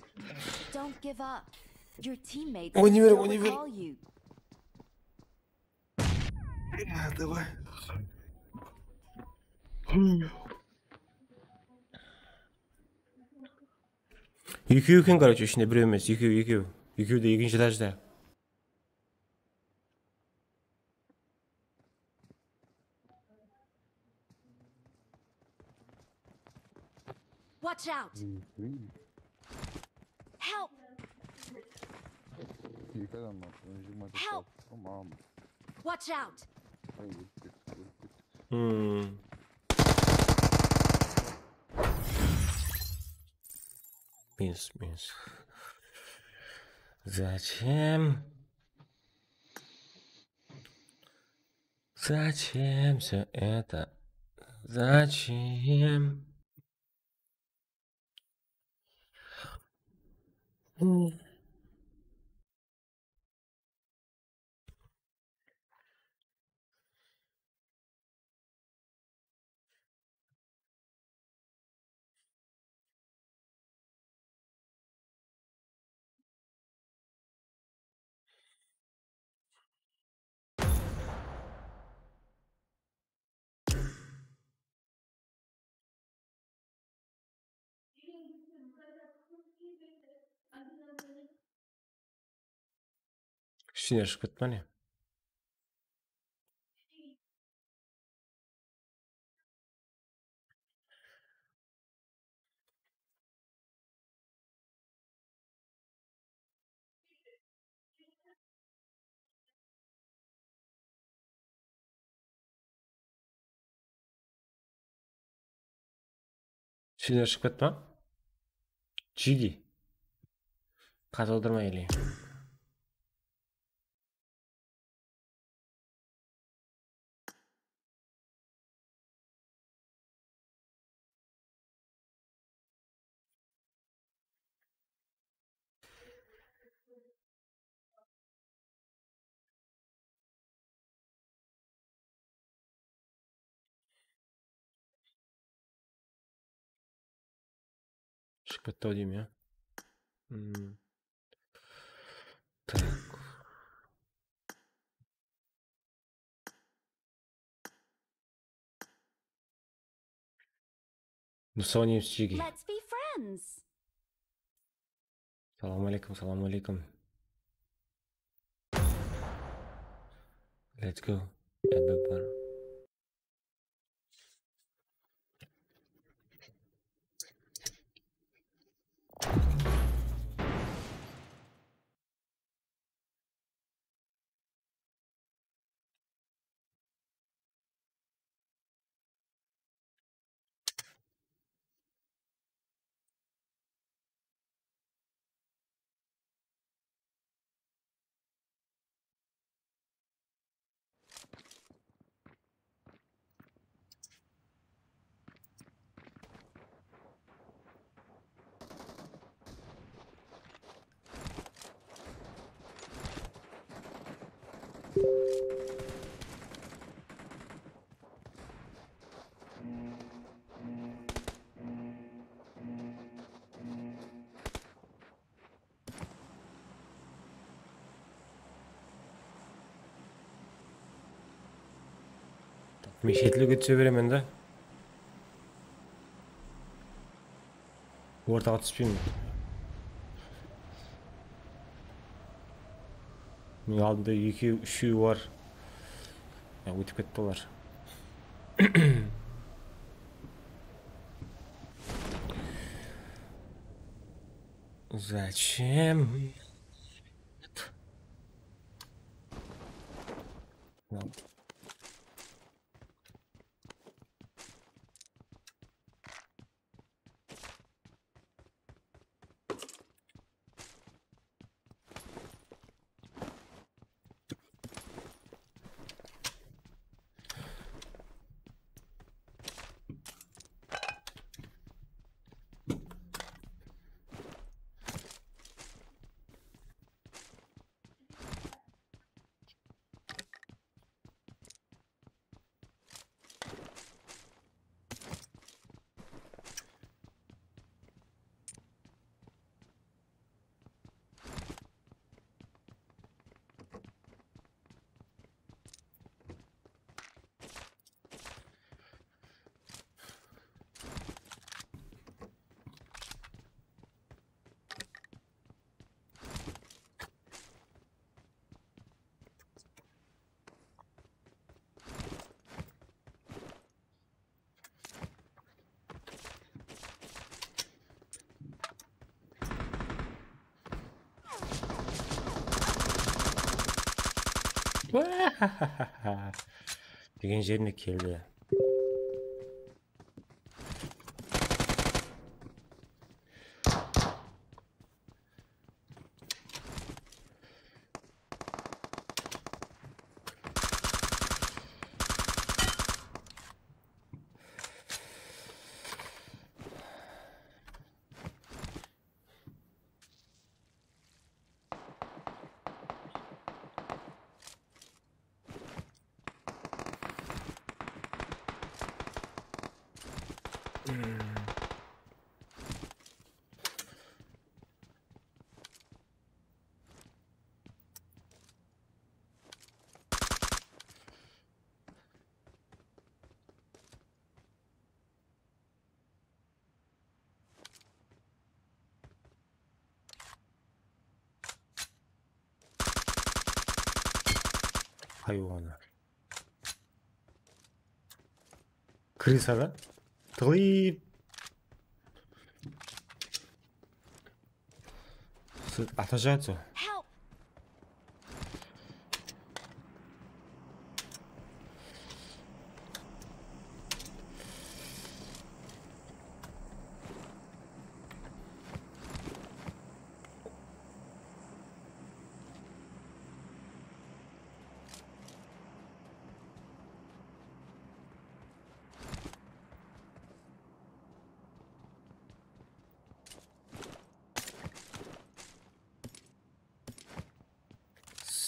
Don't give up. Your teammates Oyna ber, will oyna ber. Recall you. Давай. Ekew eken, короче, ishinde birew emes, ekew, ekew. Ekew de ekinshi etajda. Watch out! Help! Eki adam bar. Ön jigirma Help! Tamam. Watch out! Ay, ólip ketti, ólip ketti. Hmm. Minus, minus. Зачем? Зачем всё это? Зачем? Ishine shıǵıp ketti ma ne? Ishine shıǵıp ketti ma? Jigi. Qatı otırma ele. Shıǵıp ketti-aw deymen, ya. Hmm. Tak. Nusa oynaymiz, Jigi. Let's be friends. Salam aleykum, salam aleykum. Let's go. Endi bar. Men shetlerge túse beremen da. Ortaǵa túspeymen. Meniń aldımda ekew, úshew bar. Ya, ótip ketti olar. Зачем? Degen jerine keldi. Haywanlar. Krısa da tıǵılıp. Atajadı. Help!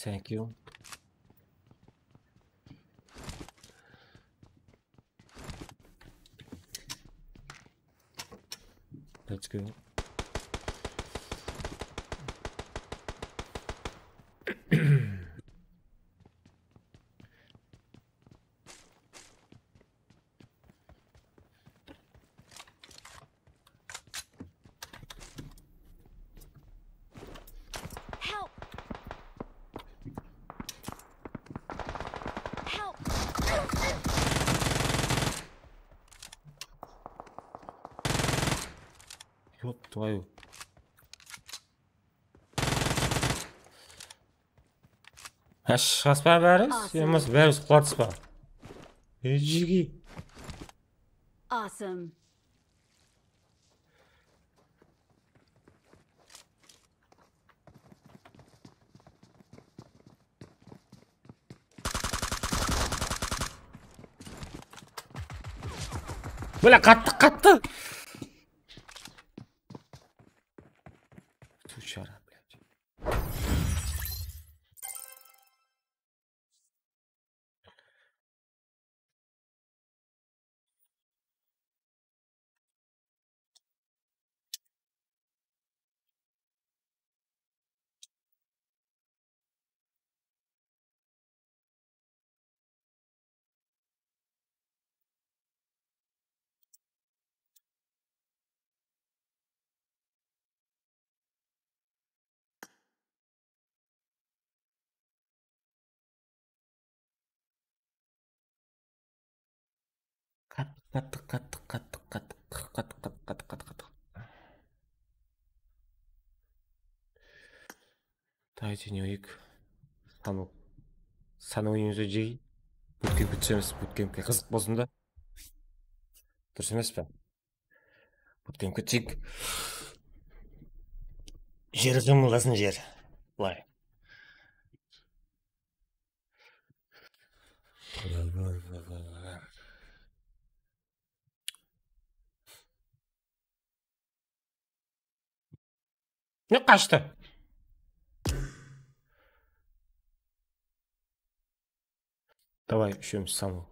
Thank you. Let's go. Help! Help! Ёб твою. Ha, shıǵasız ba bárińiz? Awesome. Yamasa bárińiz qulatısız ba? Ejigi. Awesome. Bile qattı, qattı. Tüshara, блядь. Qattı, qattı, qattı. Давайте, не oyık. Sanıw. Sanıw oyınımızdı jey. Bootcampke túsemiz, bootcampke qızıq bolsın da. Durıs emes pe? Bootcampke túseyik. Jer qımıldasın, jer. Bılay. Ne qashtı? Davay, úshemiz sanıw.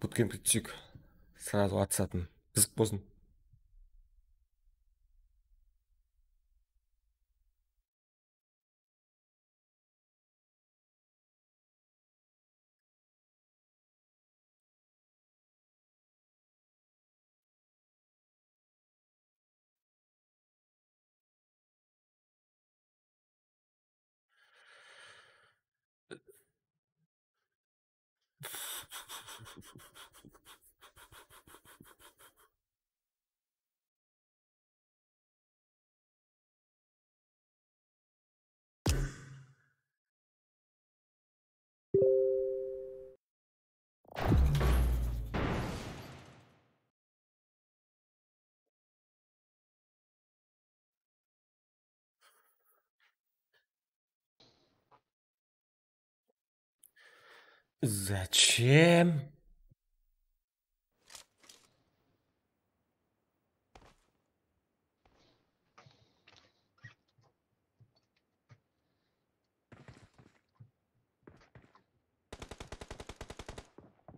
Bootcampke túseyik. Сразу atısatın. Qızıq bolsın. Зачем?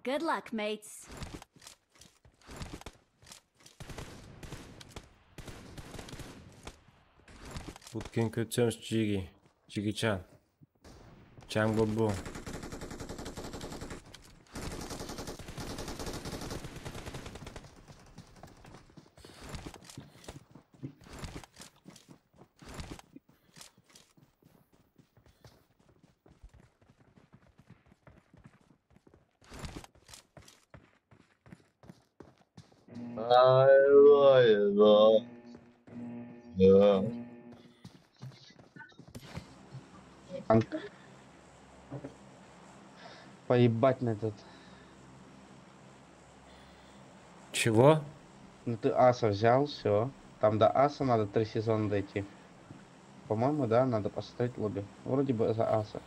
Good luck, mates. Butken kótsemiz, Jigi. Jigi-chan. Jang Bobo. Ай, ой, ой. Да. Ан-, поебать на этот. Чего? Ну ты аса взял, всё. Там до аса надо три сезона дойти. По-моему, да, надо поставить лобби. Вроде бы за аса.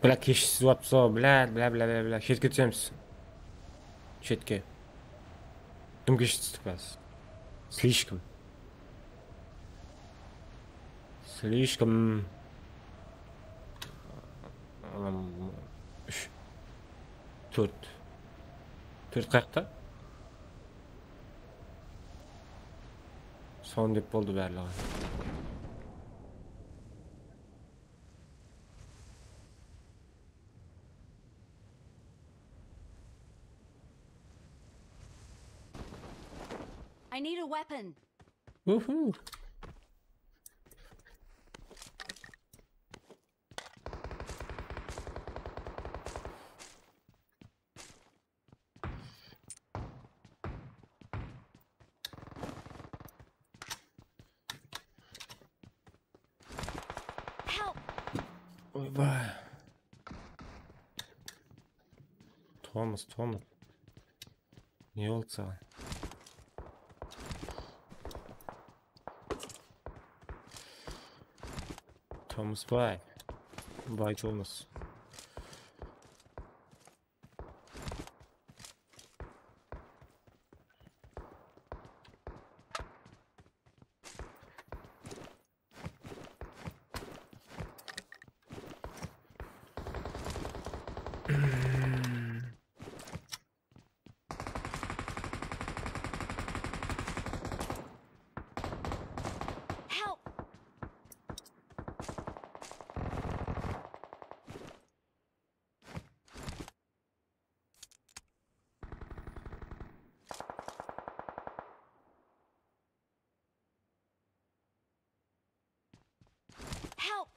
Бля, keshsiz bolıptı, bля, bля, bля, bля, bля. Shetke túsemiz. Shetke. Dım keshiktirdik házir. Слишком. Слишком. Anam, úsh. Tórt. Tórt qayaqta? Son dep boldı barlıǵı. I need a weapon. Uhu. Help! Oybay. Tomas, Tomas. Ne boldı saǵan? Tomas bay. Bay Tomas. Help! Help!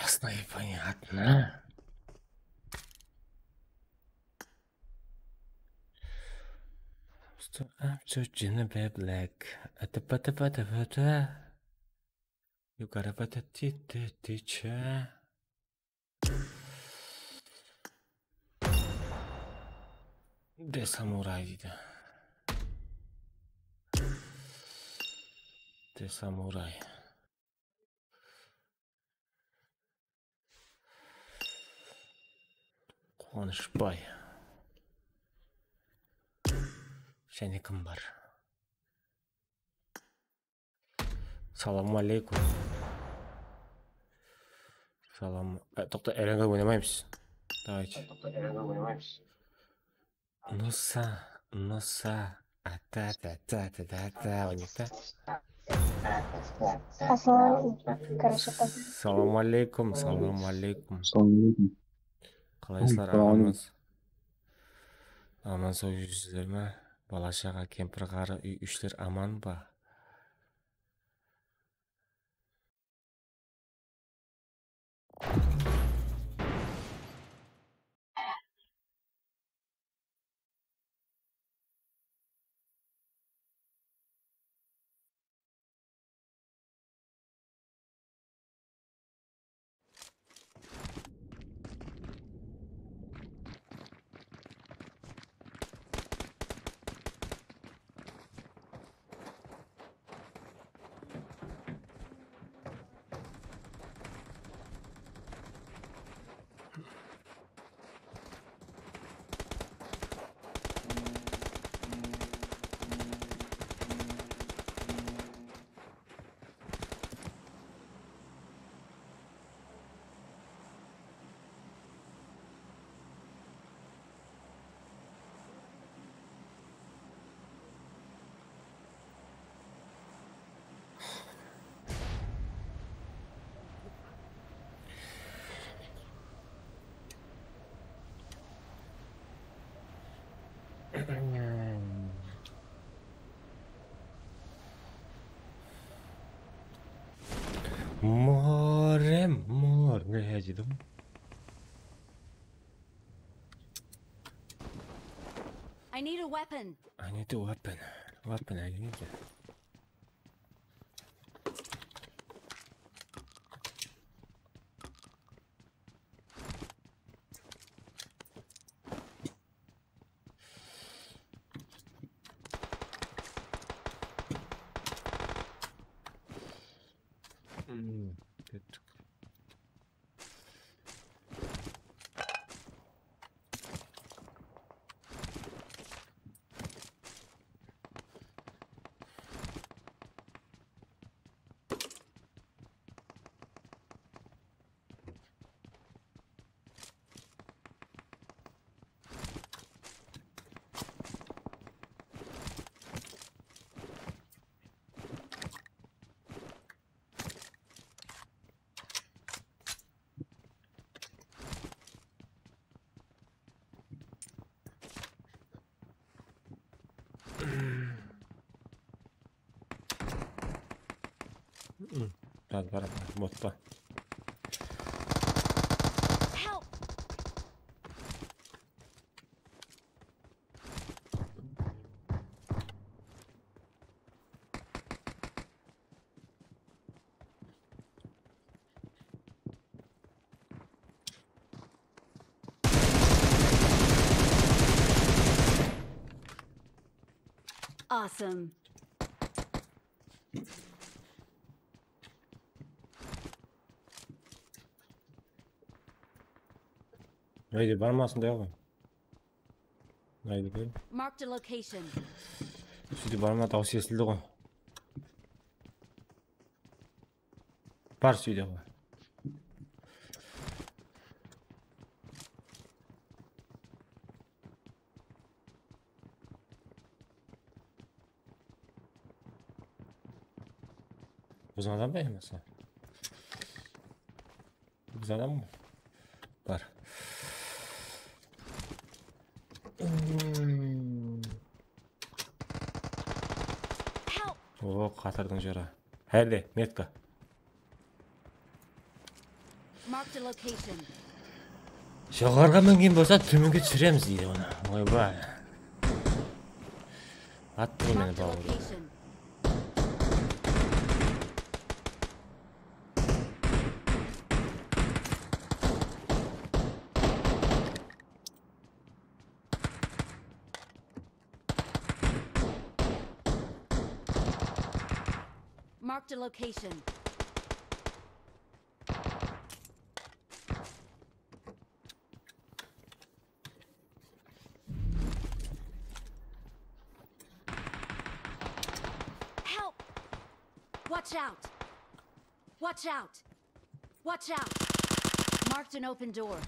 Ясно и понятно. Что, а, чё, Джина Бэблэк? Это, это, это, это. You gotta put a tit, tit, teacher. De samuray deydi. De samuray. Quwanıshbay. Jáne kim bar? Salam aleykum. Salam. E, toqta, R N G oynamaymız. Давайте. Nusa, Nusa. Ata, ata, ata, ata, ata, oynayıq ta. Assalawma aleykum, Karashaqqa. Salam aleykum, salam aleykum. Salam aleykum. Qalaysızlar, aǵamız? Aman-saw júrsizler me? Bala-shaǵa, kempir-ǵarrı, úy-ishler aman ba? More, more, dedim. I need a weapon. I need a weapon. Weapon, I need it. Hmm, kettik. Házir baraman, bot pa? Help! Awesome. Haydi, barmasın da ǵoy. Haydi, kel. Marked a location. Sóytip barma, dawıs esildi ǵoy. Bar sóyde ǵoy. Buzın adam ba yamasa? Buzın adam mı? Bar. Hmm. Help! O, qatırdıń jara. Házir, metka. Marked a location. Joqarıǵa mingen bolsa, tómenge túsiremiz deydi onı. Oybay. Attı ǵoy meni bawırıma. Marked a location. Marked a location. Help! Watch out! Watch out! Watch out! Marked an open door.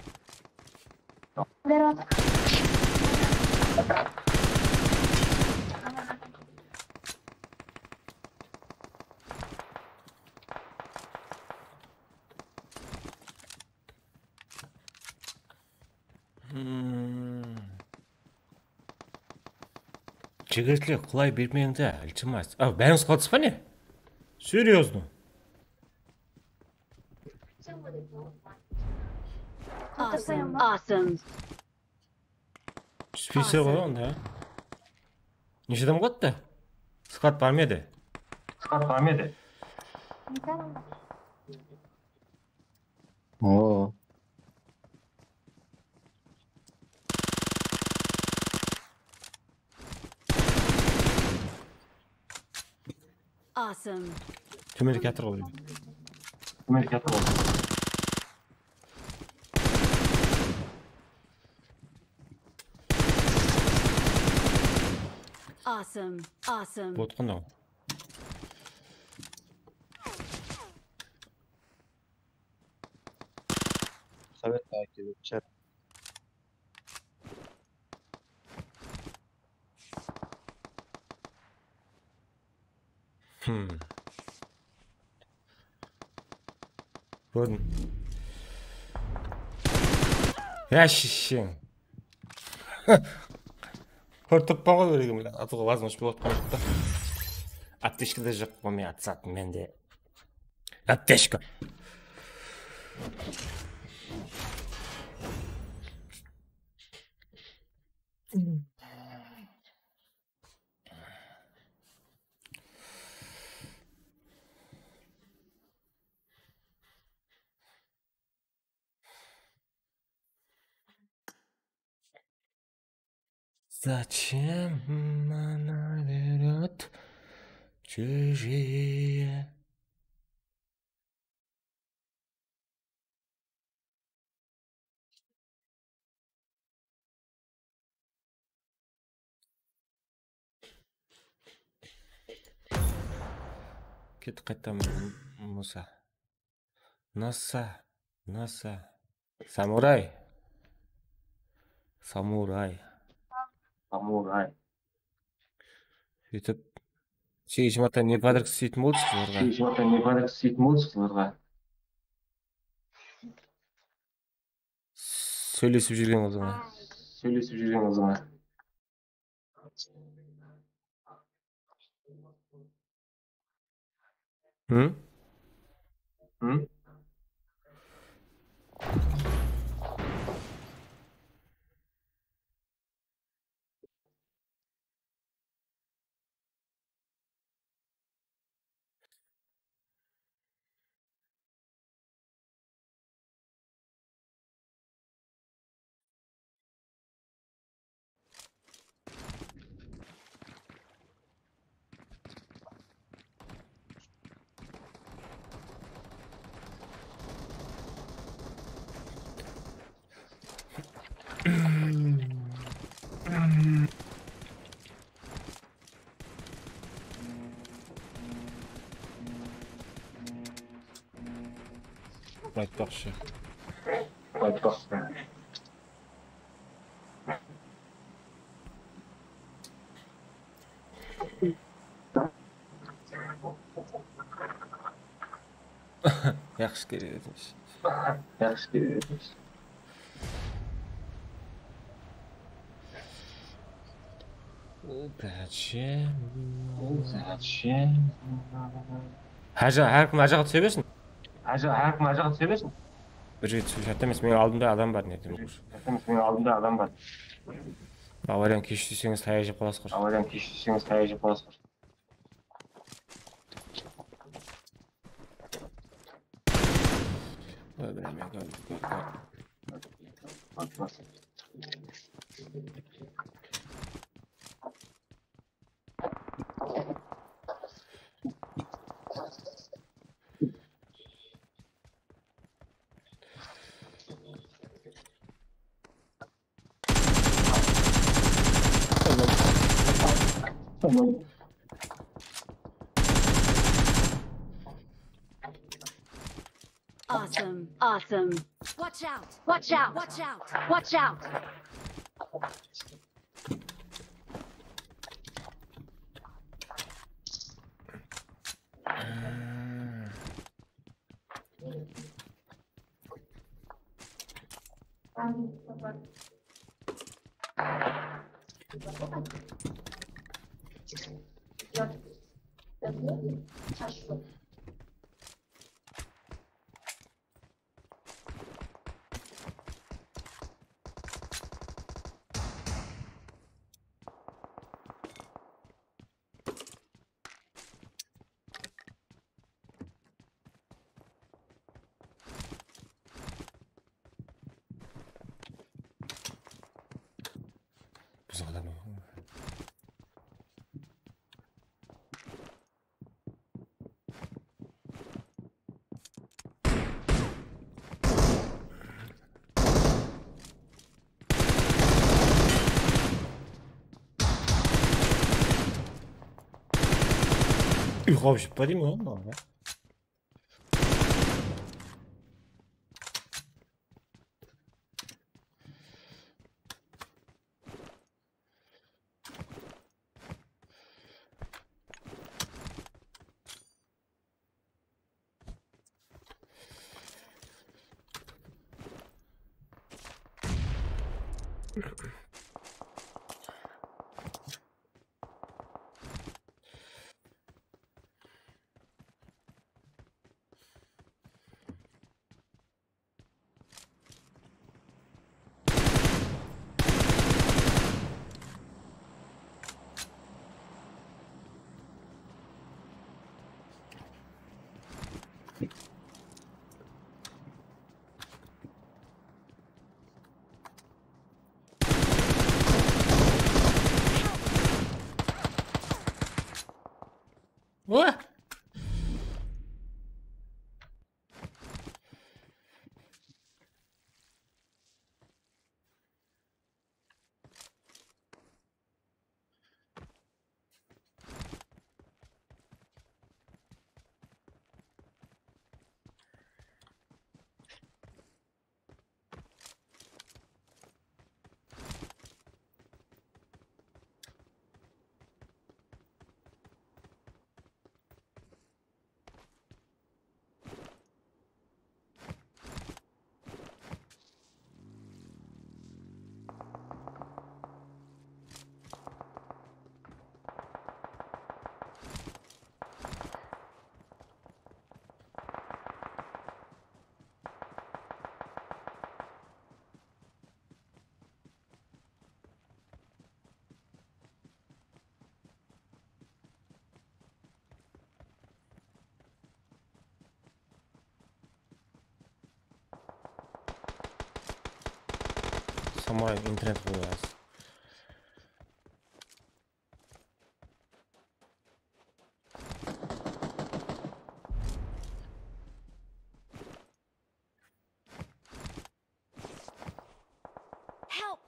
Hmm. Jigitler, qulay bermeń de, iltimas. Aw, bárińiz qatıs pa ne? Серьёзно. Awesome. Awesome. Túspeysiz ǵoy onda. Neshe adam qattı? Sklad bar ma edi? Sklad bar ma edi? Oo. Awesome. Tómende kiyatır ǵoy. Tómende kiyatır ǵoy. Awesome. Awesome. Botqan ol. Sovet kelip chat. Hmm. Kórdim. Ya, shisheń. Kórip turıppan ǵoy, ólegim. Atıwǵa возможность bolıp atqan joq ta. Aptechka da joq, men atısadım mende. Aptechka. Зачем она берёт чужие? Kettik qaytadan, Musa. Nasa, Nasa. Samuray. Samuray. Samuray. Sóytip, segizinshi martta ne padrok isleytin boldı qızlarǵa. Segizinshi martta ne padrok isleytin boldı qızlarǵa. Sóylesip júrgen qızıma. Sóylesip júrgen qızıma. Hı? Hı? Aytpaqshı. Aytpaqshı. Yaqshı keledi. Yaqshı keledi. Zachем? Zachем? Hája, hár kim mına jaqqa túse bersin. Hája, hár kim mına jaqqa túse bersin. Bir jerge túsip jatır emes, meniń aldımda adam bar, ne deyim. Jatır emes, meniń aldımda adam bar. Avariyan kesh túseńiz, tayaq jep qalasız. Avariyan kesh túseńiz, tayaq jep qalasız. Awesome. Awesome. Watch out. Watch out. Watch out. Watch out. Buzıq adam. Uyqı alıp jep pa deymen ǵoy mınaw. Wah! Samuray internet qoyasız. Help!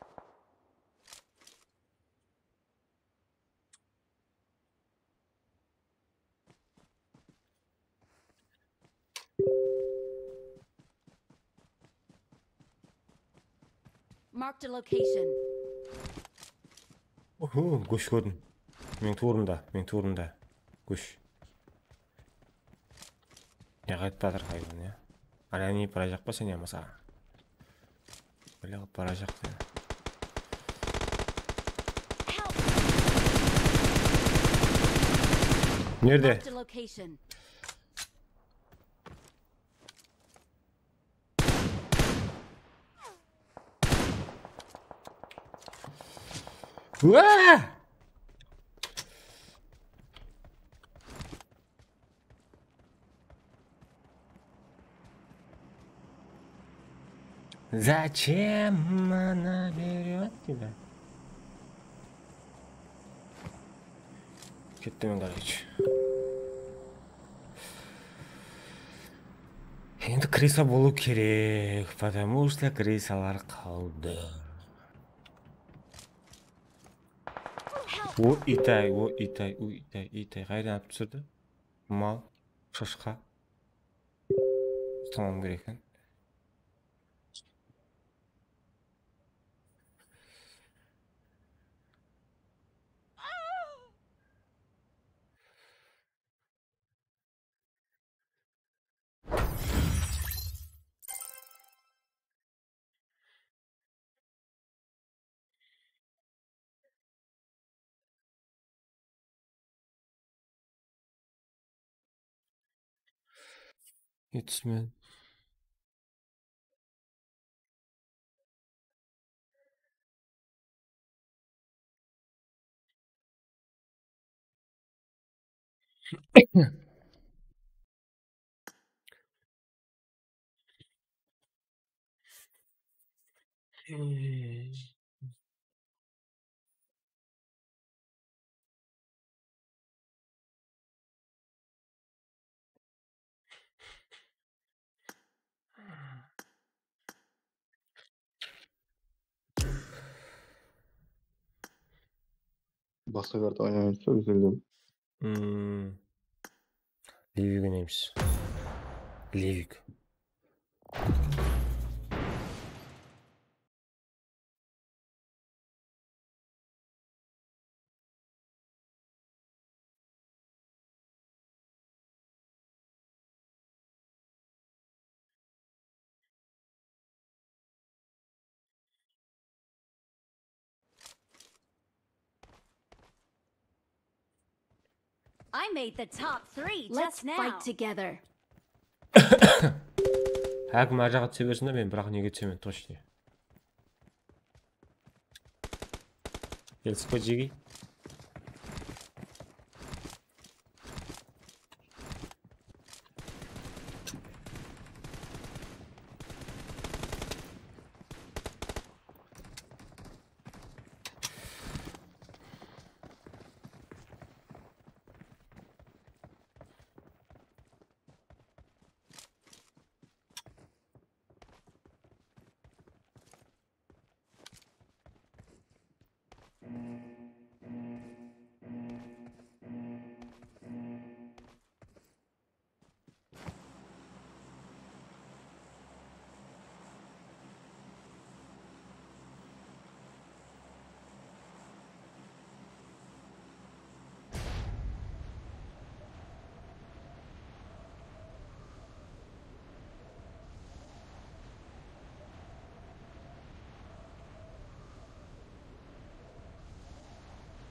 Marked a location. Uhu, gósh kórdim. Meniń tuwrımda, meniń tuwrımda. Gósh. Ne qaytıp atır haywan, ya? Ana, ne barajaq pa sen yamasa? Bile qılıp barajaq sen. Nerde? Marked a location. Wah! Зачем она берёт тебя? Kettim, короче. Endi krisa bolıw kerek, потому что krisalar qaldı. O itay, o itay, o itay, itay. Qaydan alıp túsirdi? Mal, shıshqa. Tamam gerek eken. It's me. Basqa karta oynamaydı da, ózlerden. Hmm. Levik oynaymiz. Levik. I made the top three just now. Let's fight together. Hákim arjaǵa túse bersin de, men biraq nege túsemen, точно. Keldik pa, jegi?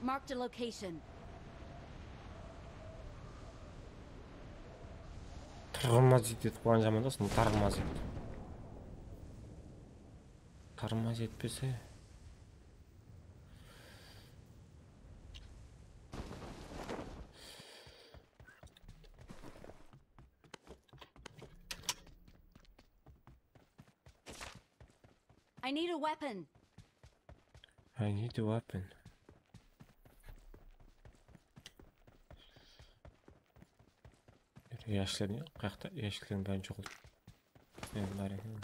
Marked a location. Tarǵılmaz etedi, quwan jaman da, sonı tarǵılmaz etedi. Tarǵılmaz etpese. I need a weapon. I need a weapon. Yashikler ne? Qayaqta yashiklerdiń bárin joǵalt. Men bar eken.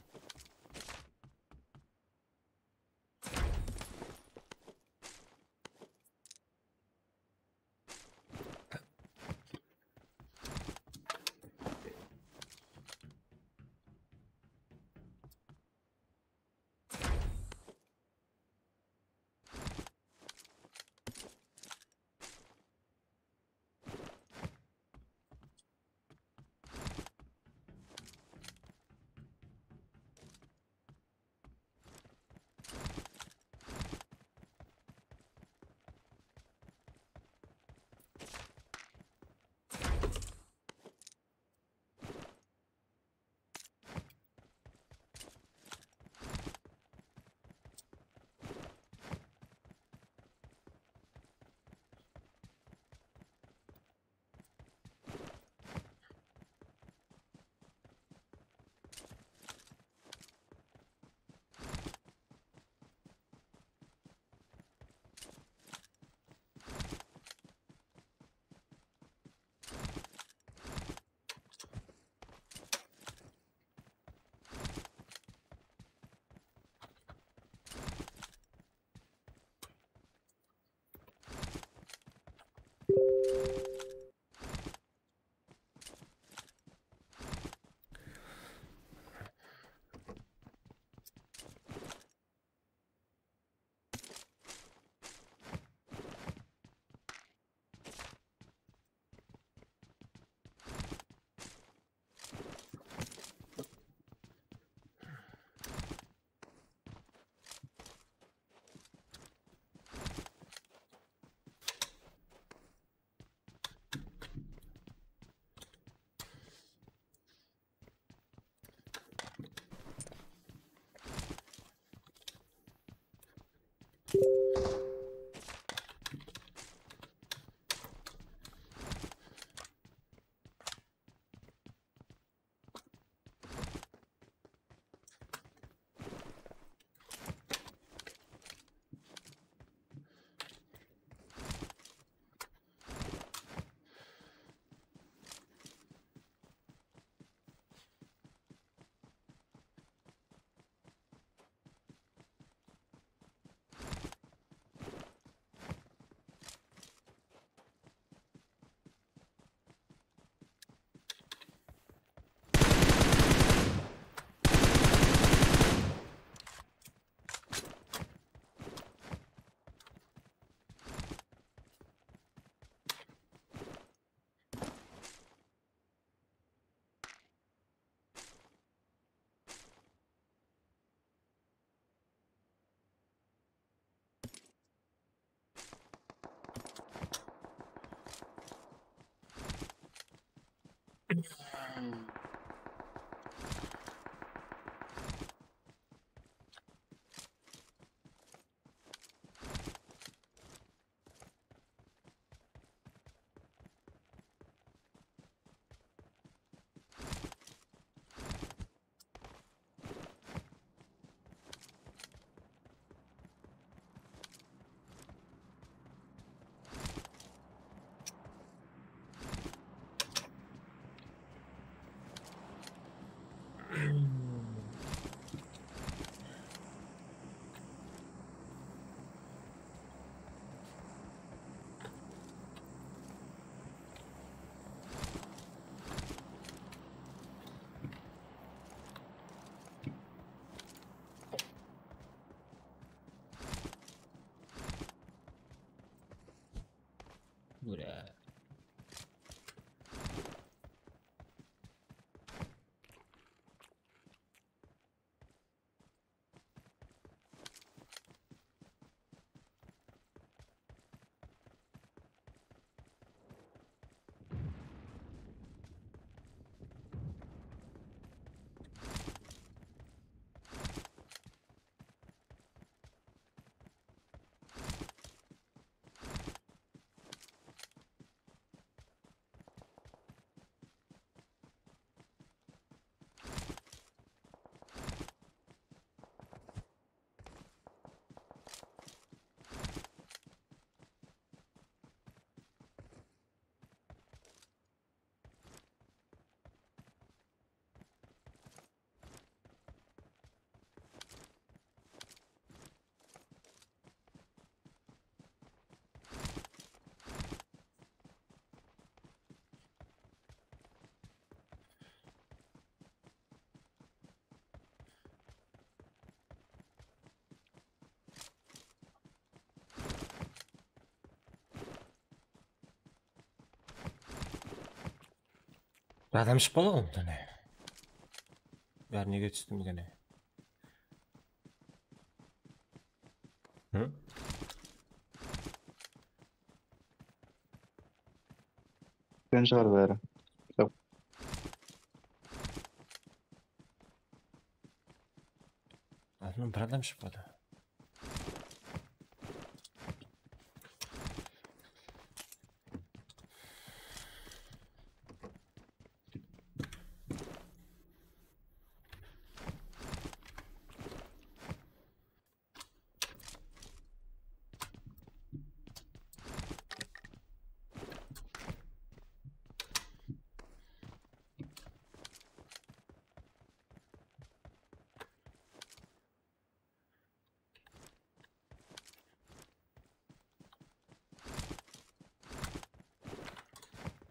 Ura. Bir adam shıqpadı ǵoy, mine. Bári nege tústi eken? Hı? Túsken shıǵar bári. Joq. Aldımnan bir adam shıqpadı.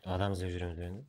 Adam izlep júremiz be endi?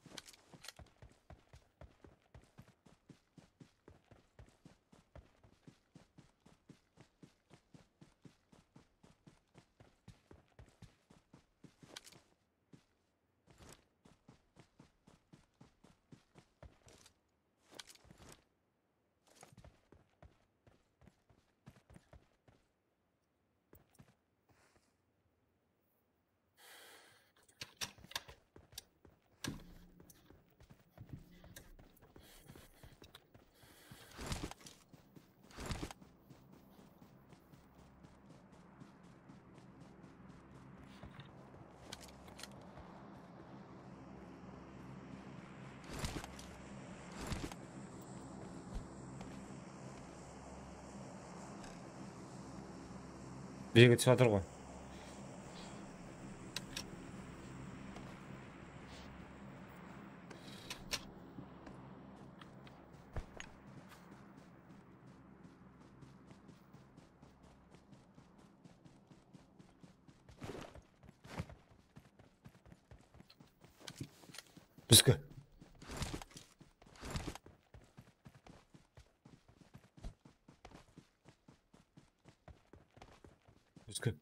Bul jerge túsip atır ǵoy. Bizge. Bizge.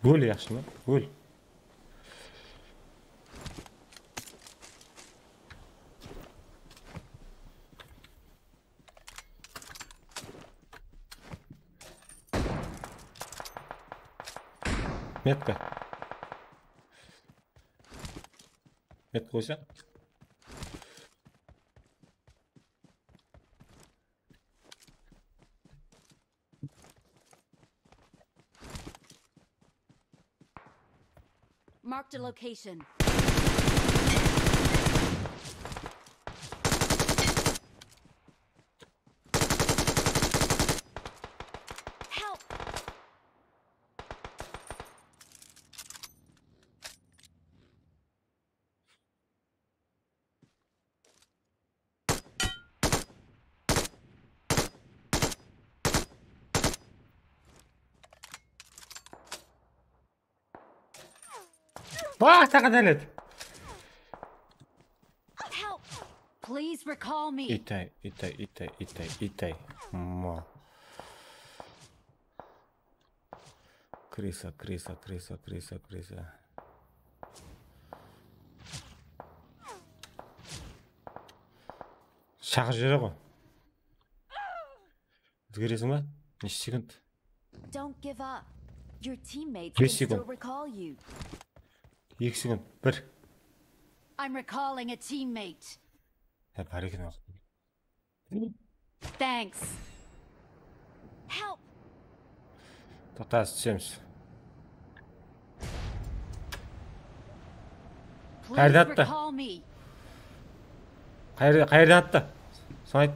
Ól, yaqshı ma? Ól. Metka. Metka qoysa. Marked a location. Help! Vah, taqa dálet. Help! Please recall me. Itay, itay, itay, itay, itay. Ma. Krisa, krisa, krisa, krisa, krisa. Shaqırıp jibere ǵoy. Ózgeresiń ba? Neshe sekund? Don't give up. Your teammates Bes can still sekund. Recall you. Eki sekund. Bir. I'm recalling a teammate. Ya, bar eken. Thanks. Help! Toqta, túsemiz. Qayerde attı? Qayerde, qayerde attı? Sonı ayt.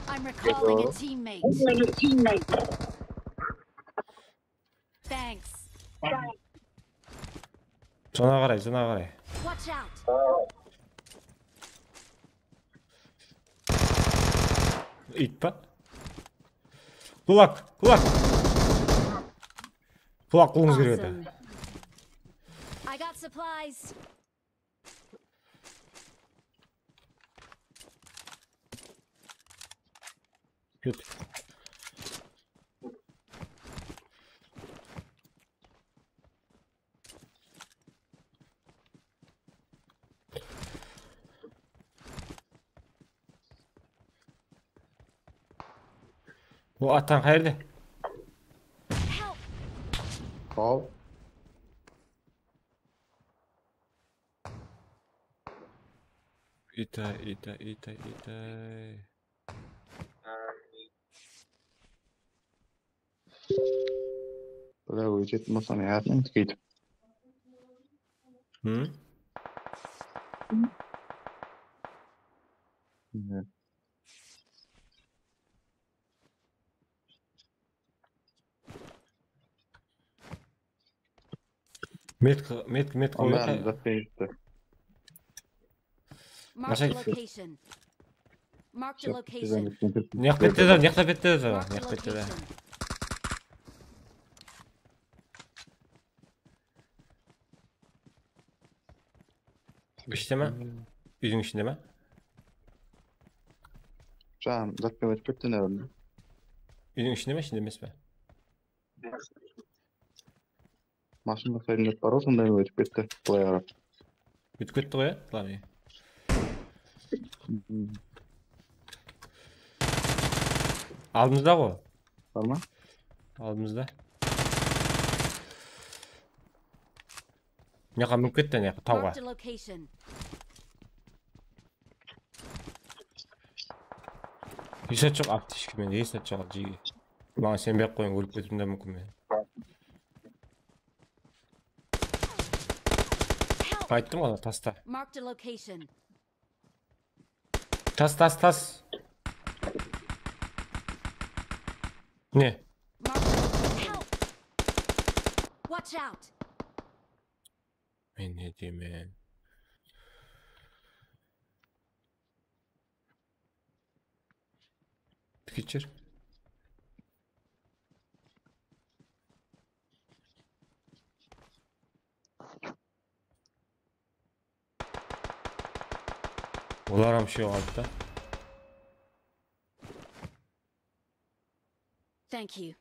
I'm recalling a teammate. Thanks. Zona qaray, zona qaray. Watch out. Iyt pa? Kulak, kulak. Kulak qılıwıńız kerek edi. Awesome. I got supplies. Ket. Bul attan qayerde? Al. Itay, itay, itay, itay. Bile óytetin bolsa, ne atın tikeydi. Hı? Bilmem. Metki, metki, metki. Ondan zat beripti. Marked a location. Marked a location. Ne yaq bette de, ne yaq bette de, ne yaq bette de. Ishte me? Úydiń ishinde me? Janım, zat berip ótip ketti, ne bileyim. Úydiń ishinde me, ishinde emes pe? Mashina saydınlat bar ǵoy, sonday ótip ketti, bılay qarap. Ótip ketti ǵoy, ya, главный. Aldımızda ǵoy. Bar ma? Aldımızda. Mına jaqqa minip ketti, mına jaqqa, tawǵa. Marked a location. Hesh zat joq, aptechka mende hesh zat joq, jege. Maǵan isenbey-aq qoyıń, ólip ketiwim de múmkin men. Ayttım ǵoy, tasta. Marked a location. Tas, tas, tas. Ne? Marked a location. Help! Watch out! Men ne deymen? Tikit jer. Olar ham úshew qaldı da. Thank you.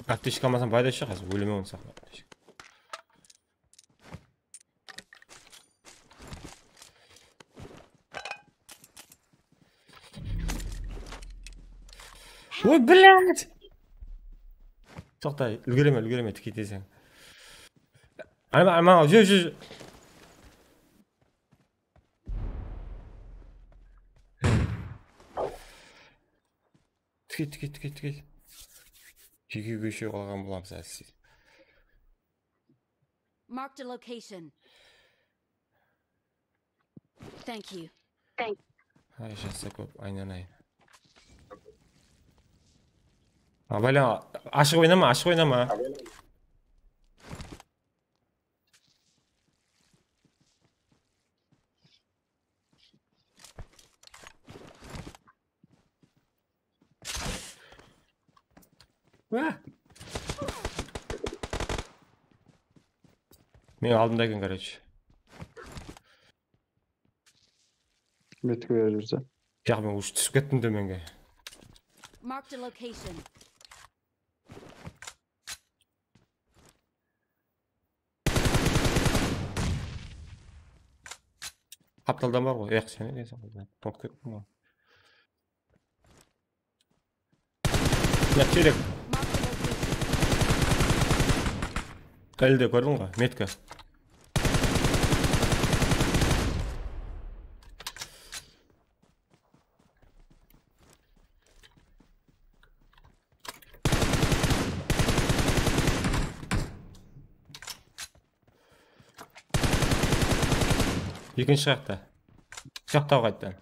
Aptechka almasam, bayda shıǵasız, óleme onı saqlap. Aptechka. Oy, блядь! Toqta, úlgereme, úlgereme, tikey tiyseń. Ayma, ayma, júr, júr, júr. Tikey, tikey, tikey, tikey. Jeke kóshe qalǵan bolamız házir. Marked a location. Thank you. Ay, jasa kóp, aynanay. Abayla, ashıq oynama, ashıq oynama. Wá! Meniń aldımda eken, короче. Metka berip júrse. Yaq, men уже túsip kettim tómenge. Marked a location. Qaptaldan bar ǵoy. Yaq, sen ne deysiń? Tómip kettim ǵoy. Mına terek. Elde, kórdiń ǵoy, metka. Ekinshi jaqta. Jaqtaw qayttan.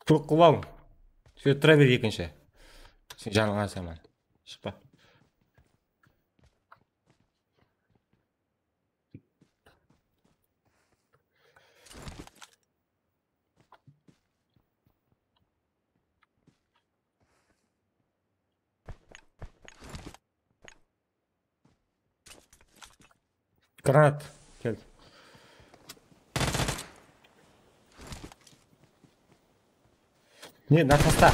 Turıp qıp al. Sóytip tura ber ekinshi. Sen janıńa asaman. Shıqpa. Granat keldi. Ne, natasta?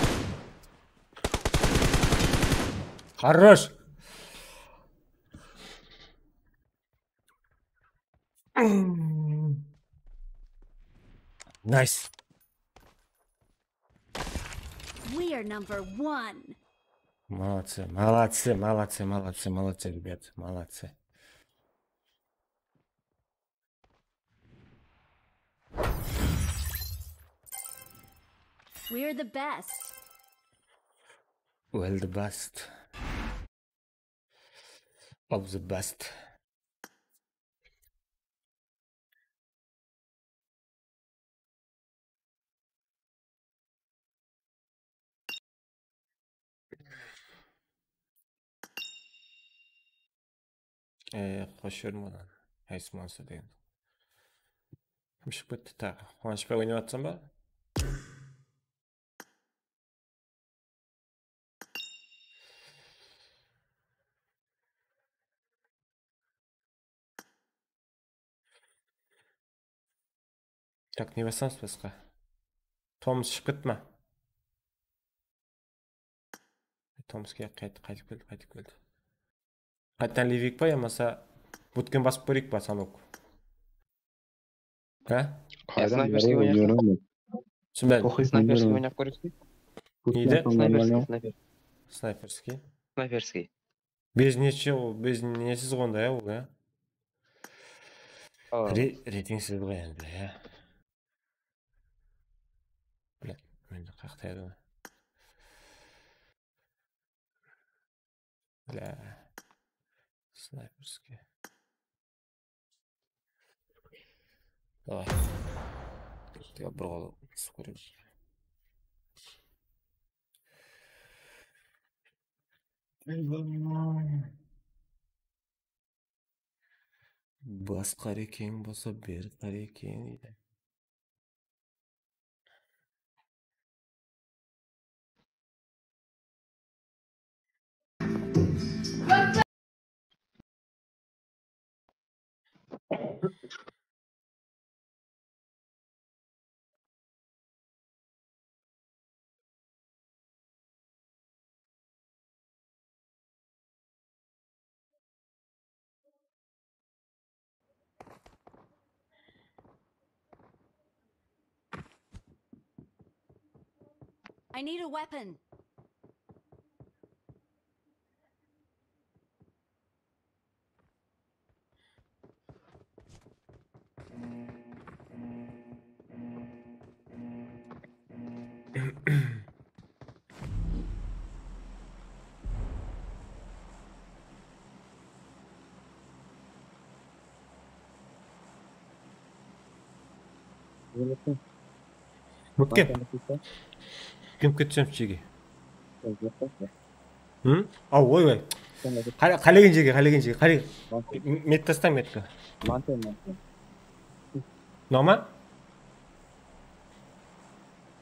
Хорош. Nice. We are number one. Молодцы, молодцы, молодцы, молодцы, молодцы, ребят, молодцы. We're the best. Well, the best. Of the best. E, qosh berdim odan. Haysi monster degen. Kim shıǵıp ketti? Ta, Quwanısh bay oynap atırsań ba? Tak, ne bastamız basqa? Tomus shıǵıp ketti ma? Tomus ke-, qayt-, qaytıp keldi, qaytıp keldi. Qaytadan Livik pa yamasa Butken basıp kóreyik pa, Sanok? Ha? Qaydan Sniperskiy bári oynaysın. Ózgere almaydı. Túsinbedim. Oqıysań. Sniperskiy oynap kóresiz be? Neydi? Sniperskiy, sniper. Sniperskiy. Sniperskiy. Bez neche ol, bez nesiz onda ya ol ya? Awa. Re-, reytingsiz ǵoy endi ya. Bля, mende qaqtaydı. Bля. Sniperskiy. Давай. Bir qol sıp kóremiz. Bas qarekeń bolsa, beri qarekeń deydi. I need a weapon. Ótken. Kim ketsem shege. Hı? Aw, oy, oy. Qálegen jerge, qálegen jerge, qálegen. Met tastań, metka. Normal?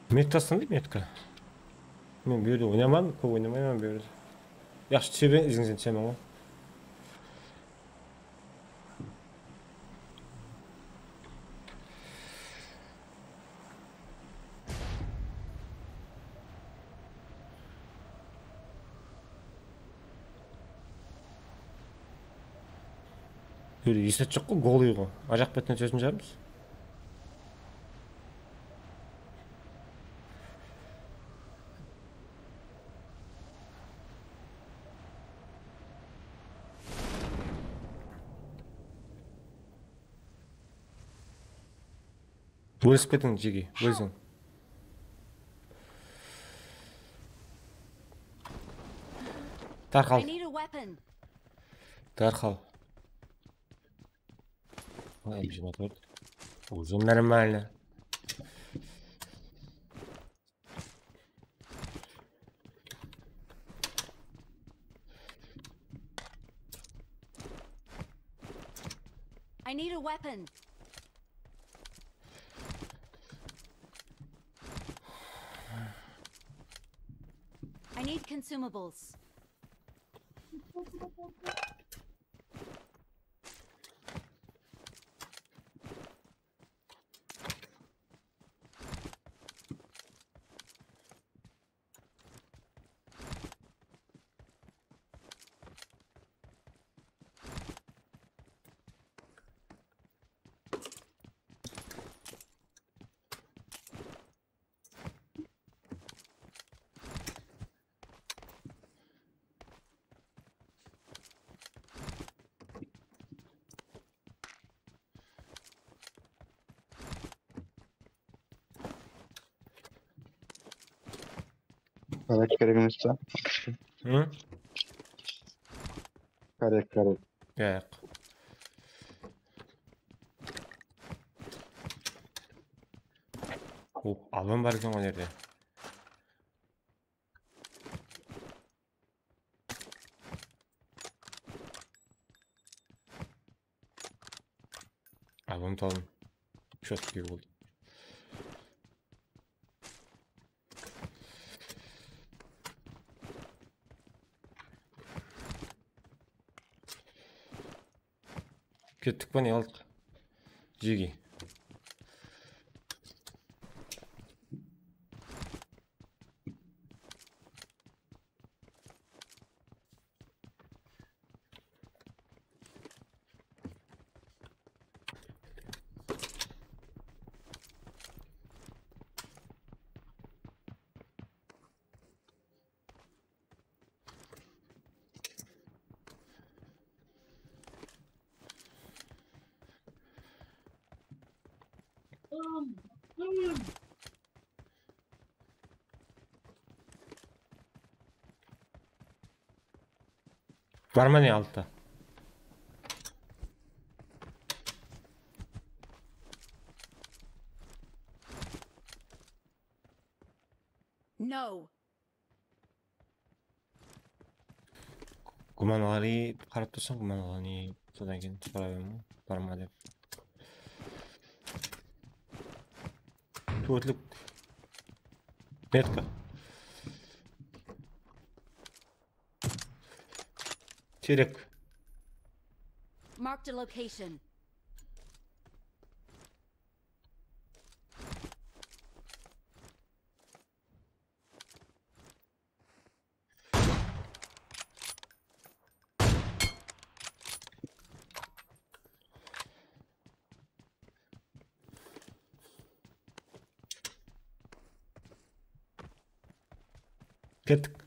Met tastań, metka. Men bu jerde oynamadım, kóp oynamayman bu jerde. Yaqshı túse beriń, izińizden túsemen ǵoy. Bul eslet joq ǵoy, голый ǵoy. Ajaq betten sózin jarmız. Ólisip ketiń, jege, ólisin. Darhal. I need a weapon. Darhal. Ay, M jigirma tórt. Уже нормально. I need a weapon. I need consumables. Qárek kerek emes pe? Hı? Qárek, qárek. Yaq. Hop, alam bar eken ǵoy mına jerde. Album talın. Чёткий boldı. Kettik pe, ne qıldıq? Jegi. Bar ma ne altta? No. Gumanǵaliy qarap tursań, Gumanǵaliy sodan keyin soraman, bar ma dep. Tórtlік. Metka. Terek. Marked a location. Kettik.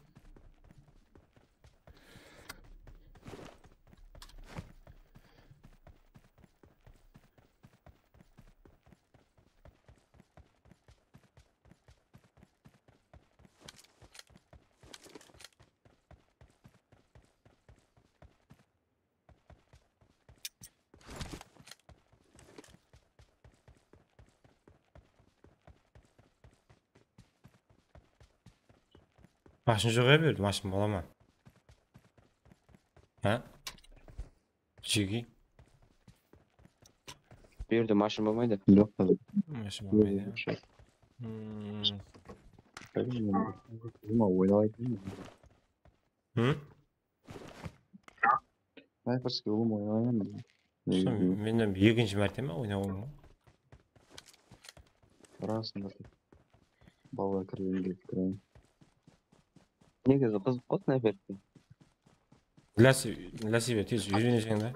Mashın joq ya bu jerde, mashın bola ma? Ha? Jigey. Bu jerde mashın bolmaydı. Joq, házir. Mashın bolmaydı ya. Hmm. Bilmeymen. Oynalayın. Hı? Snayperskiy ulım oynamayman men. Sol, men de ekinshi márteme oynawım ǵoy. Rasında. Balalar kirgenge kireyim. Negizi qızıq ǵoy snayperskiy. Для се-, для себя tez úyreneseń da.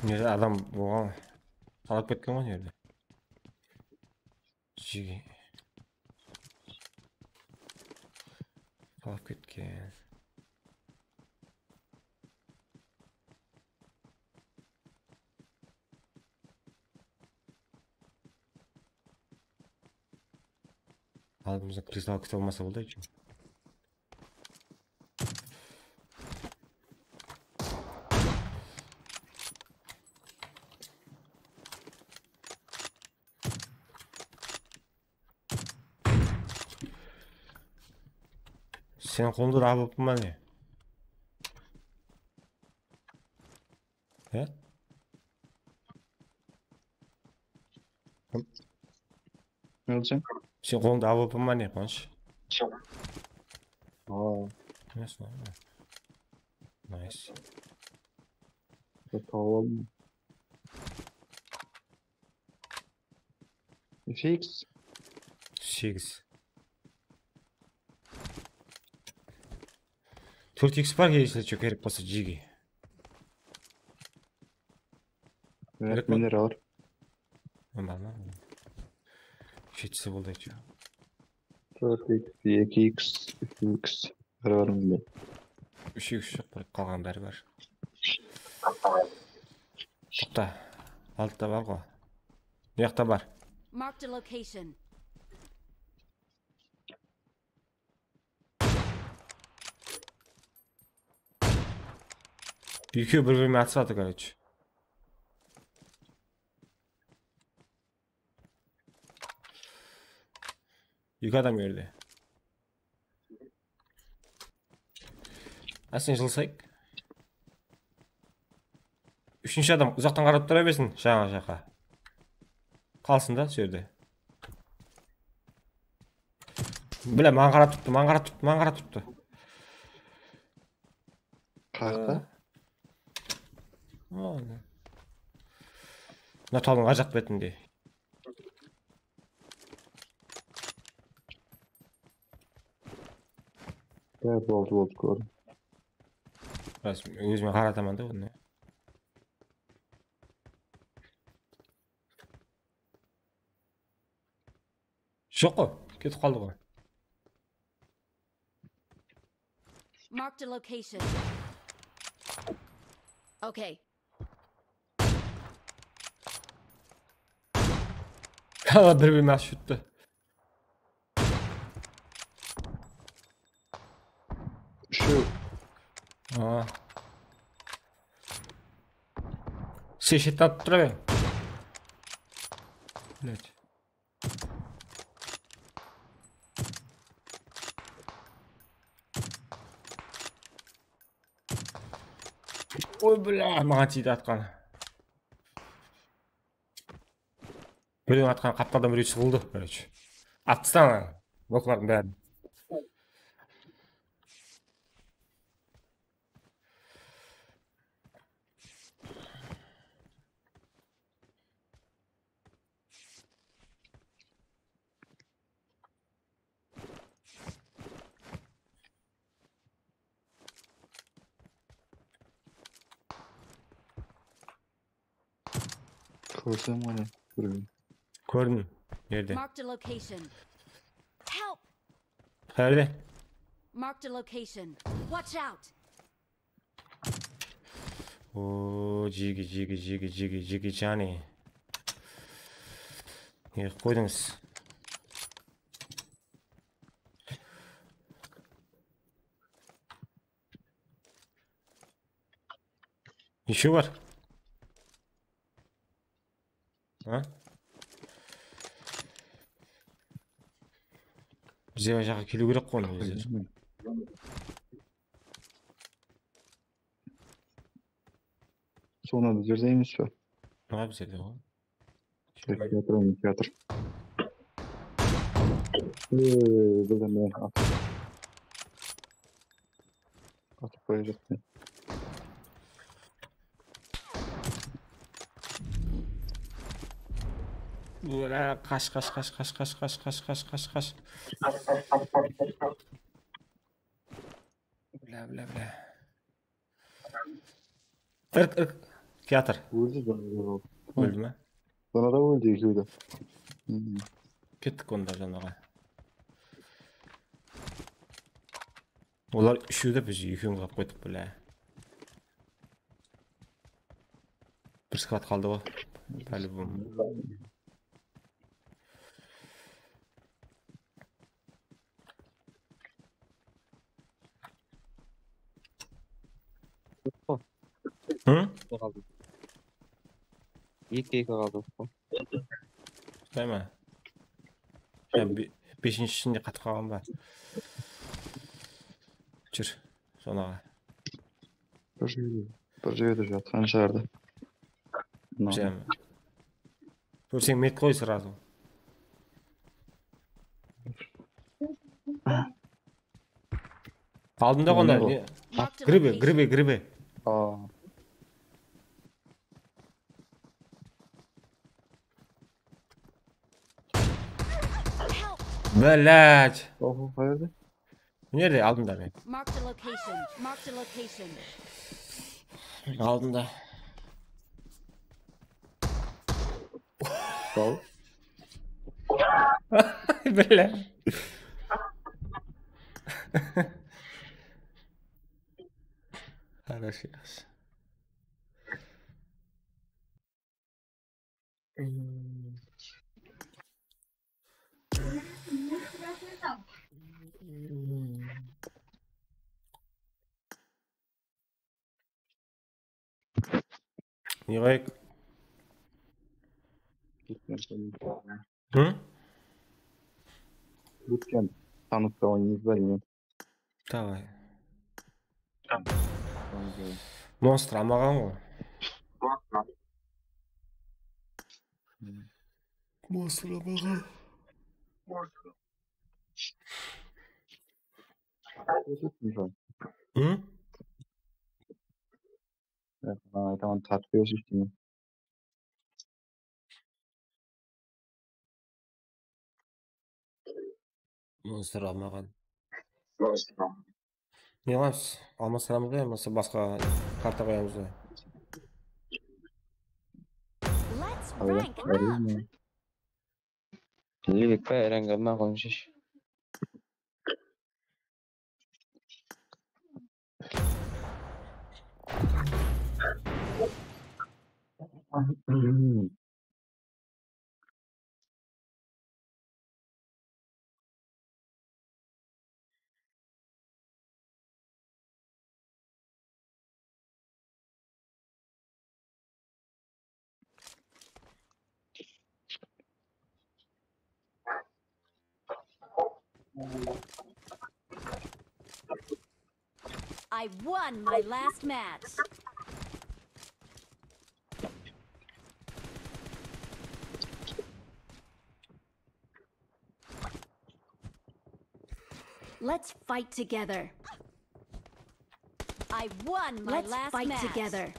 Mına jerde adam bolǵan, talap ketken ǵoy mına jerde. Jigey. Talap ketken. Aldımızda kristal kit olmasa boldı. Seniń qolında da A W P ma ne? He? Ne oldı sen? Sen qolında A W P ma ne, Quwanısh? Aa. Yes, no. Nice. Tawıp aldım. Fix. Segiz. Tórt iks bar, если что, kerek bolsa, jigey. Kerek pa? Mender alır. Bar ma? Jetisi boldı, aytshı. Tórt iks, eki iks, úsh iks. Bári bar mende. Úsh iks joq, bir qalǵan bári bar. Toqta. Altıda bar ǵo. Mıyaqta bar. Marked a location. Ekewi bir-birine atısıp atır, короче. Eki adam bu jerde. Ásten jılısayıq. Úshinshi adam uzaqtan qarap tura bersin, jańa jaqqa. Qalsın da, sol jerde. Bile, maǵan qarap turıptı, maǵan qarap turıptı, maǵan qarap turıptı. Qayaqta? Aa. Mına tawdıń arjaq betinde. Ya, boldı, boldı, kórdim. Biraz ózime qarataman da bunı. Joq ǵo, ketip qaldı ǵo. Marked a location. Okay. Ala bir-birine atışıp júripti. Úshew. Aa. Sen shetten atıp tura beriń. Блядь. Oy, bla, maǵan tiydi atqanı. Birewdiń atqanı qaptaldan birew jıǵıldı, короче. Atıp taslań, bloklardıń bárin. Kórsem ǵana kórgen. Kórdim. Nerde? Marked a location. Help! Qayerde? Marked a location. Watch out! O, jigi, jigi, jigi, jigi, jigi, jani. Ne qılıp qoydıńız? Neshew bar? Ha? Bizge mına jaqqa keliw kerek ǵoy onı ózleri. Sonı bizlerde emes pe? Ha, bizlerde ǵoy. Teatr, teatr. Ee, birden men atıp, atıp qoyacaqpan. Bla, qash, qash, qash. Bla, bla, bla. Irk, irk. Teatr. Óldi, zonada óldi. Óldi me? Zonada óldi ekewi de. Kettik onda zonaǵa. Olar úshew de, biz ekewimiz qalıp qoydıq, bla. Bir skvad qaldı ǵoy. По-любому. Hı? Eki qaldı. Eki, eki qaldı. Deme. Ya, be-, beshinshi ishinde qatıp qalǵan ba? Júr, sonaǵa. Bir jerde, bir jerde jatqan shıǵardı. Mınaw. Jam. Kórseń, med qoy srazu. Aldında ǵo. Mına ne? Marked a location. Gribi, gribi, gribi. Aa. Блядь. Oho, qayerde? Nerde? Aldında men. Marked a location. Marked a location. Aldında. Sal. Блядь. Хорош, яхshı. Ne qılayıq? Hı? Bootcamp tanıtsa oynaymız ba, ne? Давай. Monstr almaǵan ǵoy. Monstr almaǵan. Hı? Aytaman, tartıp bersin. Monstr almaǵan. Ne qılamız? Almastıramız ba yamasa basqa karta qoyamız ba? Let's rank up. Lilip pa, rank up ma, qoyıńshı. I won my last match. Let's fight together. I won my Let's last fight match. Together.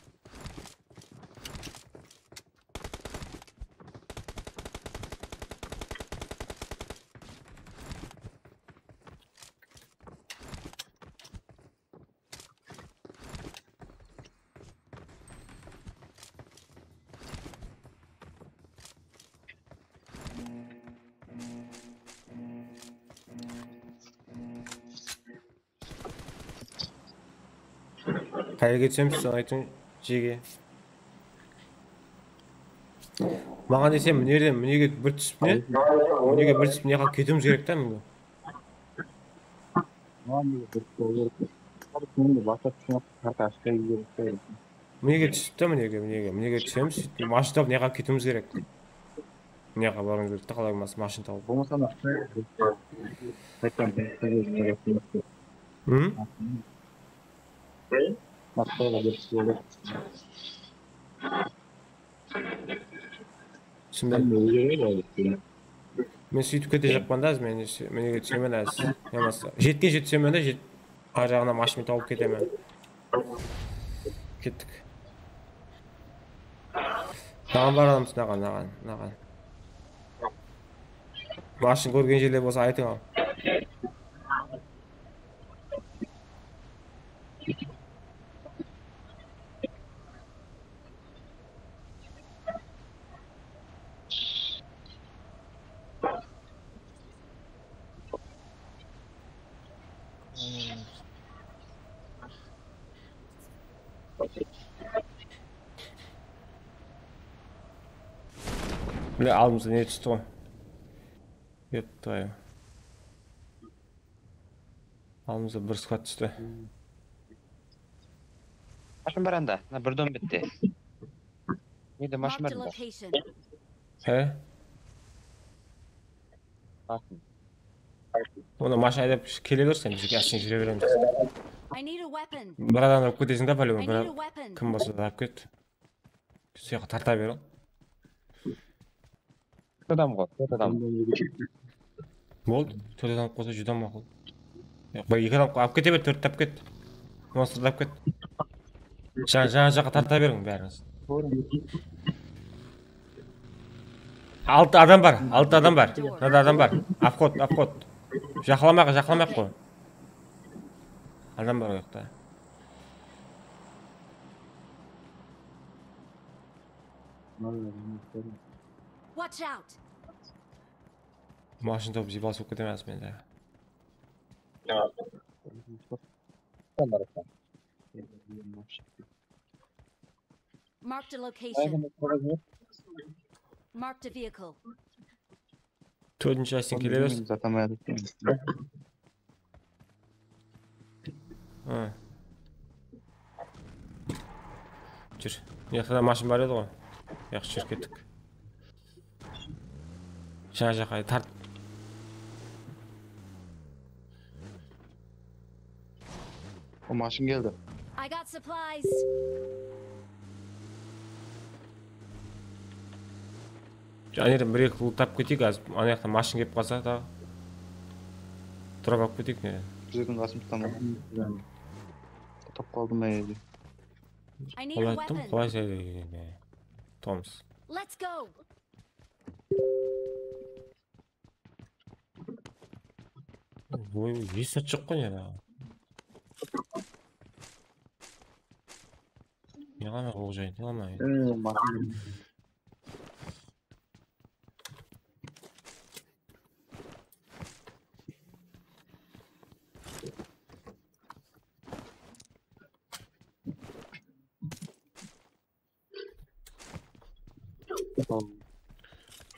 Qayerge túsemiz, sonı aytıń, jege. Maǵan desem, mına jerden, mına jerge bir túsip ne? Mına jerge bir túsip, mına jaqqa ketiwimiz kerek ta, mine. Mına jerge túsip ta, mına jerge, mına jerge, mına jerge túsemiz, sóytip, mashina tawıp, mına jaqqa ketiwimiz kerek. Mına jaqqa barıwımız kerek ta, qalay bolmasa, mashina tawıp. Bolmasa, mına qaytadan. Hı? Moskvaǵa berip jolda. Túsinbedim. Men sóytip ketejaqpan da, men minege túsemen házir. Yamasa jetkinshi túsemen da, jet-, ar jaǵınan mashina tawıp ketemen. Kettik. Naǵan baramız, naǵan, naǵan, naǵan. Mashina kórgen jerler bolsa aytıń al. Bile, aldımızda ne tústi ǵoy? Ёб твою. Aldımızda bir squad tústi. Mashın bar anda, mına bir dom bitti. Nede mashın bar anda? He? Bakın. Onı mashın aydap kele bersin, bizge ashın júre beremiz. I need a weapon. Bir adam urıp ketesiń da, по-любому, bir kim bolsa da alıp ket. Sıyaqqa tarta beriń. Tórt adam ǵoy, tórt adam. Boldı, tórt adam qoysa júdá maqul. Yoq, bir eki adam qoy, alıp kete ber, tórtti alıp ket. Monstrdı alıp ket. Jańa, jańa jaqqa tarta beriń bárińiz. Altı adam bar, altı adam bar. Mınada adam bar. Obxod, obxod. Jaqlamaq, jaqlamaq qoy. Adam bar o jaqta. Watch out! Mashın tawıp, jibas bolıp ketemen mende. Marked a location. Marked a vehicle. Tórtinshi jasın kele bersin. Ha. Júr. Mıyaqta da mashın bar edi ǵoy. Yaqshı, júr kettik. Jańa jaqqa tart. O mashın keldi. I got supplies. Jáne bir eki loot tapıp keteyik, házir ana jaqtan mashın kelip qalsa da. Turıp alıp keteyik ne? Bizlerdiń qasımızdan. Tap qaldı ma edi? I need a weapon. Qolay ayttım, qolay. Toms. Let's go. Oy, esi joq ǵoy yana. Ne ǵana oq jay, ne ǵana.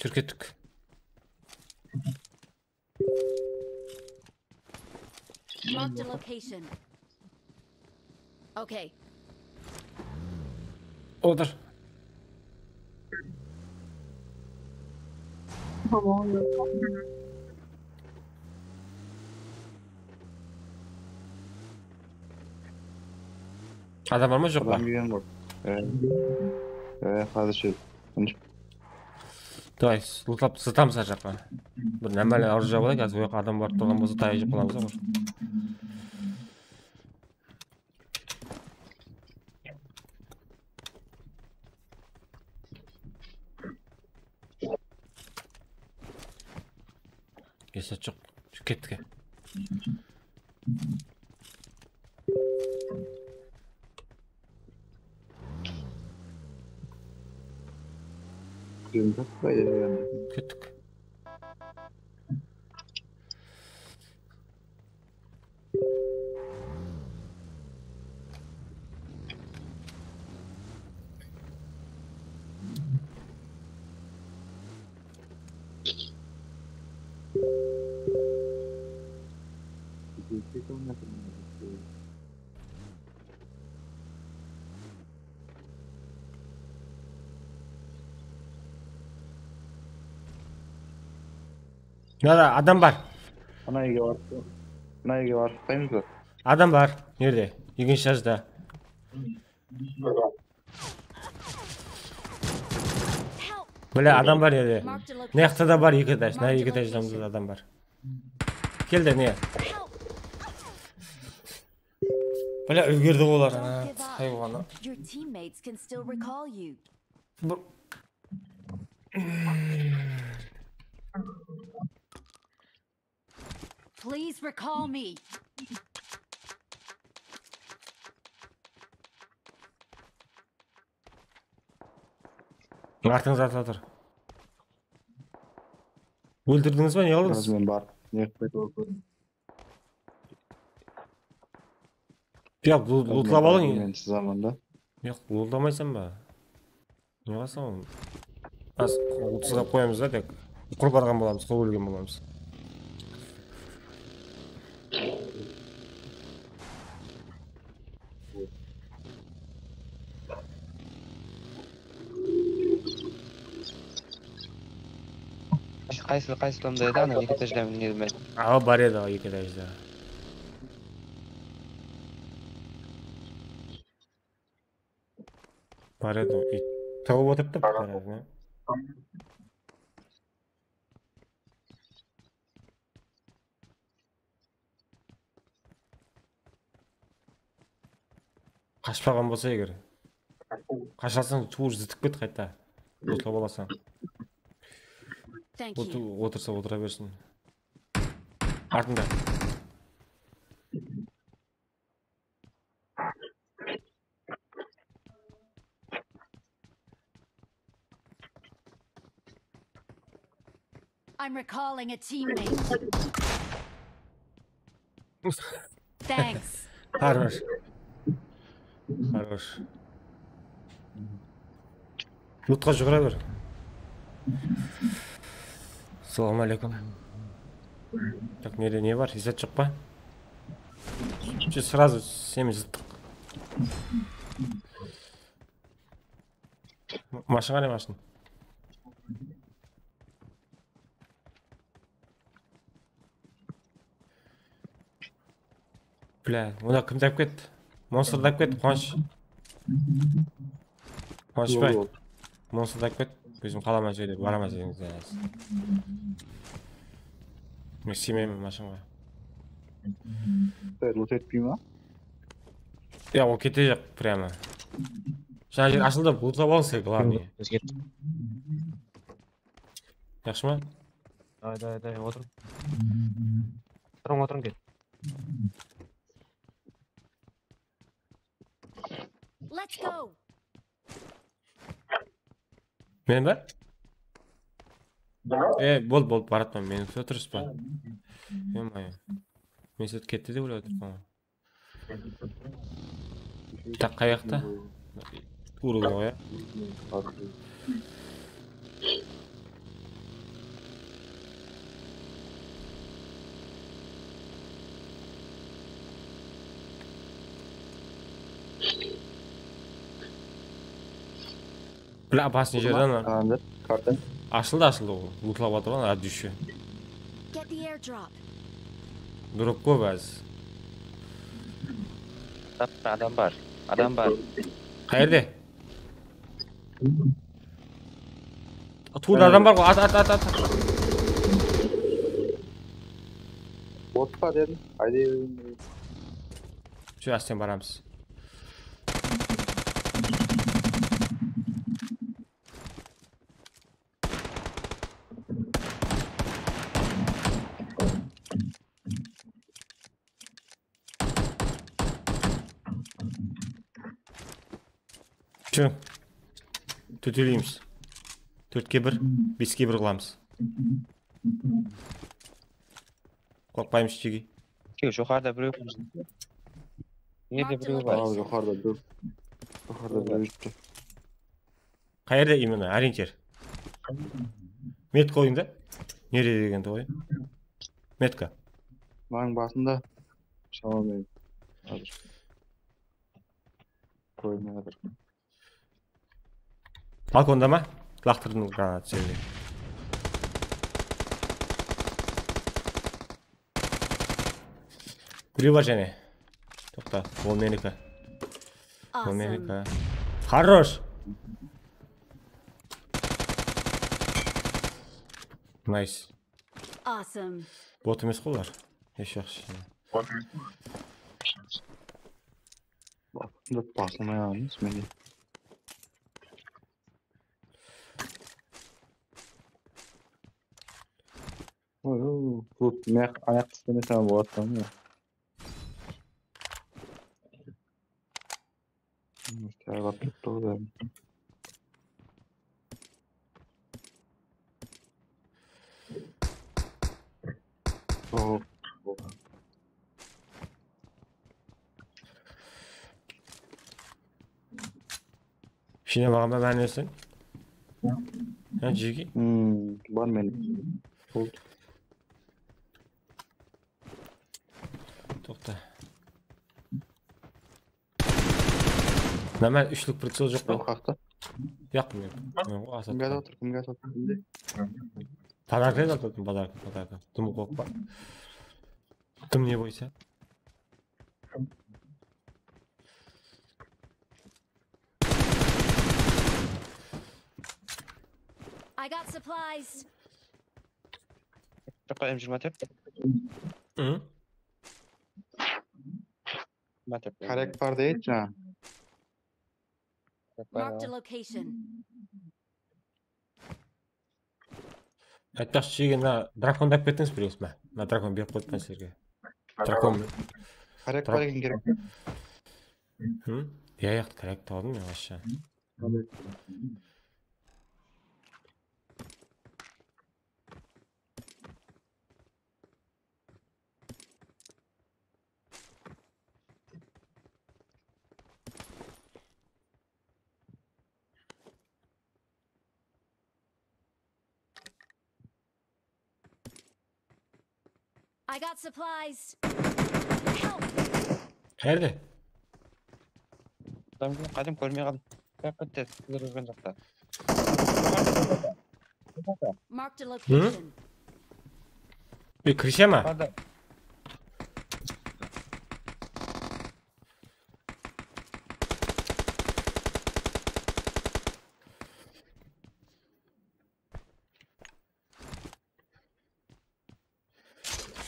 Júr kettik. Marked a location. Okay. Otır. Adam bar ma, joq pa? Adam kelgen ǵoy. E, e, házir shep. Davay, lootlap zıtamız ar jaqqa. Bir námeler urıp jabadı, házir oyaqqa adam barıp turǵan bolsa, tayaq jep qalamız ǵoy. Esat joq. Kettik. Kúremiz ba, ya, ya. Kettik. Mınada adam bar. Ana úyge barıp, ana úyge barıp shıqpaymız ba? Adam bar. Nerde? Ekinshi etajda. Help! Bile, adam bar nerde? Marked a location. Mına jaqta da bar eki etaj. Mına eki etajda da adam bar. Kel de, ne? Help! Bile, úlgerdi olar. Ana, haywanı. Your teammates can still recall you. Bir Please recall me. Artıńızda atılatuır. Óltirdińiz ba, ne qıldıńız? Biraz men barıp, ne qıp aytıp atırman. Ya, lootlap alıń. Men siz amanda. Yoq, lootlamaysań ba? Ne qılasań onı? Az ulıtsızlap qoyamız da, tek. Qurıp barǵan bolamız, qurıp ólgen bolamız. Qaysı, qaysı tomda edi, anaw eki etajda mınaw edi. Awa, bar edi, eki etajda. Bar edi, ey, tıǵıp otırıptı bir tarafına. Qashpaǵan bolsa eger. Qashasań, tuwrı zıtıp ket qayta. Lootlap alasań. Thank you. Otur-, otırsa otıra bersin. Artıńda. I'm recalling a teammate. Thanks. Хорош. Хорош. Lootqa juwıra ber. Assalawma aleykum. Tak, nede ne bar? Izzat joq pa? Shu srazu seni zıttıq. Mashın qane mashın? Bля, onda kimdi alıp ketti? Monstrdı alıp ketti, Quwanısh. Quwanıshbay. Monstrdı alıp ketti. Ózim qalaman, jerde baraman seniń. Men isleymen mashınǵa. Loot etpey ma? Ya, ol ketejaq прямо. Jańa jer ashıldı, lootlap alıńız, главный. Jaqsı ma? Davay, davay, davay, otır. Otırıń, otırıń, kel. Let's go. Men ba? E, bol, bol, baratpan, meni kútip otırıs pa? Ё-моё. Men sóytip ketti dep oylap otırman. Tak, qayaqta? Urıw ǵoy, ya. Bla, basın jerden. Tamam, kartın. Ashıldı, ashıldı ol. Lootlap atır ǵoy, ádúshi. Get the airdrop. Drop kóp házir. Taptı, adam bar. Adam bar. Qayerde? Tuwılda adam bar ǵoy, at, at, at, at. Bot pa dedim. Haydi. Shu, ásten baramız. Shu. Tóteleymiz. Tórtke bir, beske bir qılamız. Qorqpaymız, Jegi. Joqarıda birew bar. Nerde birew bar? Al, joqarıda birew. Joqarıda birew júripti. Qayerde именно, orientir? Metka qoyıń da. Nerde degendi qoyıń. Metka. Mınań basında. Sháwalmay. Házir. Qoyma házir. Balkonda ma? Laqtırdım granat sende. Birew bar jáne. Toqta, ol meniki. Ol meniki. Хорош! Nice. Awesome. Bot emes qo bular. Hesh jaqsı. Basılmay alamiz mende. Oy, oy, oy, ayaq, ayaq istemese boladı da. Tayarlap turıptı ǵoy bárin. Hop. Jıynamaǵan ba mánisin? Ya, Jegi? Hmm, bar men. Boldı. Toqta. Mına úshlik pricel joq pa? Joq, qaqta. Yaq, men. Men ǵoy, Asad. Kimge atır, kimge atır, kimge? Podarka atır, podarka, podarka. Dım qoyıp pa? Dım ne boysa? I got supplies. Joqqa M jigirma tórt. Hı? Jigirma tórt. Kárek bar deydi jańa. Marked a location. Aytpaqshı, Jegi, mına drakondı alıp ketińiz, birew ma? Mına drakon berip qoyıppan sizlerge. Drakon. Kárek bar eken, kerek. Hı? Ya, yaq, kárek taptım men, вообще. I got supplies. Help! Qayerde? Adam kim? Qádim kórmey qaldım. Qápette, sizler júrgen jaqta. Marked a location. Bir kirishe ma? Barda.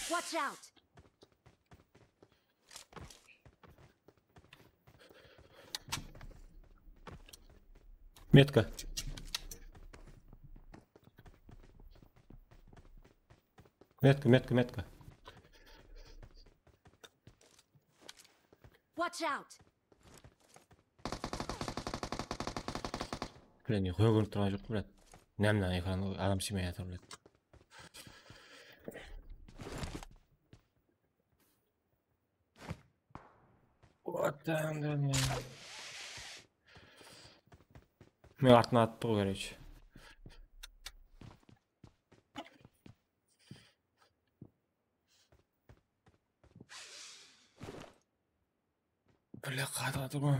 Watch out! Metka. Metka, metka, metka. Watch out! Блин, ne qoya kórip turǵan joq, блин. Mına, mına ekran adam sıymay atır, блин. Men artına attı ǵoy, короче. Bile qatı atır ǵoy.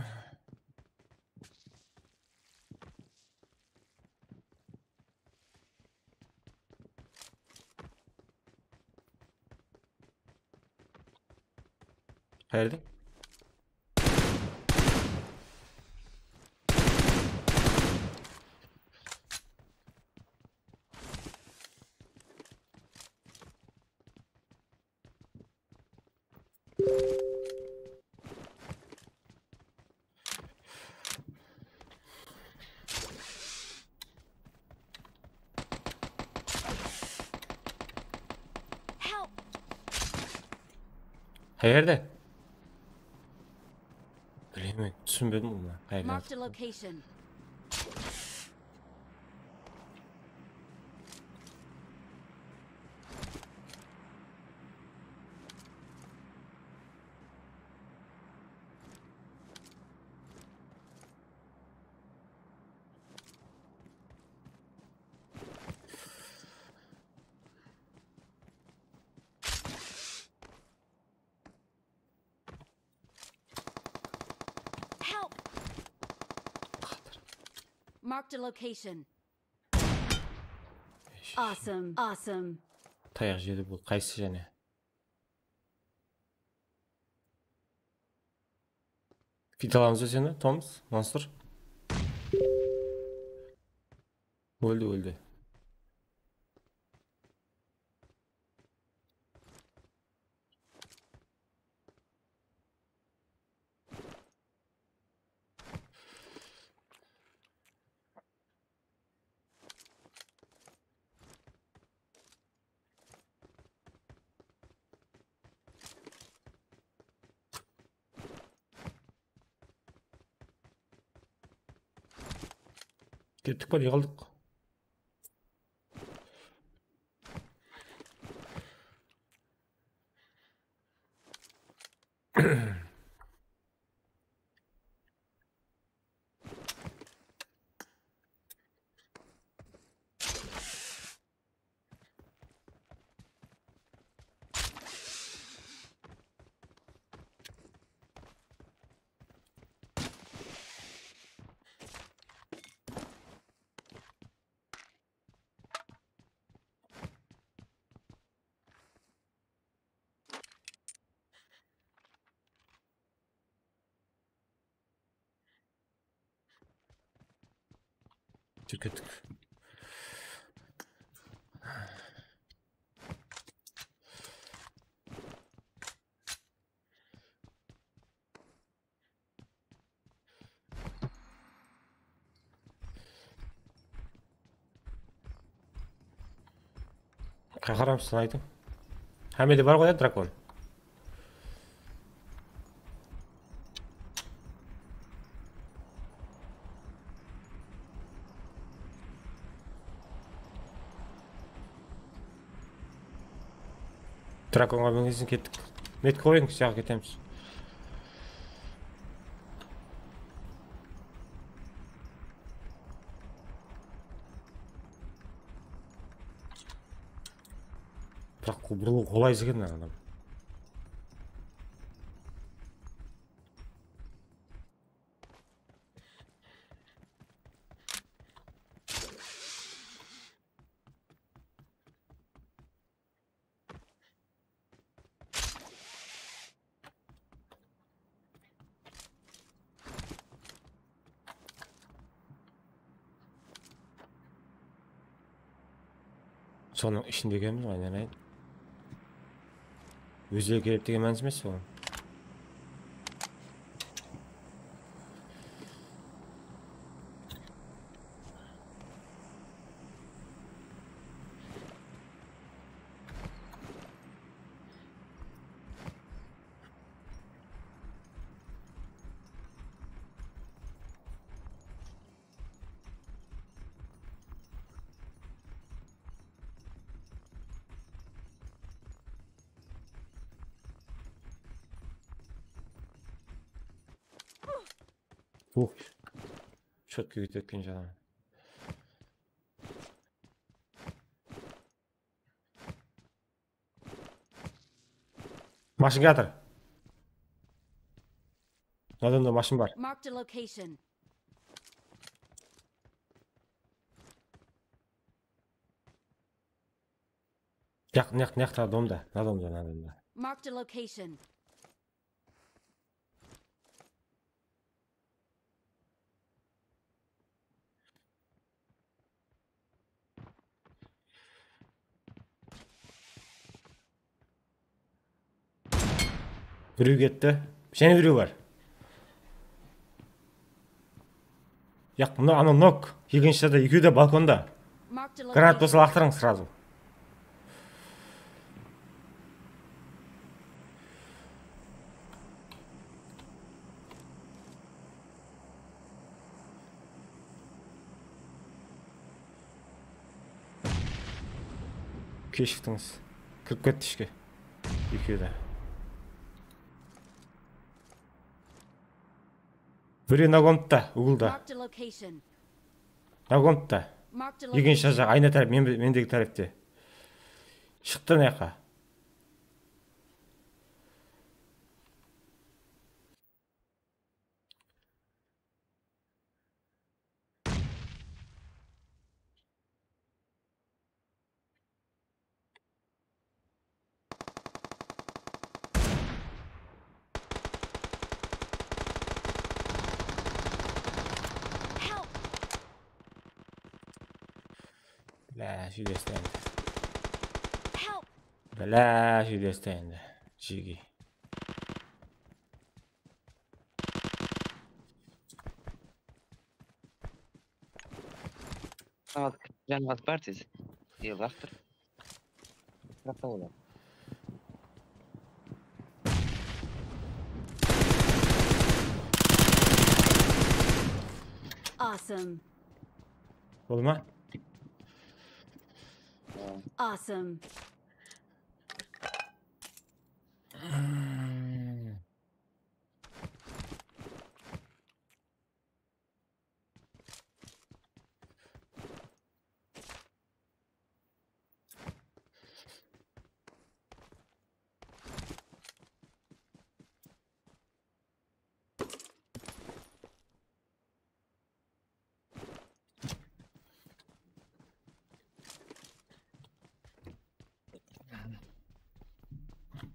Qayerde? Qayerde? Bilmeymen, túsinbedim bunı. Qayerde? Marked a location. Help! Marked a location. Awesome, awesome. Tayaq jedi bul, qaysı jáne? Fit alamız ba seni, Toms, monstr? Óldi, óldi. Kettik pe, ne qıldıq? Tükettik. Qaqaramsın aytıń. Hámede bar ǵoy, ya, drakon. Drakonǵa mingesin, kettik. Metki qoyıń, soyaǵa ketemiz. Biraq burılıw qolaysız eken, mına adam. Sonıń ishinde ekenbiz ǵoy, aylanayın. Ózleri keledi degen mánis emes oǵan. Uh, shotki ketken janan. Mashın kiyatır. Adamda mashın bar. Marked a location. Yaq, naq, naq, adamda, adamda, adamda. Marked a location. Birew ketti. Jáne birew bar. Yaq, mına anaw nok. Ekinshisi de, ekewi de balkonda. Marked a location. Granat bolsa laqtırıń srazu. Keshiktińiz. Kirip ketti ishke. Ekewi de. Biri nagonıpta, ugılda. Marked a location. Nagonıpta. Marked a location. Ekinshi jaq, ayna tárep, men, mendegi tárepte. Shıqtı mına jaqqa. Help! Bálesh úyde endi. Help! Bálesh úyde endi. Jigi. Janıma bar tez. Yıllaqtır. Qıraqta olar. Awesome. Boldı ma? Awesome.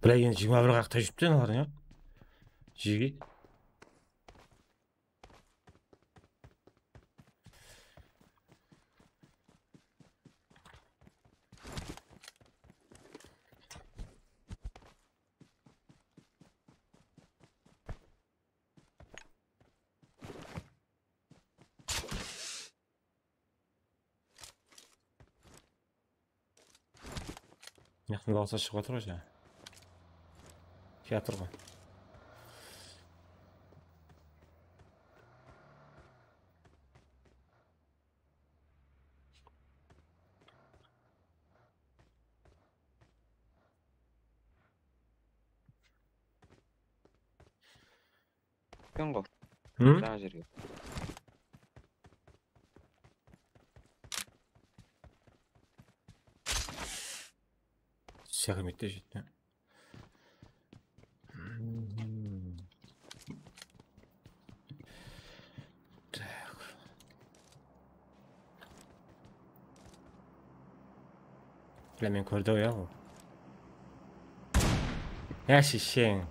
Bile, endi jigirma bir qaqta júripti, olar, ya. Jigi. Yaqında bolsa shıǵıp atır ǵoy jańa. Kiyatır ǵoy. Keń ǵo. Hı? Jańa jerge. Siyaqı mette jetti. Tak. Bile, men kórdi ǵoy, ya, ol. Ya, shesheń.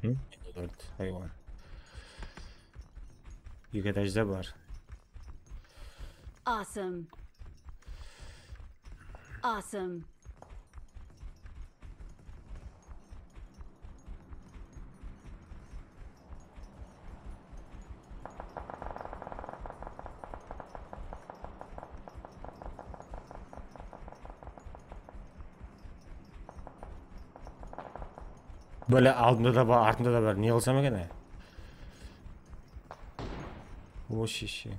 Hı? Dört hayvan. Eki etajda bar. Awesome. Awesome. Bile, aldımda da bar, artımda da bar. Ne qılsam eken, e? O sheshe.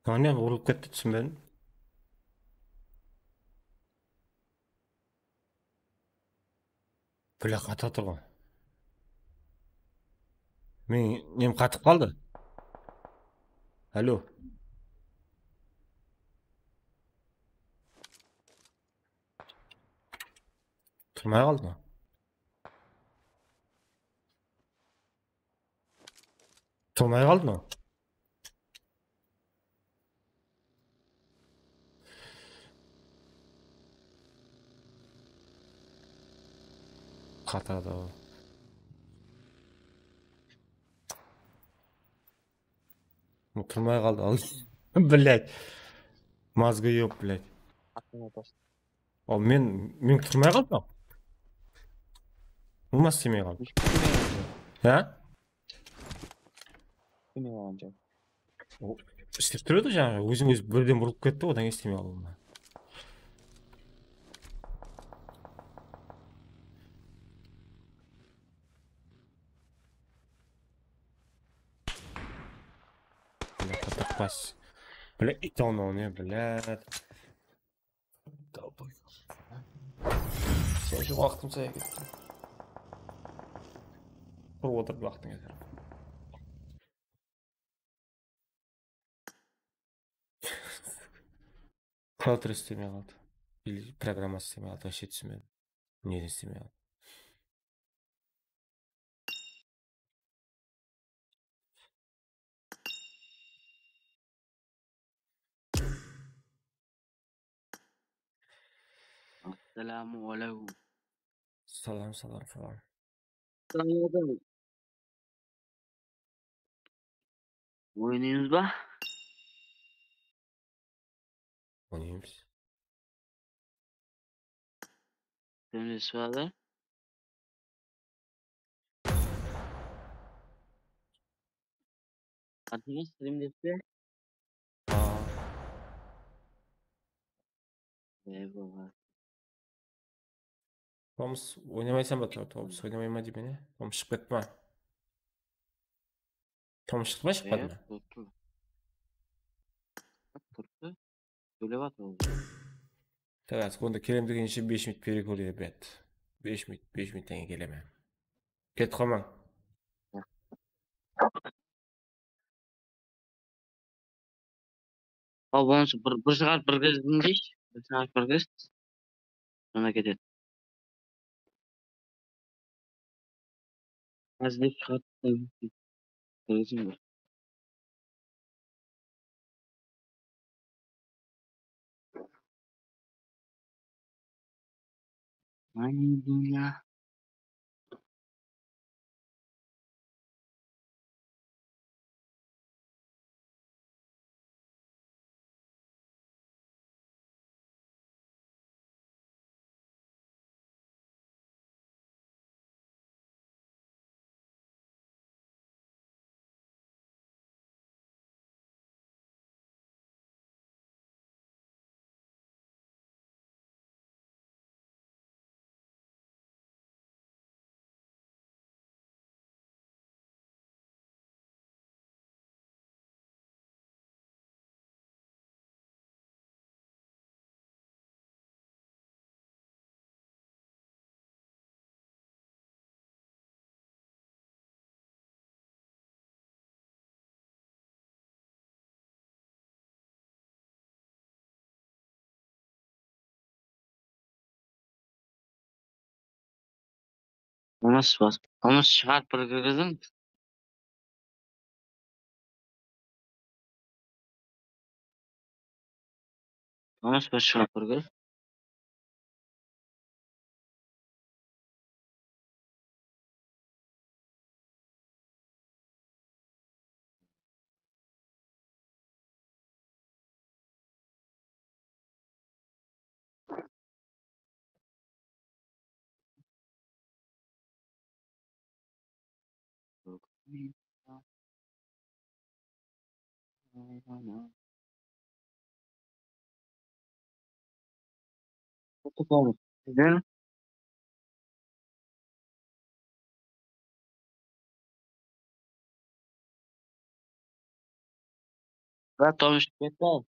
Mına ne urılıp ketti, túsinbedim. Bile qata turǵan. Men nem qatıp qaldı. Alo. Turmay qaldı ma? Turmay qaldı ma? Qatadı. Turmay qaldı al. Блядь. Мозгоёб, блядь. Al men, men turmay qaldım. Umuman islemey qaldım. Há? Islemey qalǵan joq. O, islep tur edi jańa, ózin-ózi birden burılıp ketti, odan keyin islemey qaldım. Bля, попасть. Bля, и то оно, не, блядь. Sol waqtım saya ketti. Qurıp otırıp waqtıń keter. Router islemey qaldı. Или programması islemey qaldı, вообще túsinbedim. Neden islemey qaldı? Assalamu aleykum. Salam, salam, salam. Salam. Oynaymız ba? Oynaymız. Sen de suadı. Atıńız streamdepti? Aa. Eyvallah. Tomus oynamaysań ba? To-, Tomus oynamayman deymen, e? Tomus shıǵıp ketti ma? Tomus shıqtı ma, shıqpadı ma? Turıptı. Turıptı. Sóylep atır ol. Так, onda kelem degenshe bes minut bere kóre, ребят. Bes minut, bes minutten keyin kelemen. Ketip qalmań. Al, onsı bir, bir shıǵarıp bir kirgizdim deyshi. Bir shıǵarıp bir kirgiz. Sonda ketedi. Házir dep shıǵarıp kirgizdim bir. Ay, dúnya. Tomus bas. Tomus shıǵarıp bir kirgizdiń. Tomus bir shıǵarıp bir kirgiz. Qutlı bolsın. Sizden? Brat, tanışıp kettim.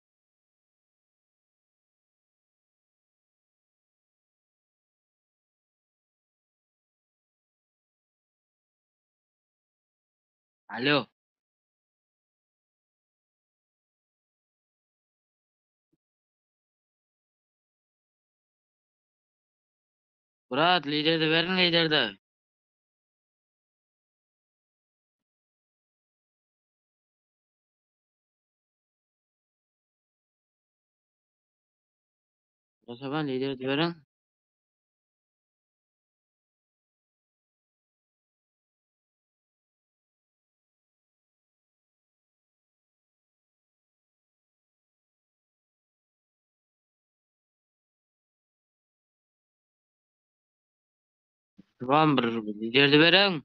Alo. Brat, liderdi beriń, liderdi. Yasaban, liderdi beriń. Juwan bir liderdi beriń.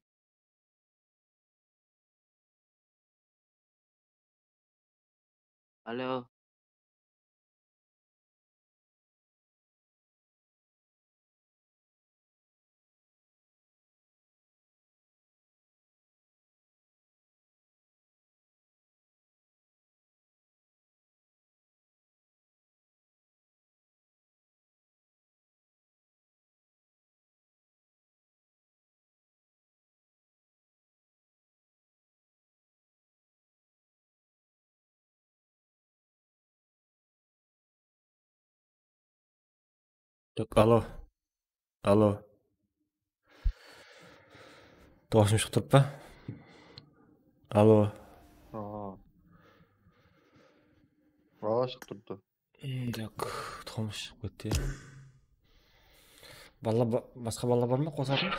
Alo. Tak, alo. Alo. Dawısım shıǵıp turıp pa? Alo. Aa. Awa, shıǵıp turıptı. Hmm, tak, dawısım shıǵıp ketti. Bala, ba-, basqa bala bar ma qosatın?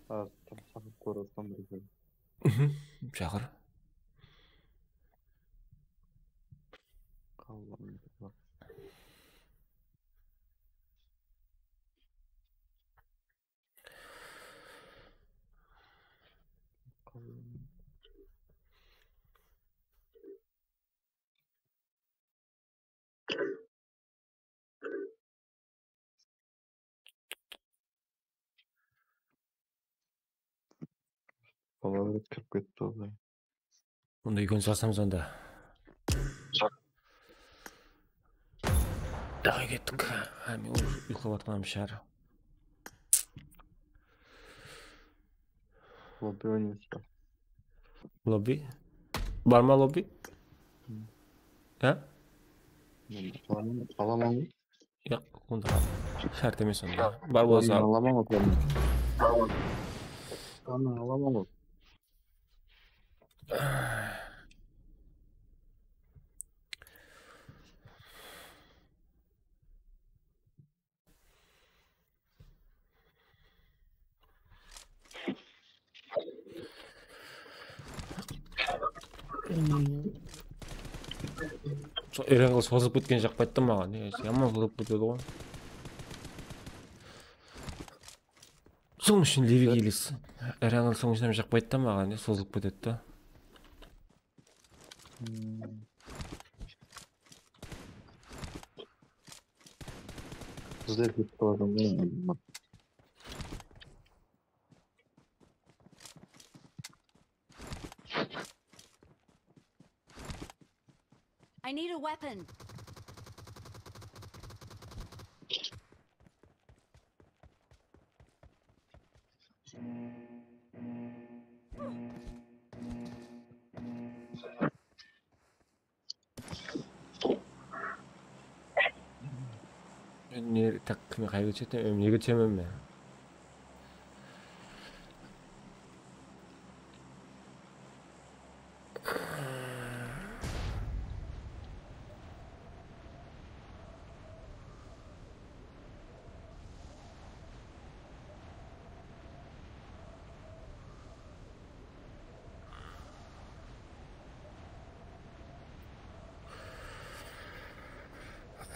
Házir turıp saqlap kórip atırman bir. Mhm, shaqır. Balalar kirip ketti ǵoy. Onda úyken salsam sonda. Daǵı kettik. Há, men uyqılap atqanım shar. Lobbi oynayız ba? Lobbi? Bar ma lobbi? Há? Alaman, alaman. Yoq, onda shárt emes onda. Bar bolsa. Alaman ǵoy. Alaman ǵoy. Sol Erangıl sozılıp ketken jaqpaydı da maǵan, ne, yaman sozılıp ketedi ǵoy. Sonıń ushın Levi Gillis. Erangıl sonıń ushın jaqpaydı da maǵan, ne, sozılıp ketedi da. Bizler ketip baratıramız ǵoy. I need a weapon. Men ne, tak, men qayerge túsedi? Men nege túsemen men?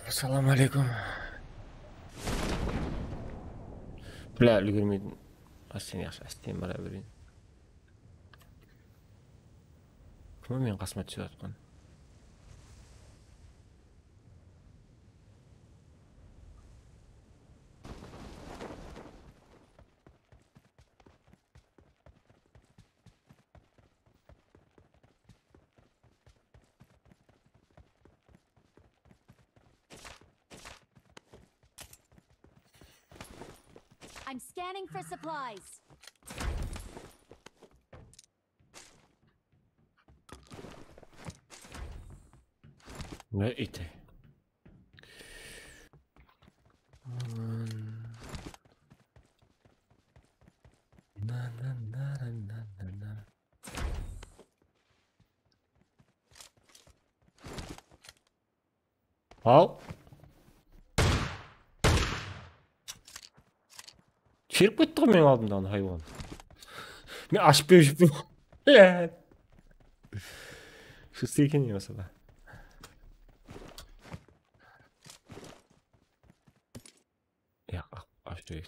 Assalawma aleykum. Bilá, úlgermeydim. Ásten, yaqshı, ásten bara bereyin. Kim o meniń qasıma túsip atqan? I'm scanning for supplies. Ne iti? Na, na, na. Al. Sherip ketti ǵoy meniń aldımdaǵı haywan. Men ashıp berip júrmen. Shısı eken ya masala. Ya, ashıp berip.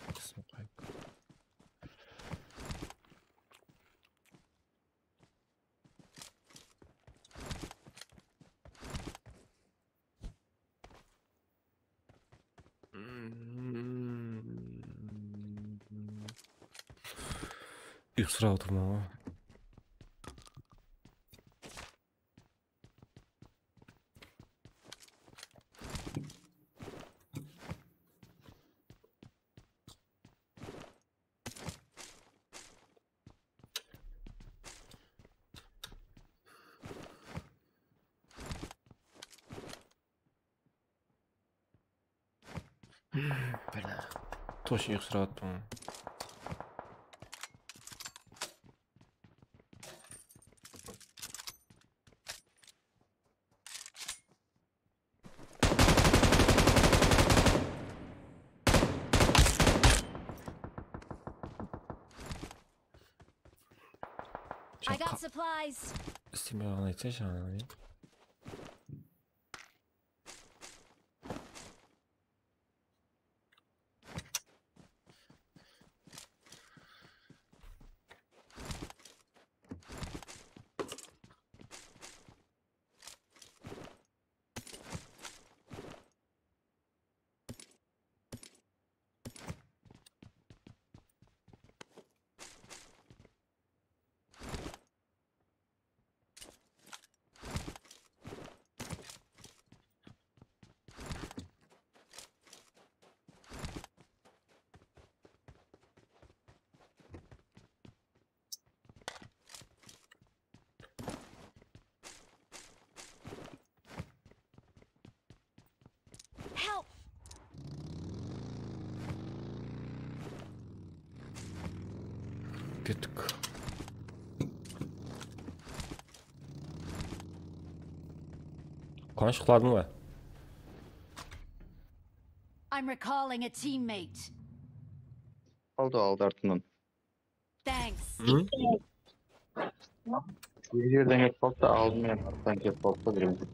Uyqısırap otırman ǵoy. Точно uyqısırap atırman. I got supplies. İstemey qalǵan aytsa jańadan. Help! Kettik. Quwanısh, uxladıń ba? I'm recalling a teammate. Qaldı aldı artınan. Thanks. Hı? Bir jerden kelip qalıptı, aldım men, arttan kelip qalıptı birew.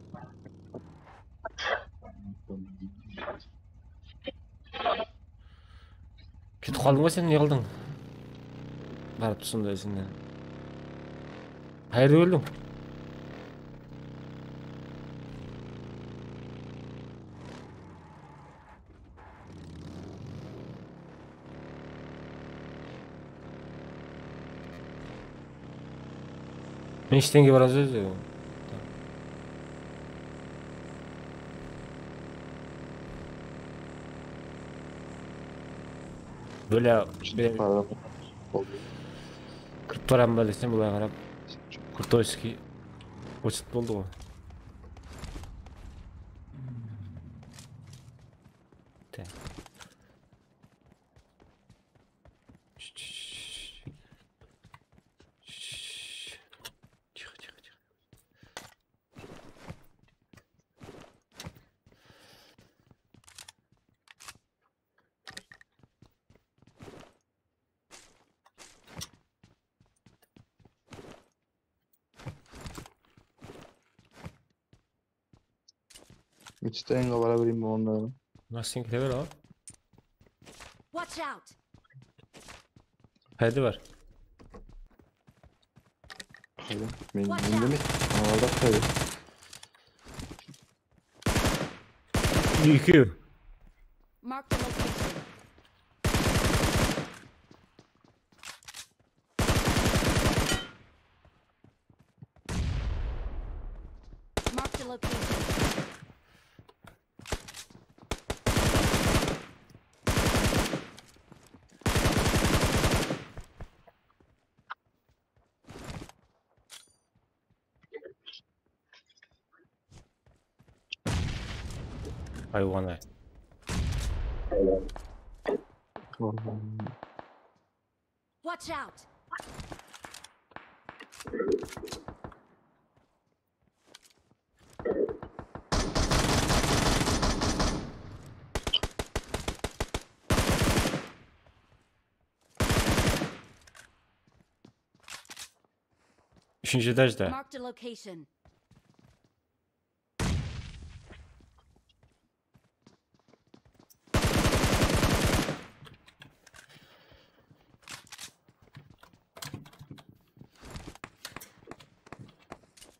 Ketip qaldıń ba sen, ne qıldıń? Barıp tursın da esińnen. Qayerde óldiń? Men ishtenge baramız ózi. Bólya, bólya. Kirip baramın ba desem, bılay qarap. Krutoyskiy ótip boldı ǵoy. Tak. Tixo, tixo, tixo. Üç tane var, bileyim onları. Nasıl kire ber o? Watch out! Qayda bar? Men, men demek, alda qoydı. Ekew. Mark the location. Mark the location. Haywan-ay. Watch out! Úshinshi etajda. Marked a location.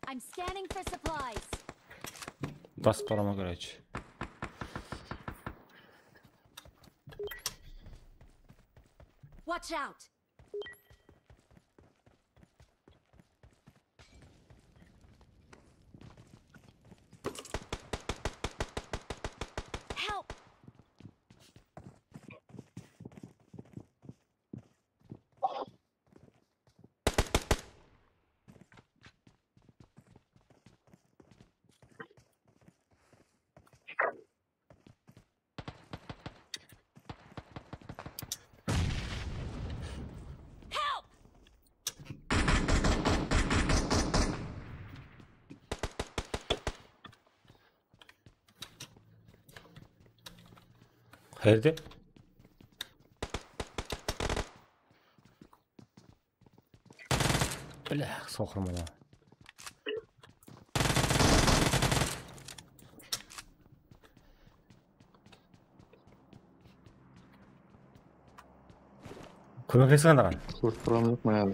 I'm scanning for supplies. Basıp qaraw kerek. Watch out! Help! Help! Qayerde? Bile, soqırmana. Kómeklesken adaǵan. Kórip turǵanım joq, mana.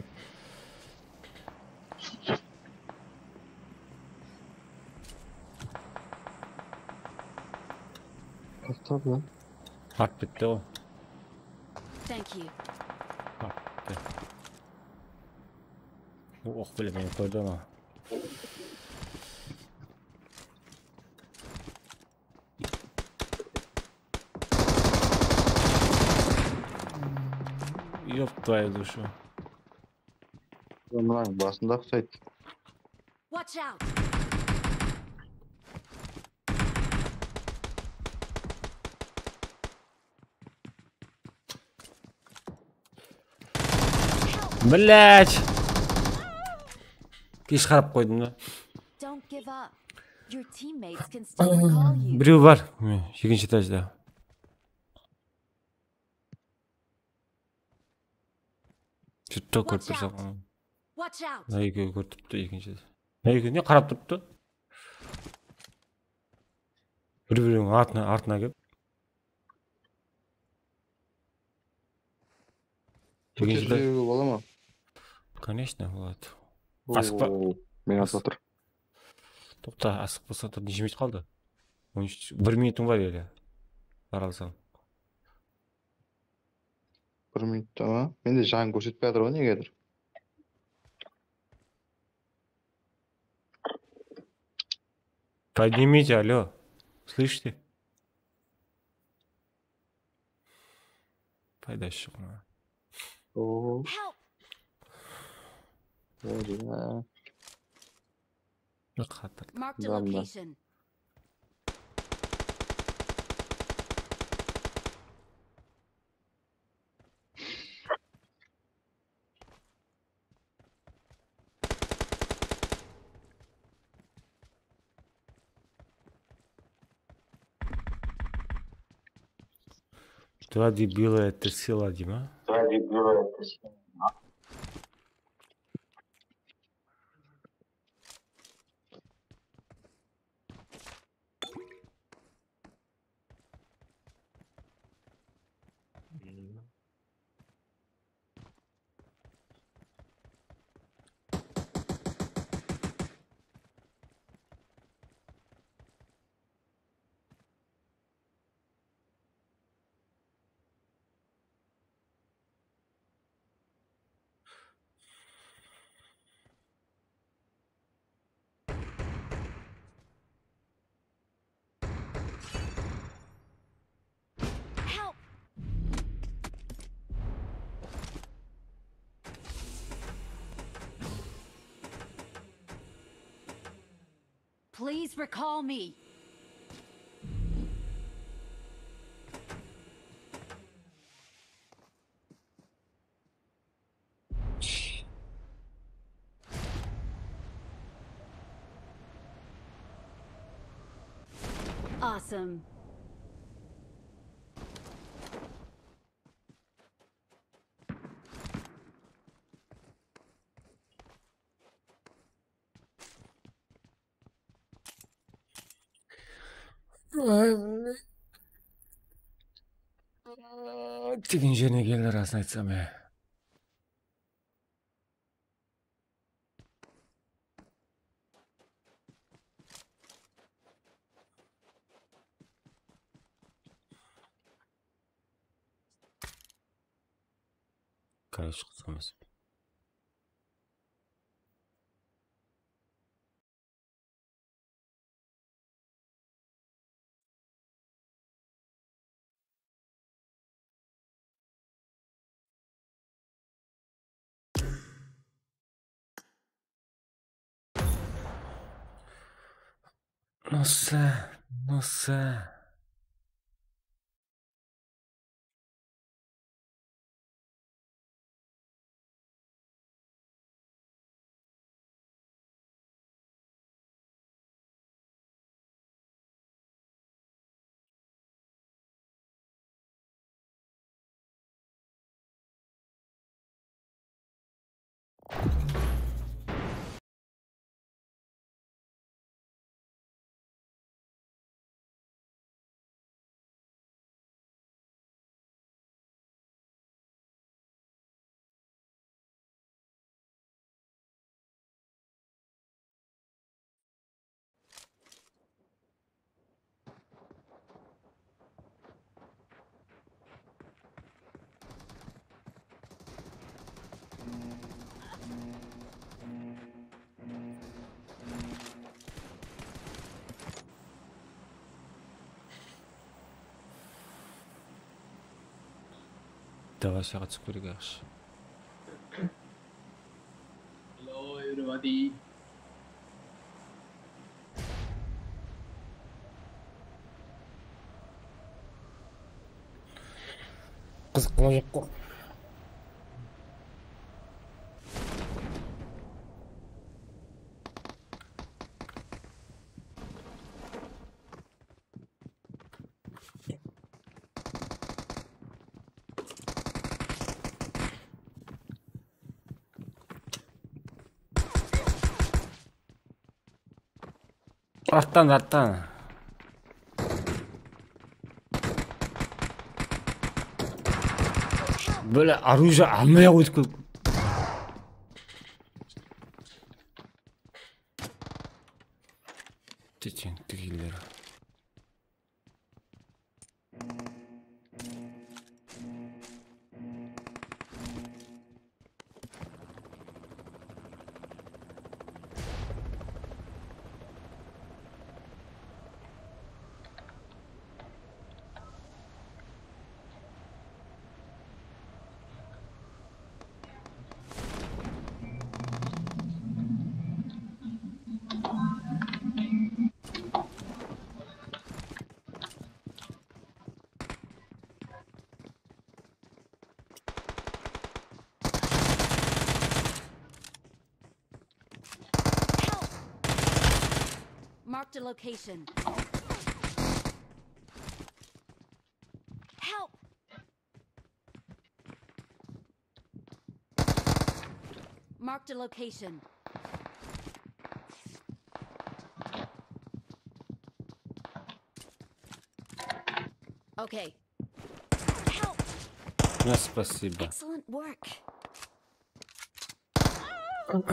Toqta, bular. Atıp ketti ǵoy. Thank you. Atıp ketti. Oq bile meni kórdi ama. Ёб твою душу. Mınań basında uqsaydı. Watch out! Блять! Kesh qarap qoydım da. Don't give up. Your teammates can still recall you. Birew bar. Mine, ekinshi etajda. Júripti, kórip Watch out. Tursań. Watch out! Mına ekewi kórip turıptı, ekinshi. Mına ekewi ne qarap turıptı? Bir-biriniń artına, artına kelip. Ekinshi Kóterip jiberuge bola ma? Конечно, boladı. Oo, Asıqpa. Meni atıp atır. Toqta, asıqpasa da neshe minut qaldı? On úsh, bir minutıń bar ele. Bara alsań. Bir minutta ma? Mende jan kórsetpey atır ǵoy negedur. Поднимите, алло. Слышите? Paydası joq mına. Oo, Help! o ya. Qatır. Marked a Bam, bam. Location. Два дебила это сила, Дима. Help! Please recall me. Awesome. Tegin jerine keldi, rasın aytsam, ya. Короче, qızıq emes. Nossa, nossa. Давай, saǵa túsip kerek, yaqshı. Hello, everybody. Qızıq bolajaq ǵo. Arttan, arttan. Böyle оружие almay-aq ótip kelip. Techen, tigiller. Help! Marked a location. Help! Marked a location. Okay. Help! Спасибо. Excellent work. Help!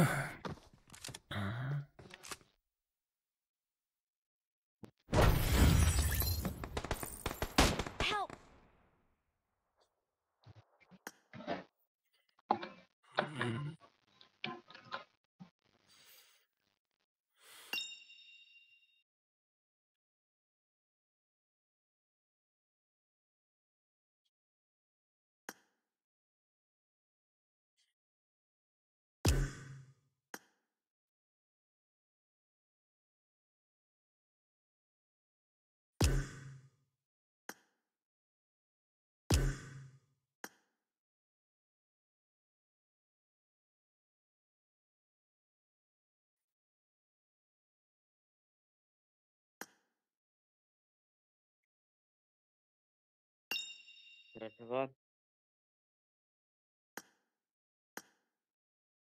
Rajabon.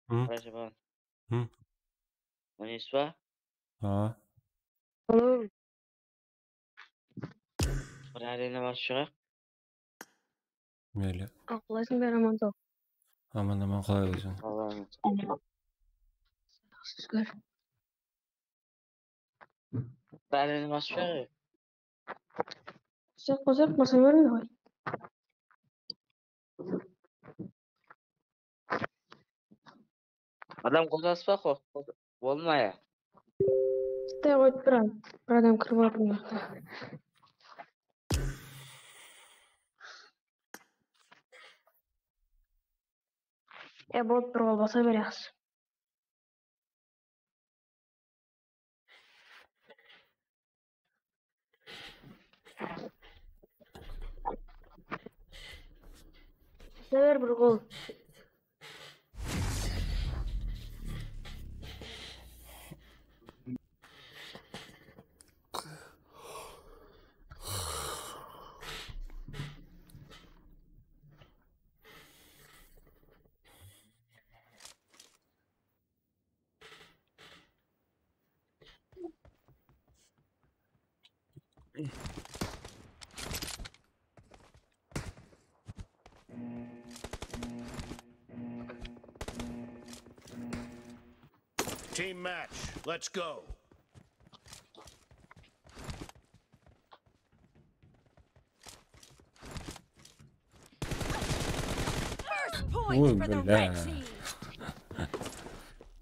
Hı? Rajabon. Hı? Oynaysiz ba? Ha. Bir arena basıp shıǵayıq. Meyli. Aqlasın beraman soq. Aman aman qolay bolsın. Allah'ım. Sizler. Bir arena basıp shıǵayıq. Siz qosaq basa beriń ǵoy. Adam qosasız ba? Qo- qos- Bolmay. Bitta qoyıp turaman. Bir adam kirip atır mına jaqta. Ya, bolıp tur ol, basa beremiz. Basa ber bir qol. Team match, let's go. First point for the red team.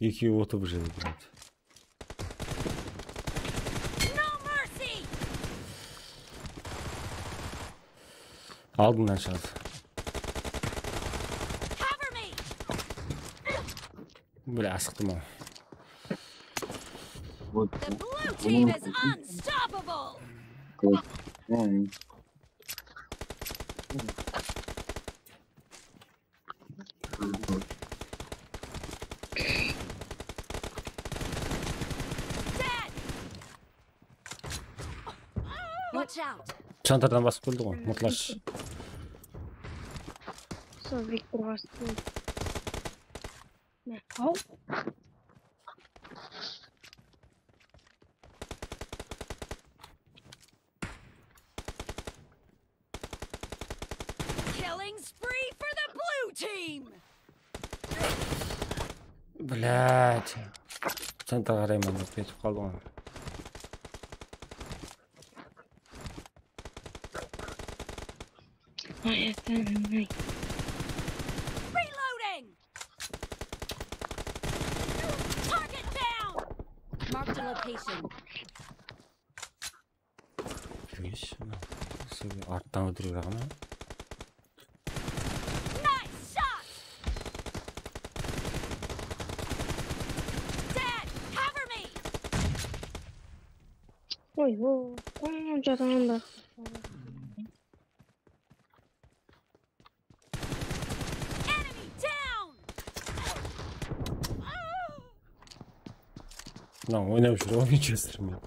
Ekewi otırıp jedi, блядь. No mercy. Aldıńnan shıǵadı. Cover me. Bile asıqtım aw. The blue team is unstoppable. Dead. Watch out. Çantadan basıp keldi ǵoy, mırtlash. Sol Viktor bastı. Ne? Al. Killing spree for the blue team. Блядь. Çanta qarayman dep ketip qaldı ǵoy. Ay, ay. Reloading. Target down. Marked a location. Júrgeyshi. Arttan ótire beraman. Nice shot. Dead. Cover me. Oy, o, o, jaralandı. Enemy down. Mınaw oynap júr ǵoy Winchestermen.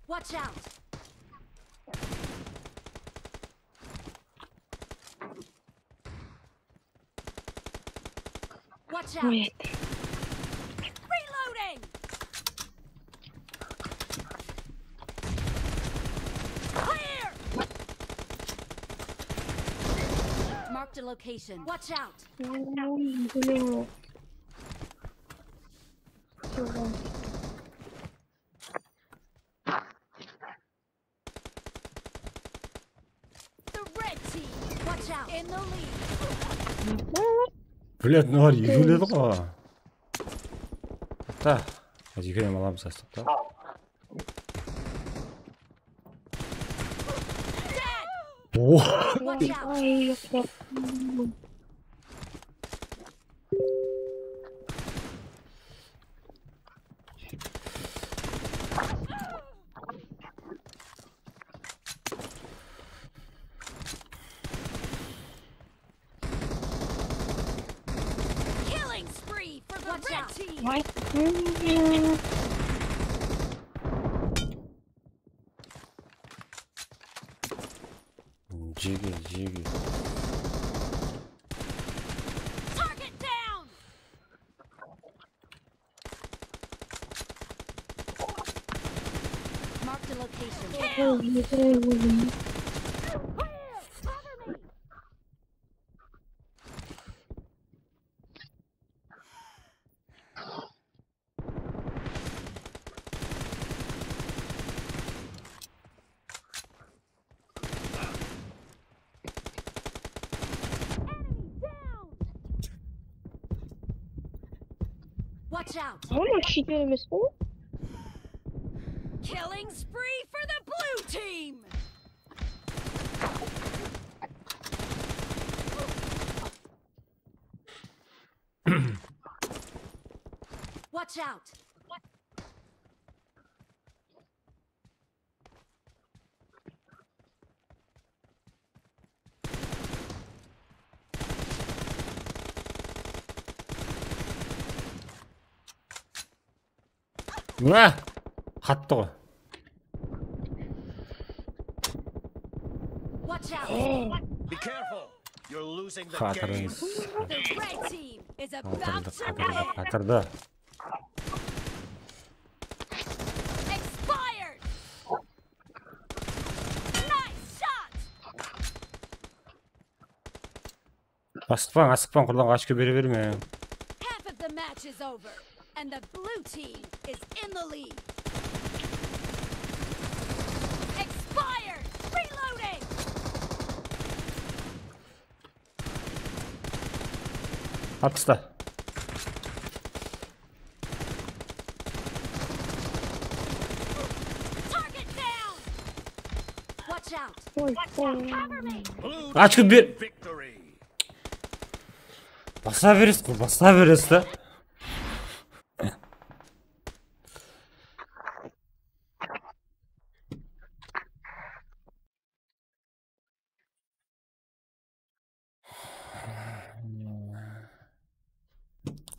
Watch out. Watch out. Oy. Reloading. Clear. Marked a location. Watch out. Oy, bile. The red team. Watch out. In the lead. Блядь, mınalar ekew edi ǵoy. Hatta, házir ekewin alamız astıq ta. Dead. Oh! Watch out. Ay, yoq, yoq. Killing spree for the red team. Ay. Hmm. Ey, yeter boldım. Watch out! Oğlum, cheater emes bu. Killing spree for the blue team! Watch out! Mına! Qattı ǵoy. Watch out! Be careful! You're losing the game. Qatırıńız. The red team is about to win! Qatırdı, qatırdı, qatırdı. Expired! Nice shot! Asıqpań, asıqpań, qurdan ǵashka bere berme. Half of the match is over, and the blue team is in the lead. Expired! Reloading! Attısta. Target down! Watch out! Oy, oy. Cover me! Blue team victory! Basa beresiz ǵoy, basa beresiz da.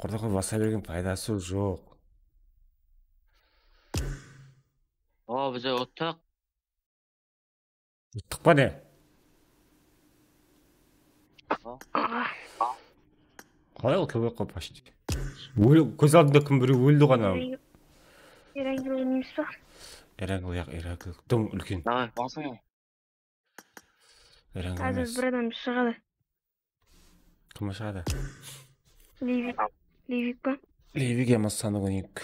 Qurdaqqa basa bergen paydası joq. O, bize uttıq. Uttıq pa ne? Qalay ol kóbek qop ashti. Ólip, kóz aldında kim birew óldi ǵana. Erangel emes pa? Erangel, yaq, Erangel. Dım úlken. Davay, basıń. Erangel emes. Házir bir adam shıǵadı. Kim shıǵadı? Levik. Levik pa? Levik yamasa Sanık on eki.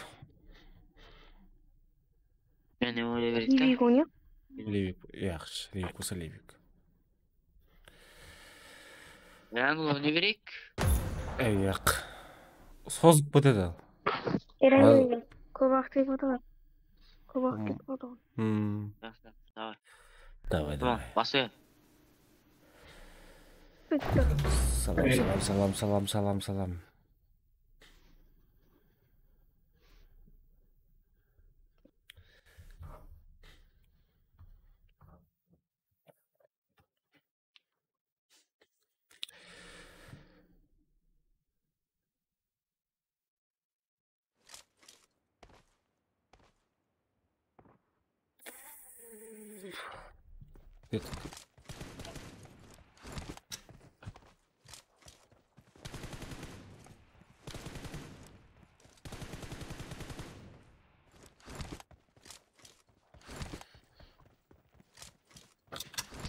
Jáne oynay bereyik ta. Levik oynayıq. Levik, yaqshı. Levik bolsa Levik. Erangel oynay bereyik. Ey, yaq. Sozıp ketedi al. Erangel kóp waqıt ketip atır. Kóp waqıt ketip atır. Hmm. Yaqshı, davay. Davay, davay. Tamam, baslayıq. Salam, salam, salam, salam, salam, salam. Ket.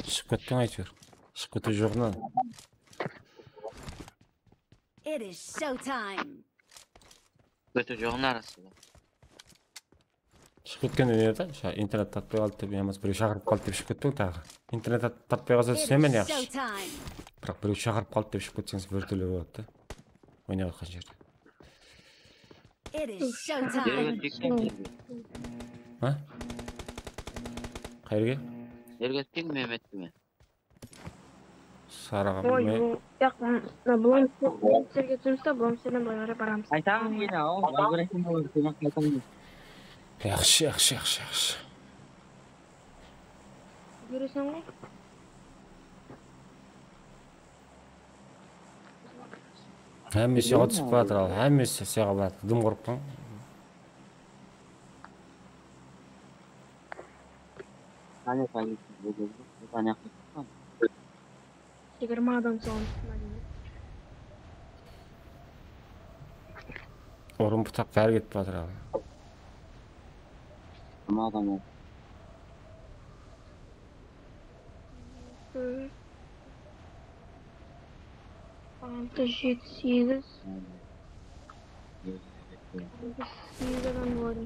Shıǵıp kettiń áytewir. Shıǵıp ketiw joq mınan. It is show time. Shıǵıp kettiń arasında. Shıǵıp ketken edi, sha-, internet tatpay qaldı dep, yamasa birew shaqırıp qaldı dep shıǵıp ketpeń taǵı. Internet tat-, tatpay qalsa túsinemen, yaqshı. Biraq birew shaqırıp qaldı dep shıǵıp ketseńiz bir túrli boladı da. Oynap atqan jerde. It is show time. Ha? Qayerge? Jerge túsken Mehmet penen. Sarıǵa. Oy, bul, yaq, mına, blomsterge túsemiz da, blomsterden bılay qarap baramız. Qaytaman endi, aw, vibration bolar, sodan qaytaman. Yaqshı, yaqshı, yaqshı, yaqshı. Kóreseń ǵoy. Hámmesi soǵa túsip baratır, al, hámmesi soǵa baratır. Dım qorqqan. Qáne, politsiya, bul jerge, bul qáne qıppan. Jigirma adam soǵan túsip, Mádine. Urın butaq bári ketip atır, al. Jigirma adam ol. Jeti, segiz. Segiz adam bar.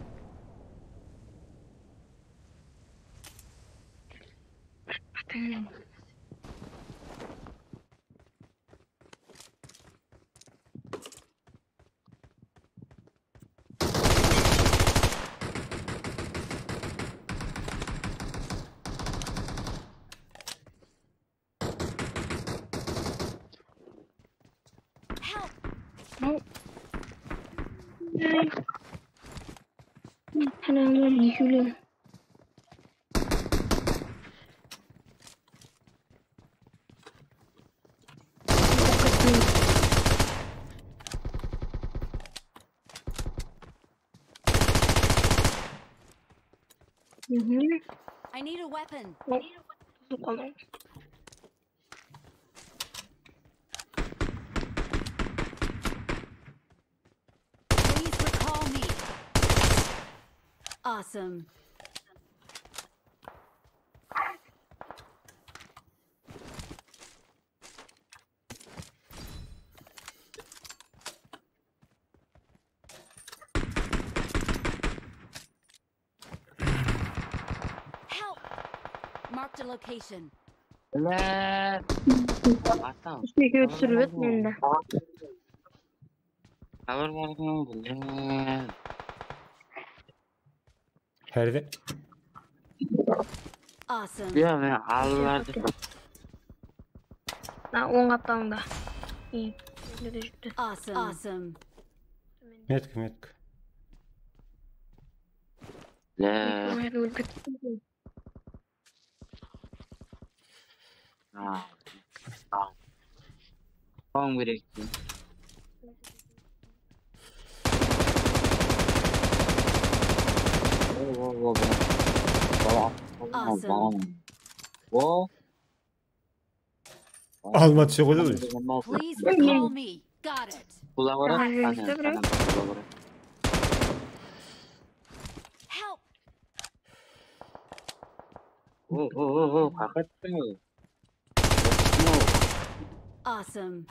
Help! Al. Ay. Tanamlar ekewler. Mhm. I need a weapon. Hop. Qalay? Please recall me. Awesome. Help! Marked a location. Bile. Ata. Ústeke túsirip edi mende. Xabar barmı? Bile. Perde. Awesome. Ya, men allardı. Ha, oń qaptalında. Ey, mende de júpti. Awesome. Awesome. Metki, metki. Bile. Olardı óltirip. Ha. Soń berek. O, o, o, bırak. Bala. Awesome. O. Alma túse qoydı ǵoy. Please recall me. Got it. Bula bırak. Aha, ana, işte, bırak. Ana, bula bırak. Help! O, o, o, o, qaqattı. Awesome.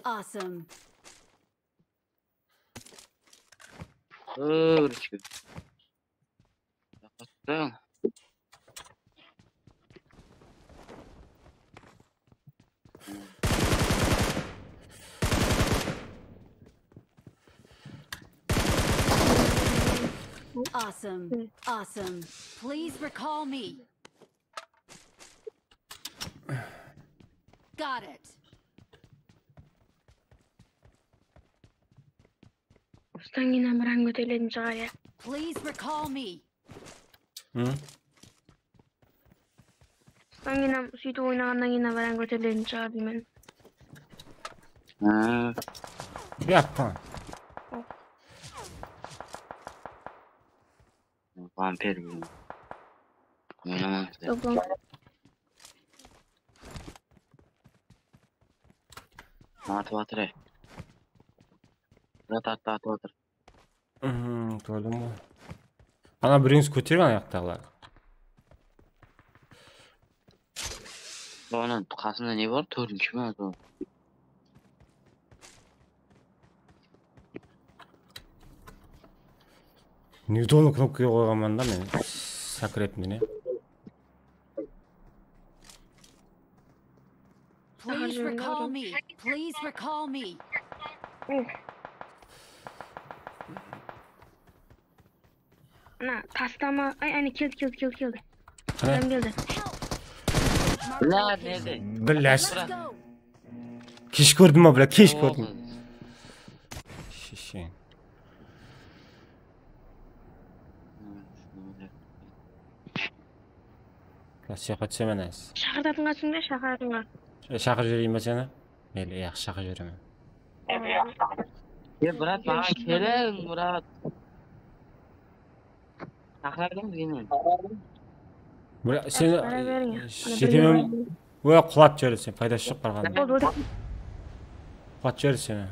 Awesome. Dur, şu. Qaqattı. Awesome. Awesome. Please recall me. Got it. Ustan keyin bir an kóteriletin shıǵar, ya. Please recall me. Hı? Ustan keyin sóytip oynaǵannan keyin bir an kóteriletin shıǵar deymen. Ha. Yappan. Vampir bu. Oynaman sizler. Yok, yok. Atıp atır, ey. Murat attı, atıp atır. Mhm, kórdim ǵoy. Ana, birewińiz kóteriń ayaqtaǵılar. Onıń qasında ne bar? Tórtinshi me, sol? Newtonlı knopkaǵa qoyǵanman da men. Sakrep mene. Please recall me. Please recall me. Ana, tastama. Ay, áne, keldi, keldi, keldi, keldi. Qáne? Adam keldi. Bla, nerede? Bla. Let's go. Kesh kórdim ba, bla, kesh kórdim. Sheshen. Nasiyaqqa túsemen házir. Shaqırtatunǵansıń ba, shaqıratunǵa? E, shaqırıp jibereyin ba seni? Meyli, yaqshı, shaqırıp jiberemen. E, brat, maǵan keliń, brat. Shaqırdım seni. Brat, seni jetemen. Oy, qulap jiberdi sen, paydası joq barǵanıń. Boldı, boldı. Qulap jiberdi seni.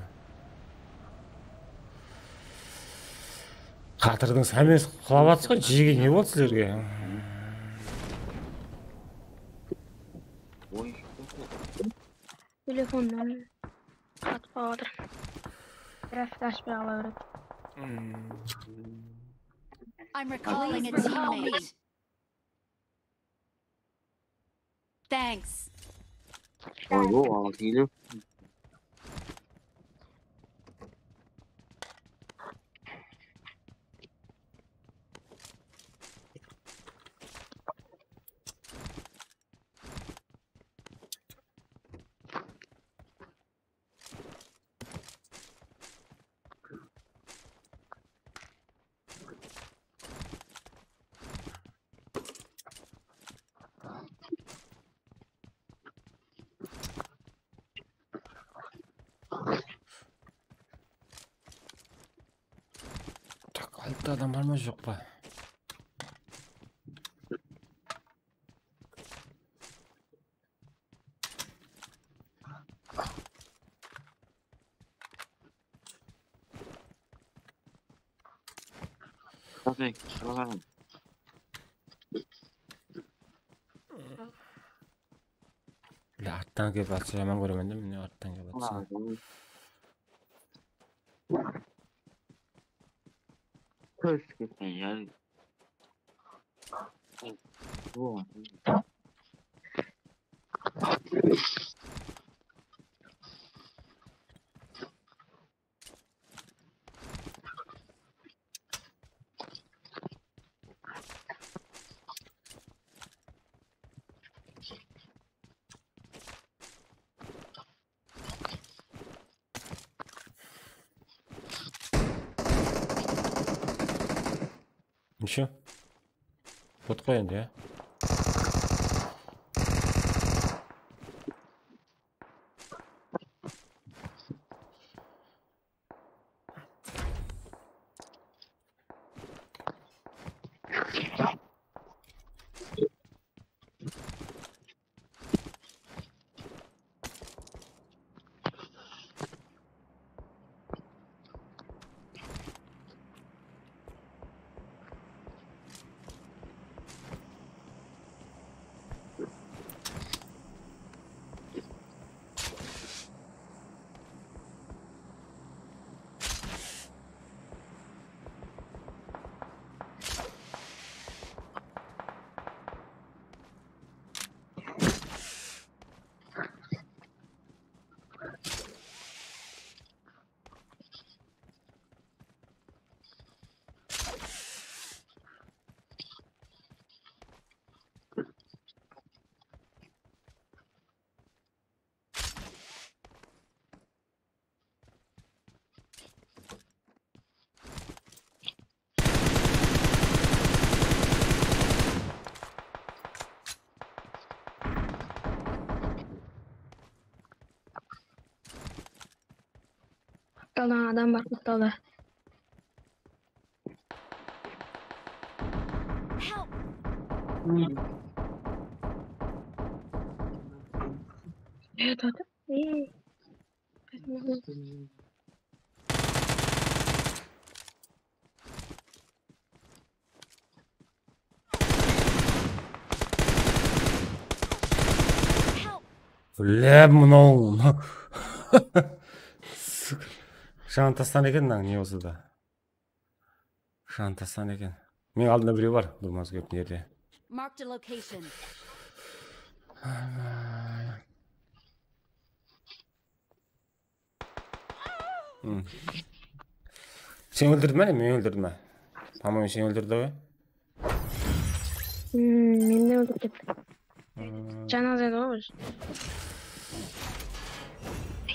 Qatırdıń hámmesi qulap atır ǵoy, jege ne boldı sizlerge? Oy. Telefonnan satıp alıp atır. Grafik ashpay qala beredi. I'm recalling a teammate. Thanks. Alo, altı ile. Tak, altta adam bar ma, joq pa? Qasek, shıǵarın. Bile arttan kelip atsa jaman kóremen de, mine arttan kelip atsa. Kóz ketken ya. Neshshe? Bot qoy endi, ya. Qaptalda adam bar, qaptalda. Help! Ey, tadı. Ey. Bile, mınaw. Janı tastan eken mınań, ne bolsa da. Janı tastan eken. Meniń aldımda birew bar, durmaz kep nerde. Marked a location. Hmm. Sen óldirdiń be, meni óldirdiń be? По-моему, sen óldirdi ǵoy. Hmm, meni de óldirdi. Janazı edi ǵoy ózi.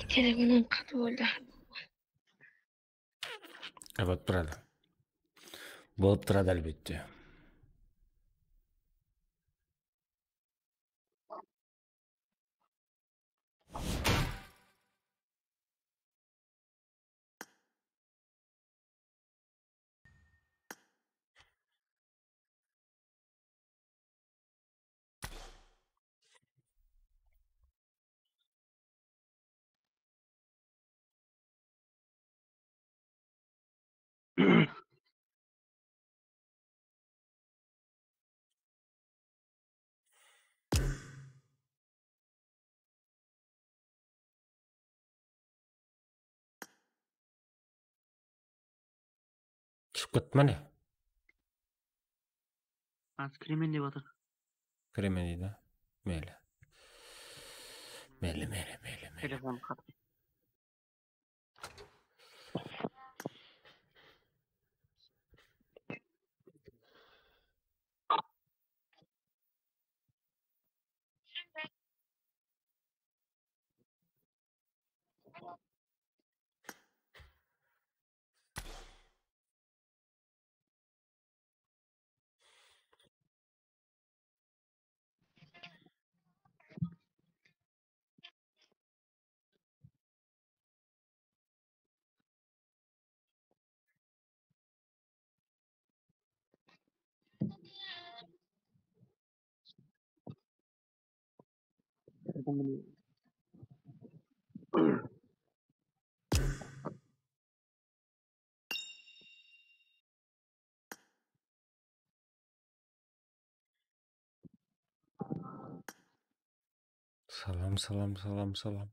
Telefonım qatıp óldi. Bolıp turadı. Bolıp turadı, álbette. Kút, mine. Házir kiremen dep atır. Kiremen deydi. Meyli. Meyli, meyli, meyli, meyli. Telefon qat. Salam, salam, salam, salam.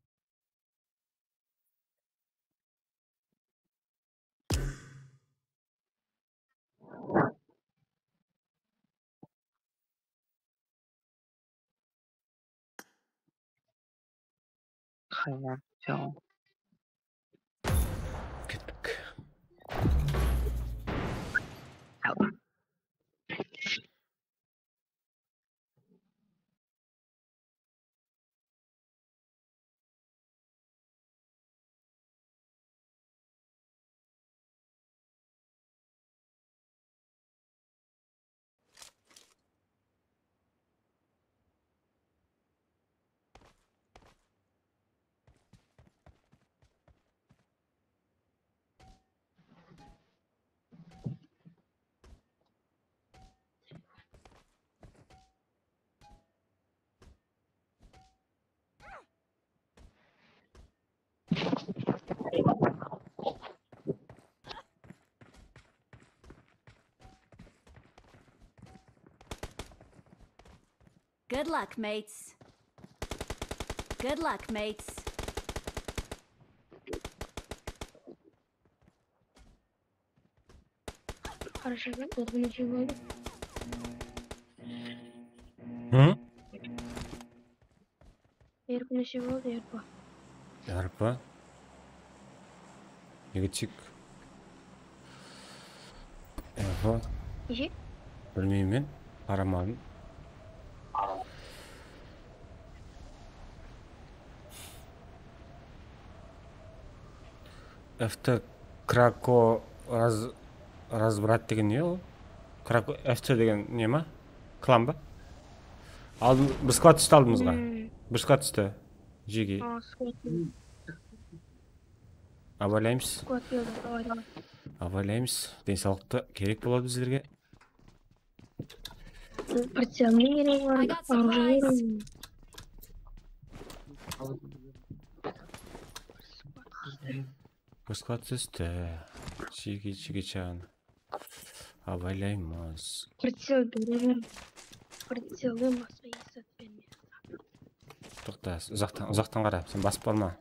Hayat yol. Kettik. Good luck, mates. Good luck, mates. Qarashadan erkinishi boldı. Hı? Erkinishi boldı, erpa. Erpa? Nege tik? Erpa? Neshe? Bilmeymen, qaramadım. F T Krako raz-, razbrat degen ne ol? Krako F T degen ne ma? Klan ba? Aldın bir sklad tústi aldımızǵa. Hmm. Bir sklad tústi. Jegi. A, sklad. Abaylaymız. Sklad berdi, abaylaymız. Abaylaymız. Densawlıqta kerek boladı bizlerge. Pricel ne keregi bar? I got supplies. Orужие. Qusqa tústi. Jigi, jigichan. Abaylaymız. Pricel beremen. Pricelden basqa hesh zat bermeydi. Toqta, uzaqtan, uzaqtan qara. Sen basıp barma.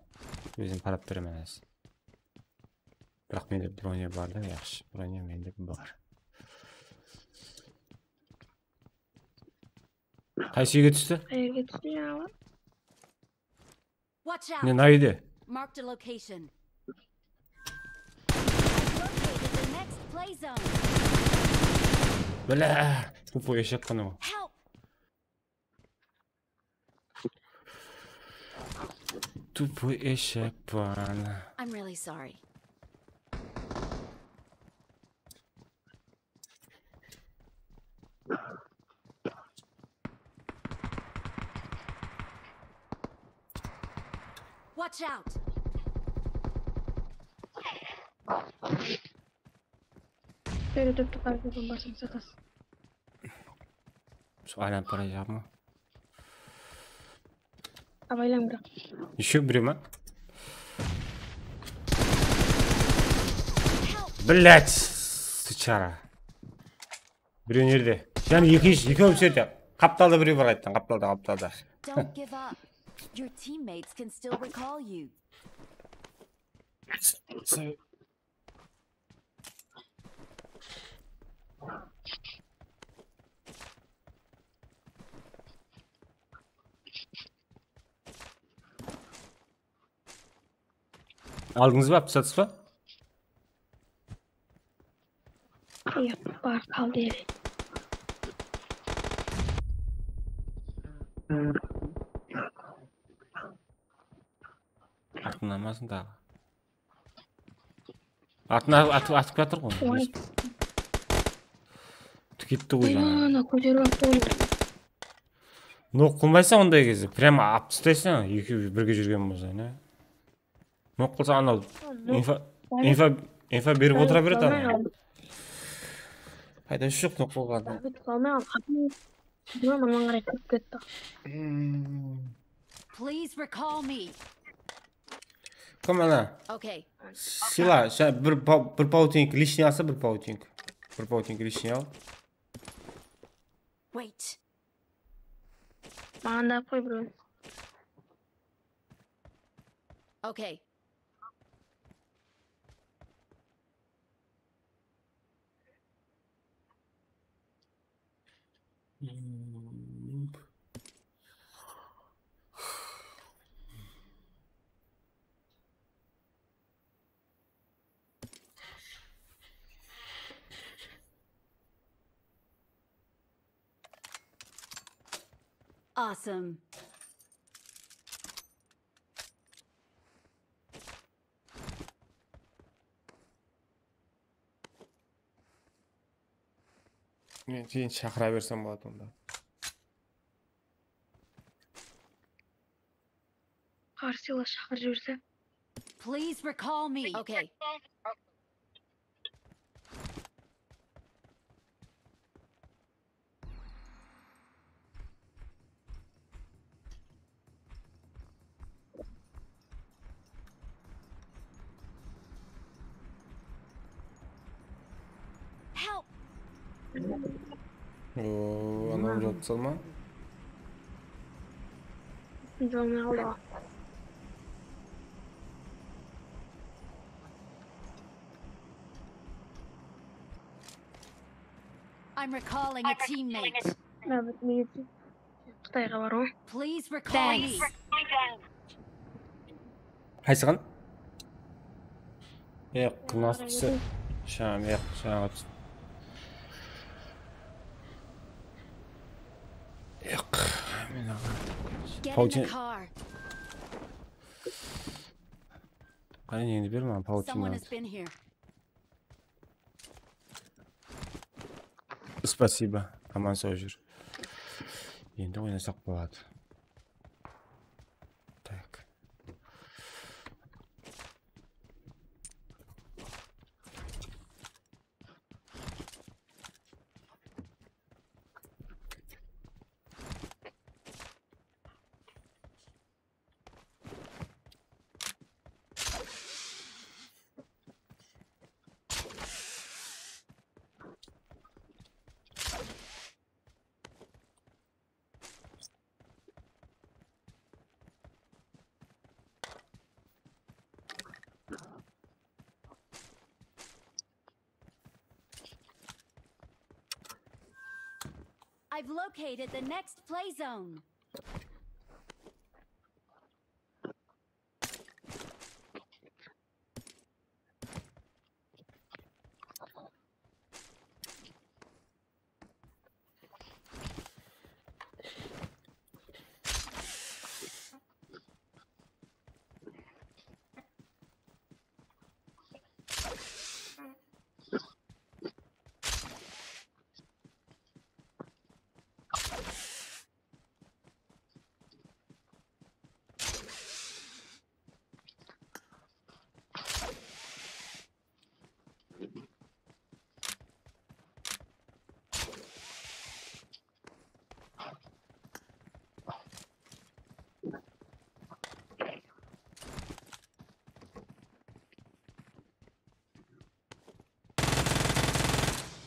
Ózim qarap beremen házir. Biraq mende bronya bar da, yaqshı. Bronya mende bar. Qaysı úyge tústi? Qayerge tústi jańalar? Watch out! Ne, mına úyde? Marked a location. I've located the next play zone. Bla, tupıy eshek qana. Help! Tupıy eshek pan. I'm really sorry. Watch out! Beri turıptı, qarjı bombasın satasın. Sol aylanıp barajaǵım. Abaylań, biraq. Ещё birew ma? Блять, сучара. Birew nerde? Jáne ekinshi, ekewimiz nerde? Qaptalda birew bar qayttan, qaptalda, qaptalda. Don't give up. Your teammates can still recall you. So, Aldıńız ba, aptı satısız ba? Yaq, bar, qaldı ele. Artına almasın taǵı. Atına atıp, atıp atır ǵoy. Oy. Ketti ǵoy jańa. Ana, kóterip alıp qoydı. Nok qılmaysań onday gezde. Прямо alıp taslaysań, ekewi birge júrgen bolsa, ne? Nok qılsa anaw info, info, info berip otıra beredi anaw. Paydası joq nok qılǵannan. David qalmay al, qapını. Mına, mına qaray kirip ketti. Hmm. Please recall me. Kim ana? Okay. Sila, sen bir pa-, bir pauting лишний alsa, bir pauting. Bir pauting лишний al. Wait. Maǵan da qoy, bro. Okay. Awesome. Men keyin shaqıra bersem boladı onda. Qarsıyla shaqırıp jiberse. Please recall me. Okay. Help! Oo, anaw jawıp salma. Canı aldı. I'm recalling a teammate. Qıtayǵa bar ǵoy. Please recall me. Qaysıǵan? Yoq, qılmasıpsı. Sham, yoq, sham. Yoq, men aǵa. Get in the car. Qáne, endi ber maǵan pauçinanı. Someone has been here. Спасибо. Aman saw júr. Endi oynasaq boladı. Так. I've located the next play zone.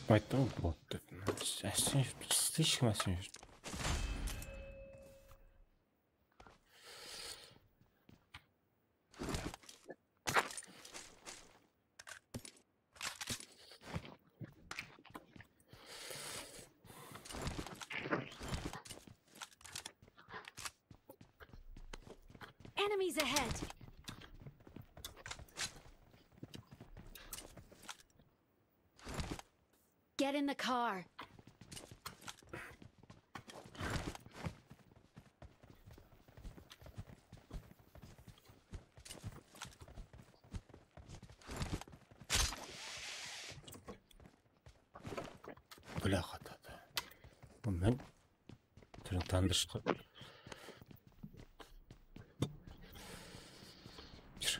Ayttım bot dep. Sen, sen, sen, sen, sen. Enemies ahead. Get in the car. Bláha, tata. Bu men Turıń, tandır shıqtı. Júr.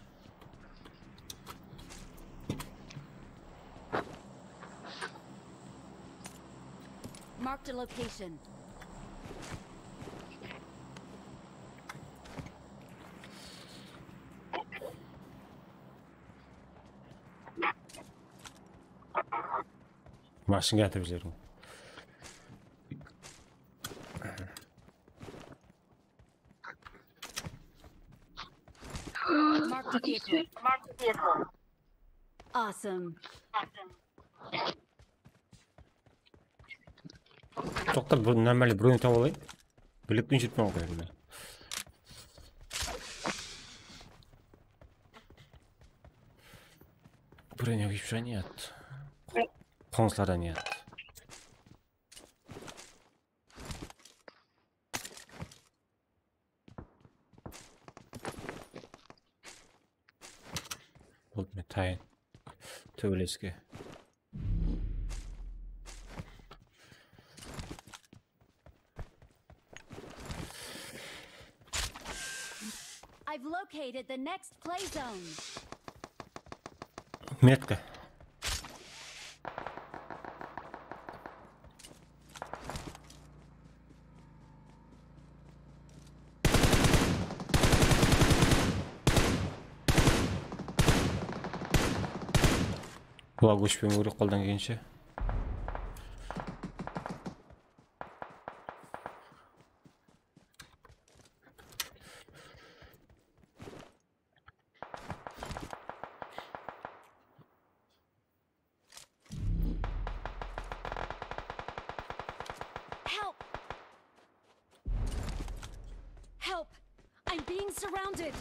Marked a location. Mashinaǵa atırıp jiberdim. Marked a vehicle. Awesome. Toqta, bir normalnıy birew tawıp alayın. Bilekten júrip qoyayın men. Birew ne qıyıp júr, ne at? Qońsılarda ne at? Boldı, men tayın. Tóbeleske. I've located the next play zone. Metka. Bular óshpeń kerek qoldan kelgenshe. Help! Help! I'm being surrounded!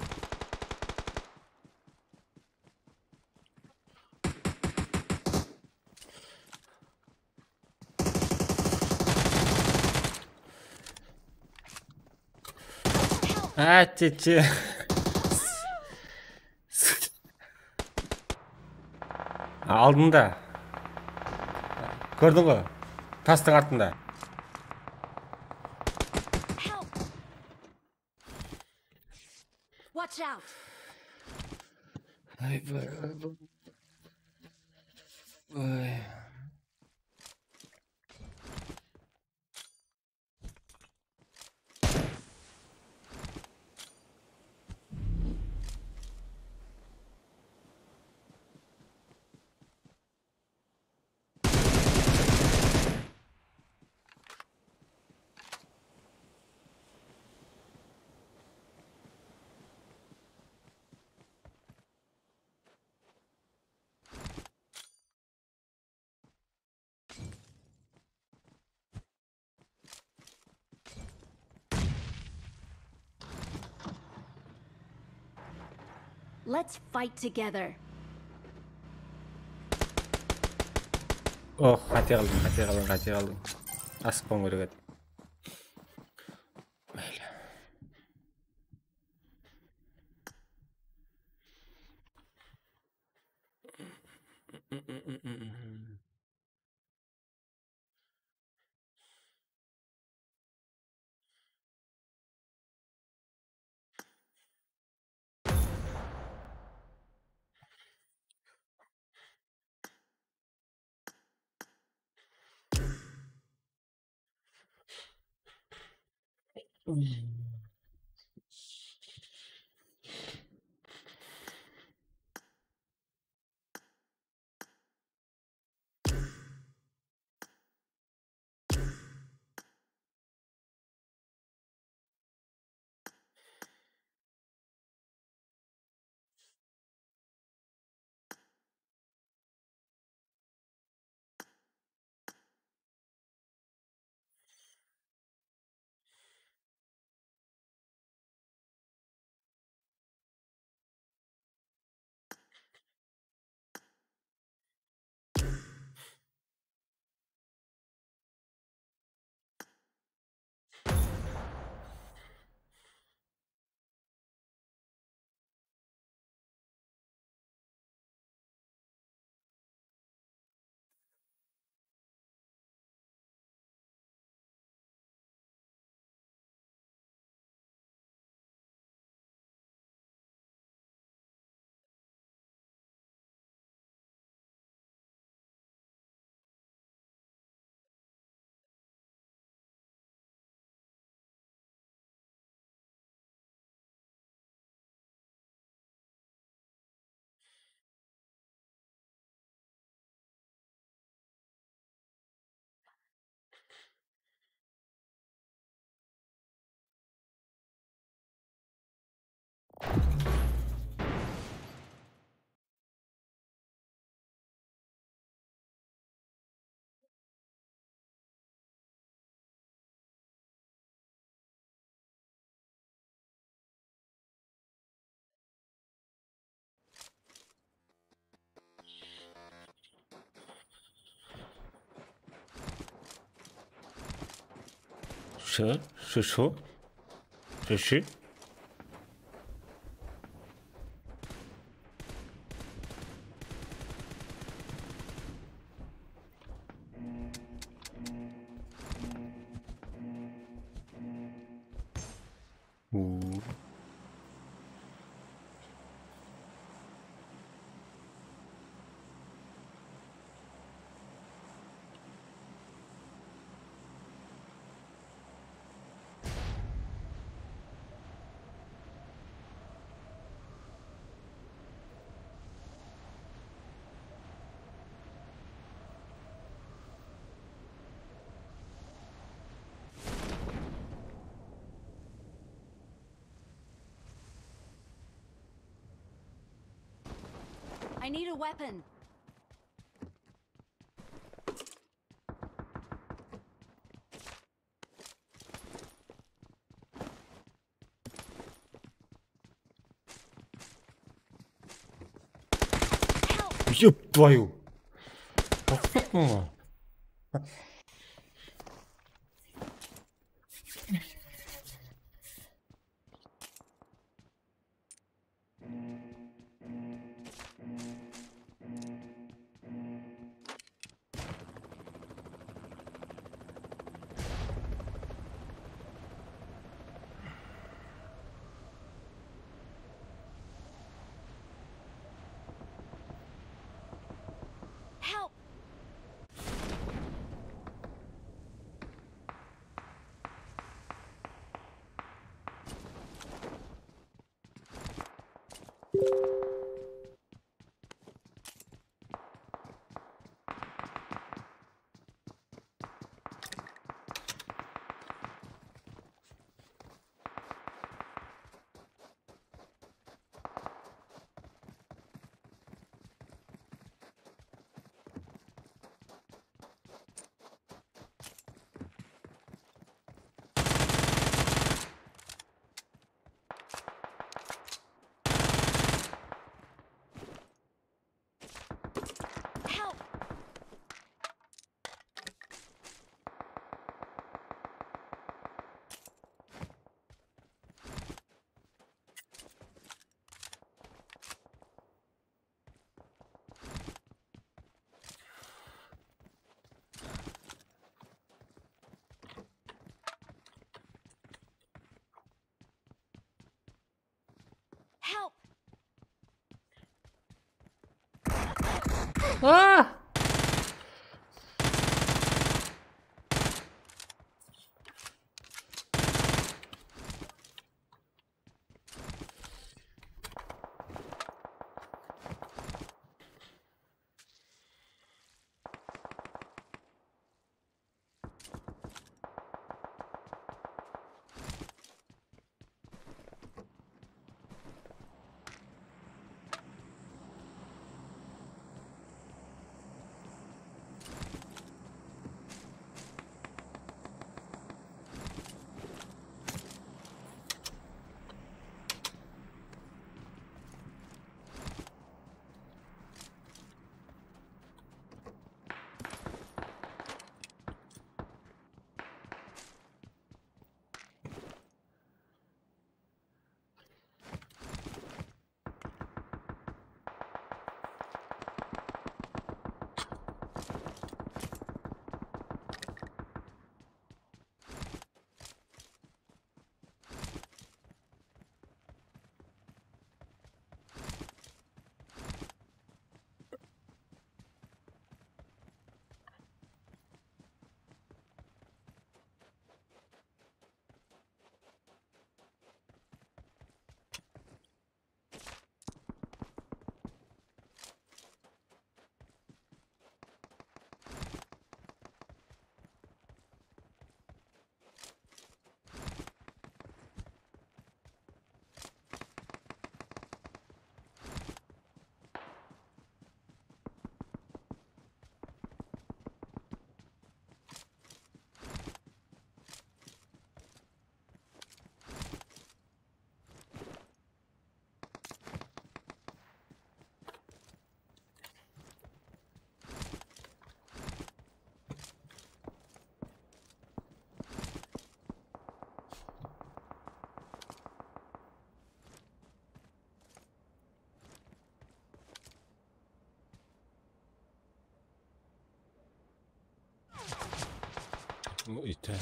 Áttete. Aldında. Kórdiń ǵoy? Tastıń artında. Help! Watch out! Ay, bay, bay, bay. Ay. Let's fight together. Oh, qáte qaldım, qáte qaldım, qáte qaldım. Asıqpań kerek edi. Mayli. Sı, sı, sı. Sı, sı. I need a weapon. Ёб твою! Охотно. Help! Help! Help! Ah! Ite.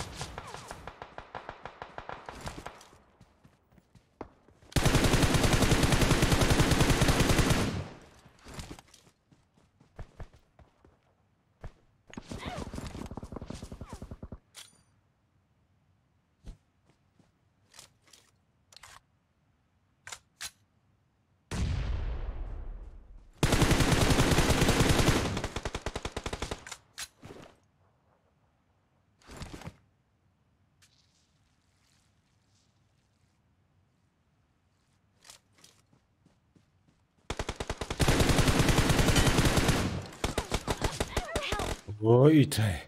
Oy, itay.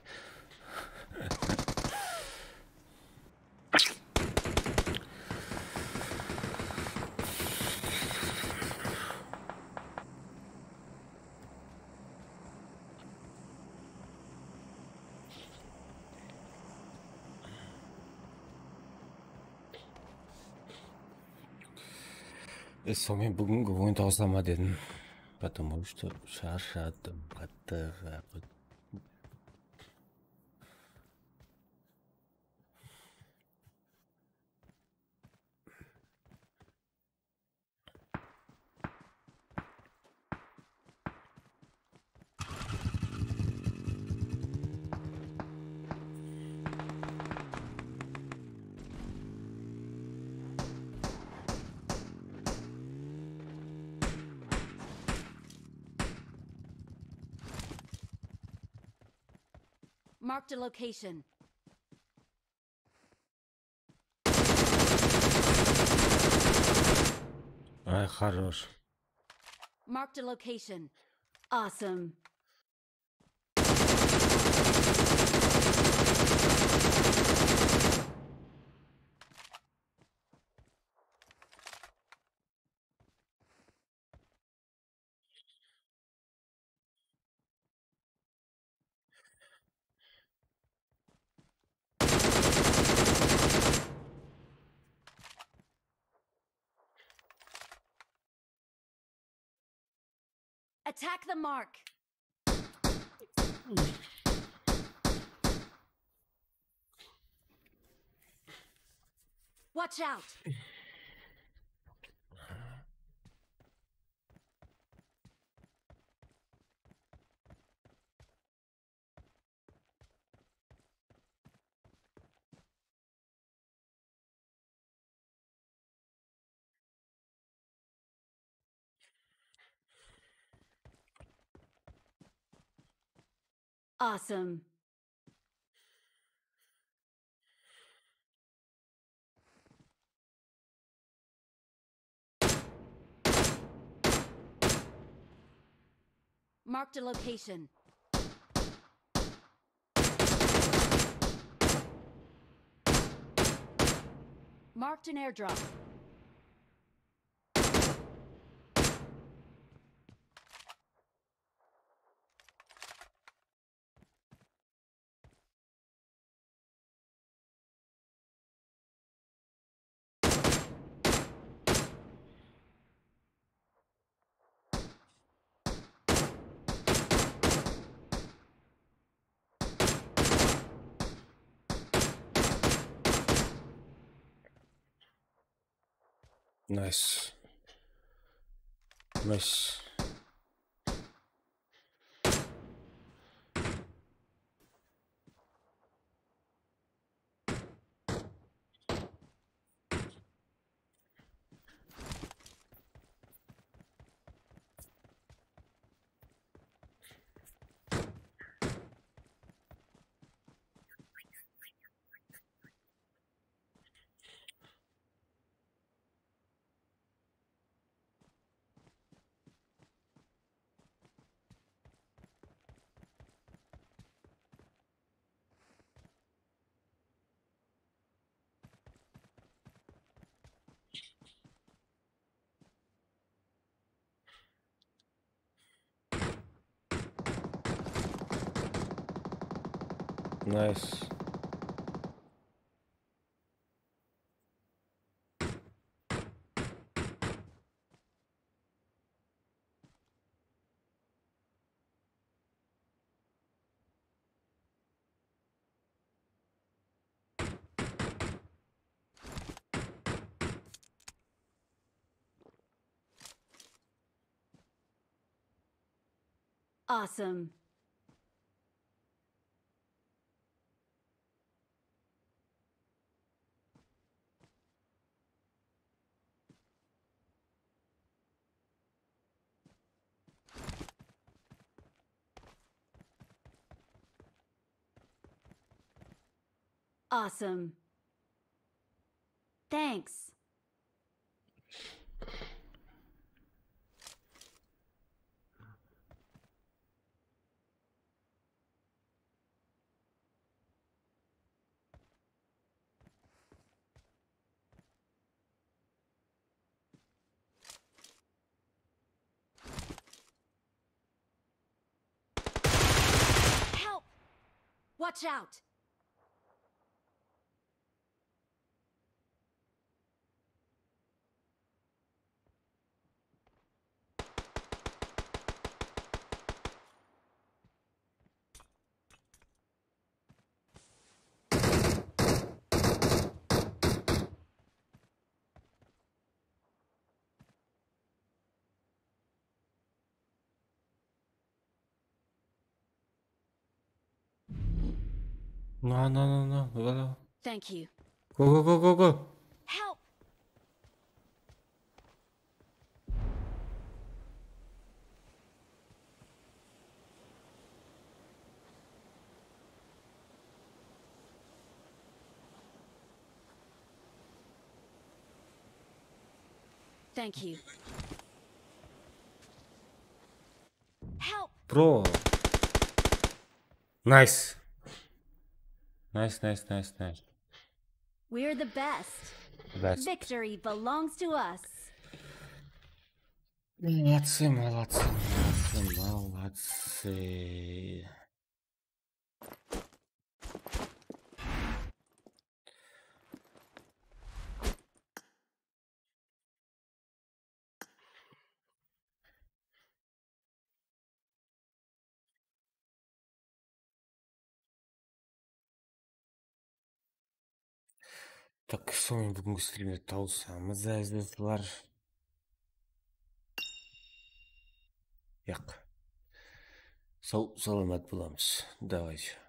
E, sonıń menen búgingi oyın tawsıla ma dedim. Потому что sharshadım, qattı. Marked a location. Ay, хорош. Marked a location. Awesome. Attack the mark. Watch out. Awesome. Marked a location. Marked an airdrop. Nice. Nice. Nice. Awesome. Awesome. Thanks. Help! Watch out! No, no, no, no. Go, go. Thank you. Go, go, go, go, go. Help! Thank you. Help! Bro. Nice. Nice, nice, nice, nice. We're the best. Best. Victory belongs to us. Молодцы, молодцы, молодцы, молодцы. Tak, soń búgingi strimde tawısamız, áziz dostlar. Yaq. Saw, salamat bolamız. Давайте.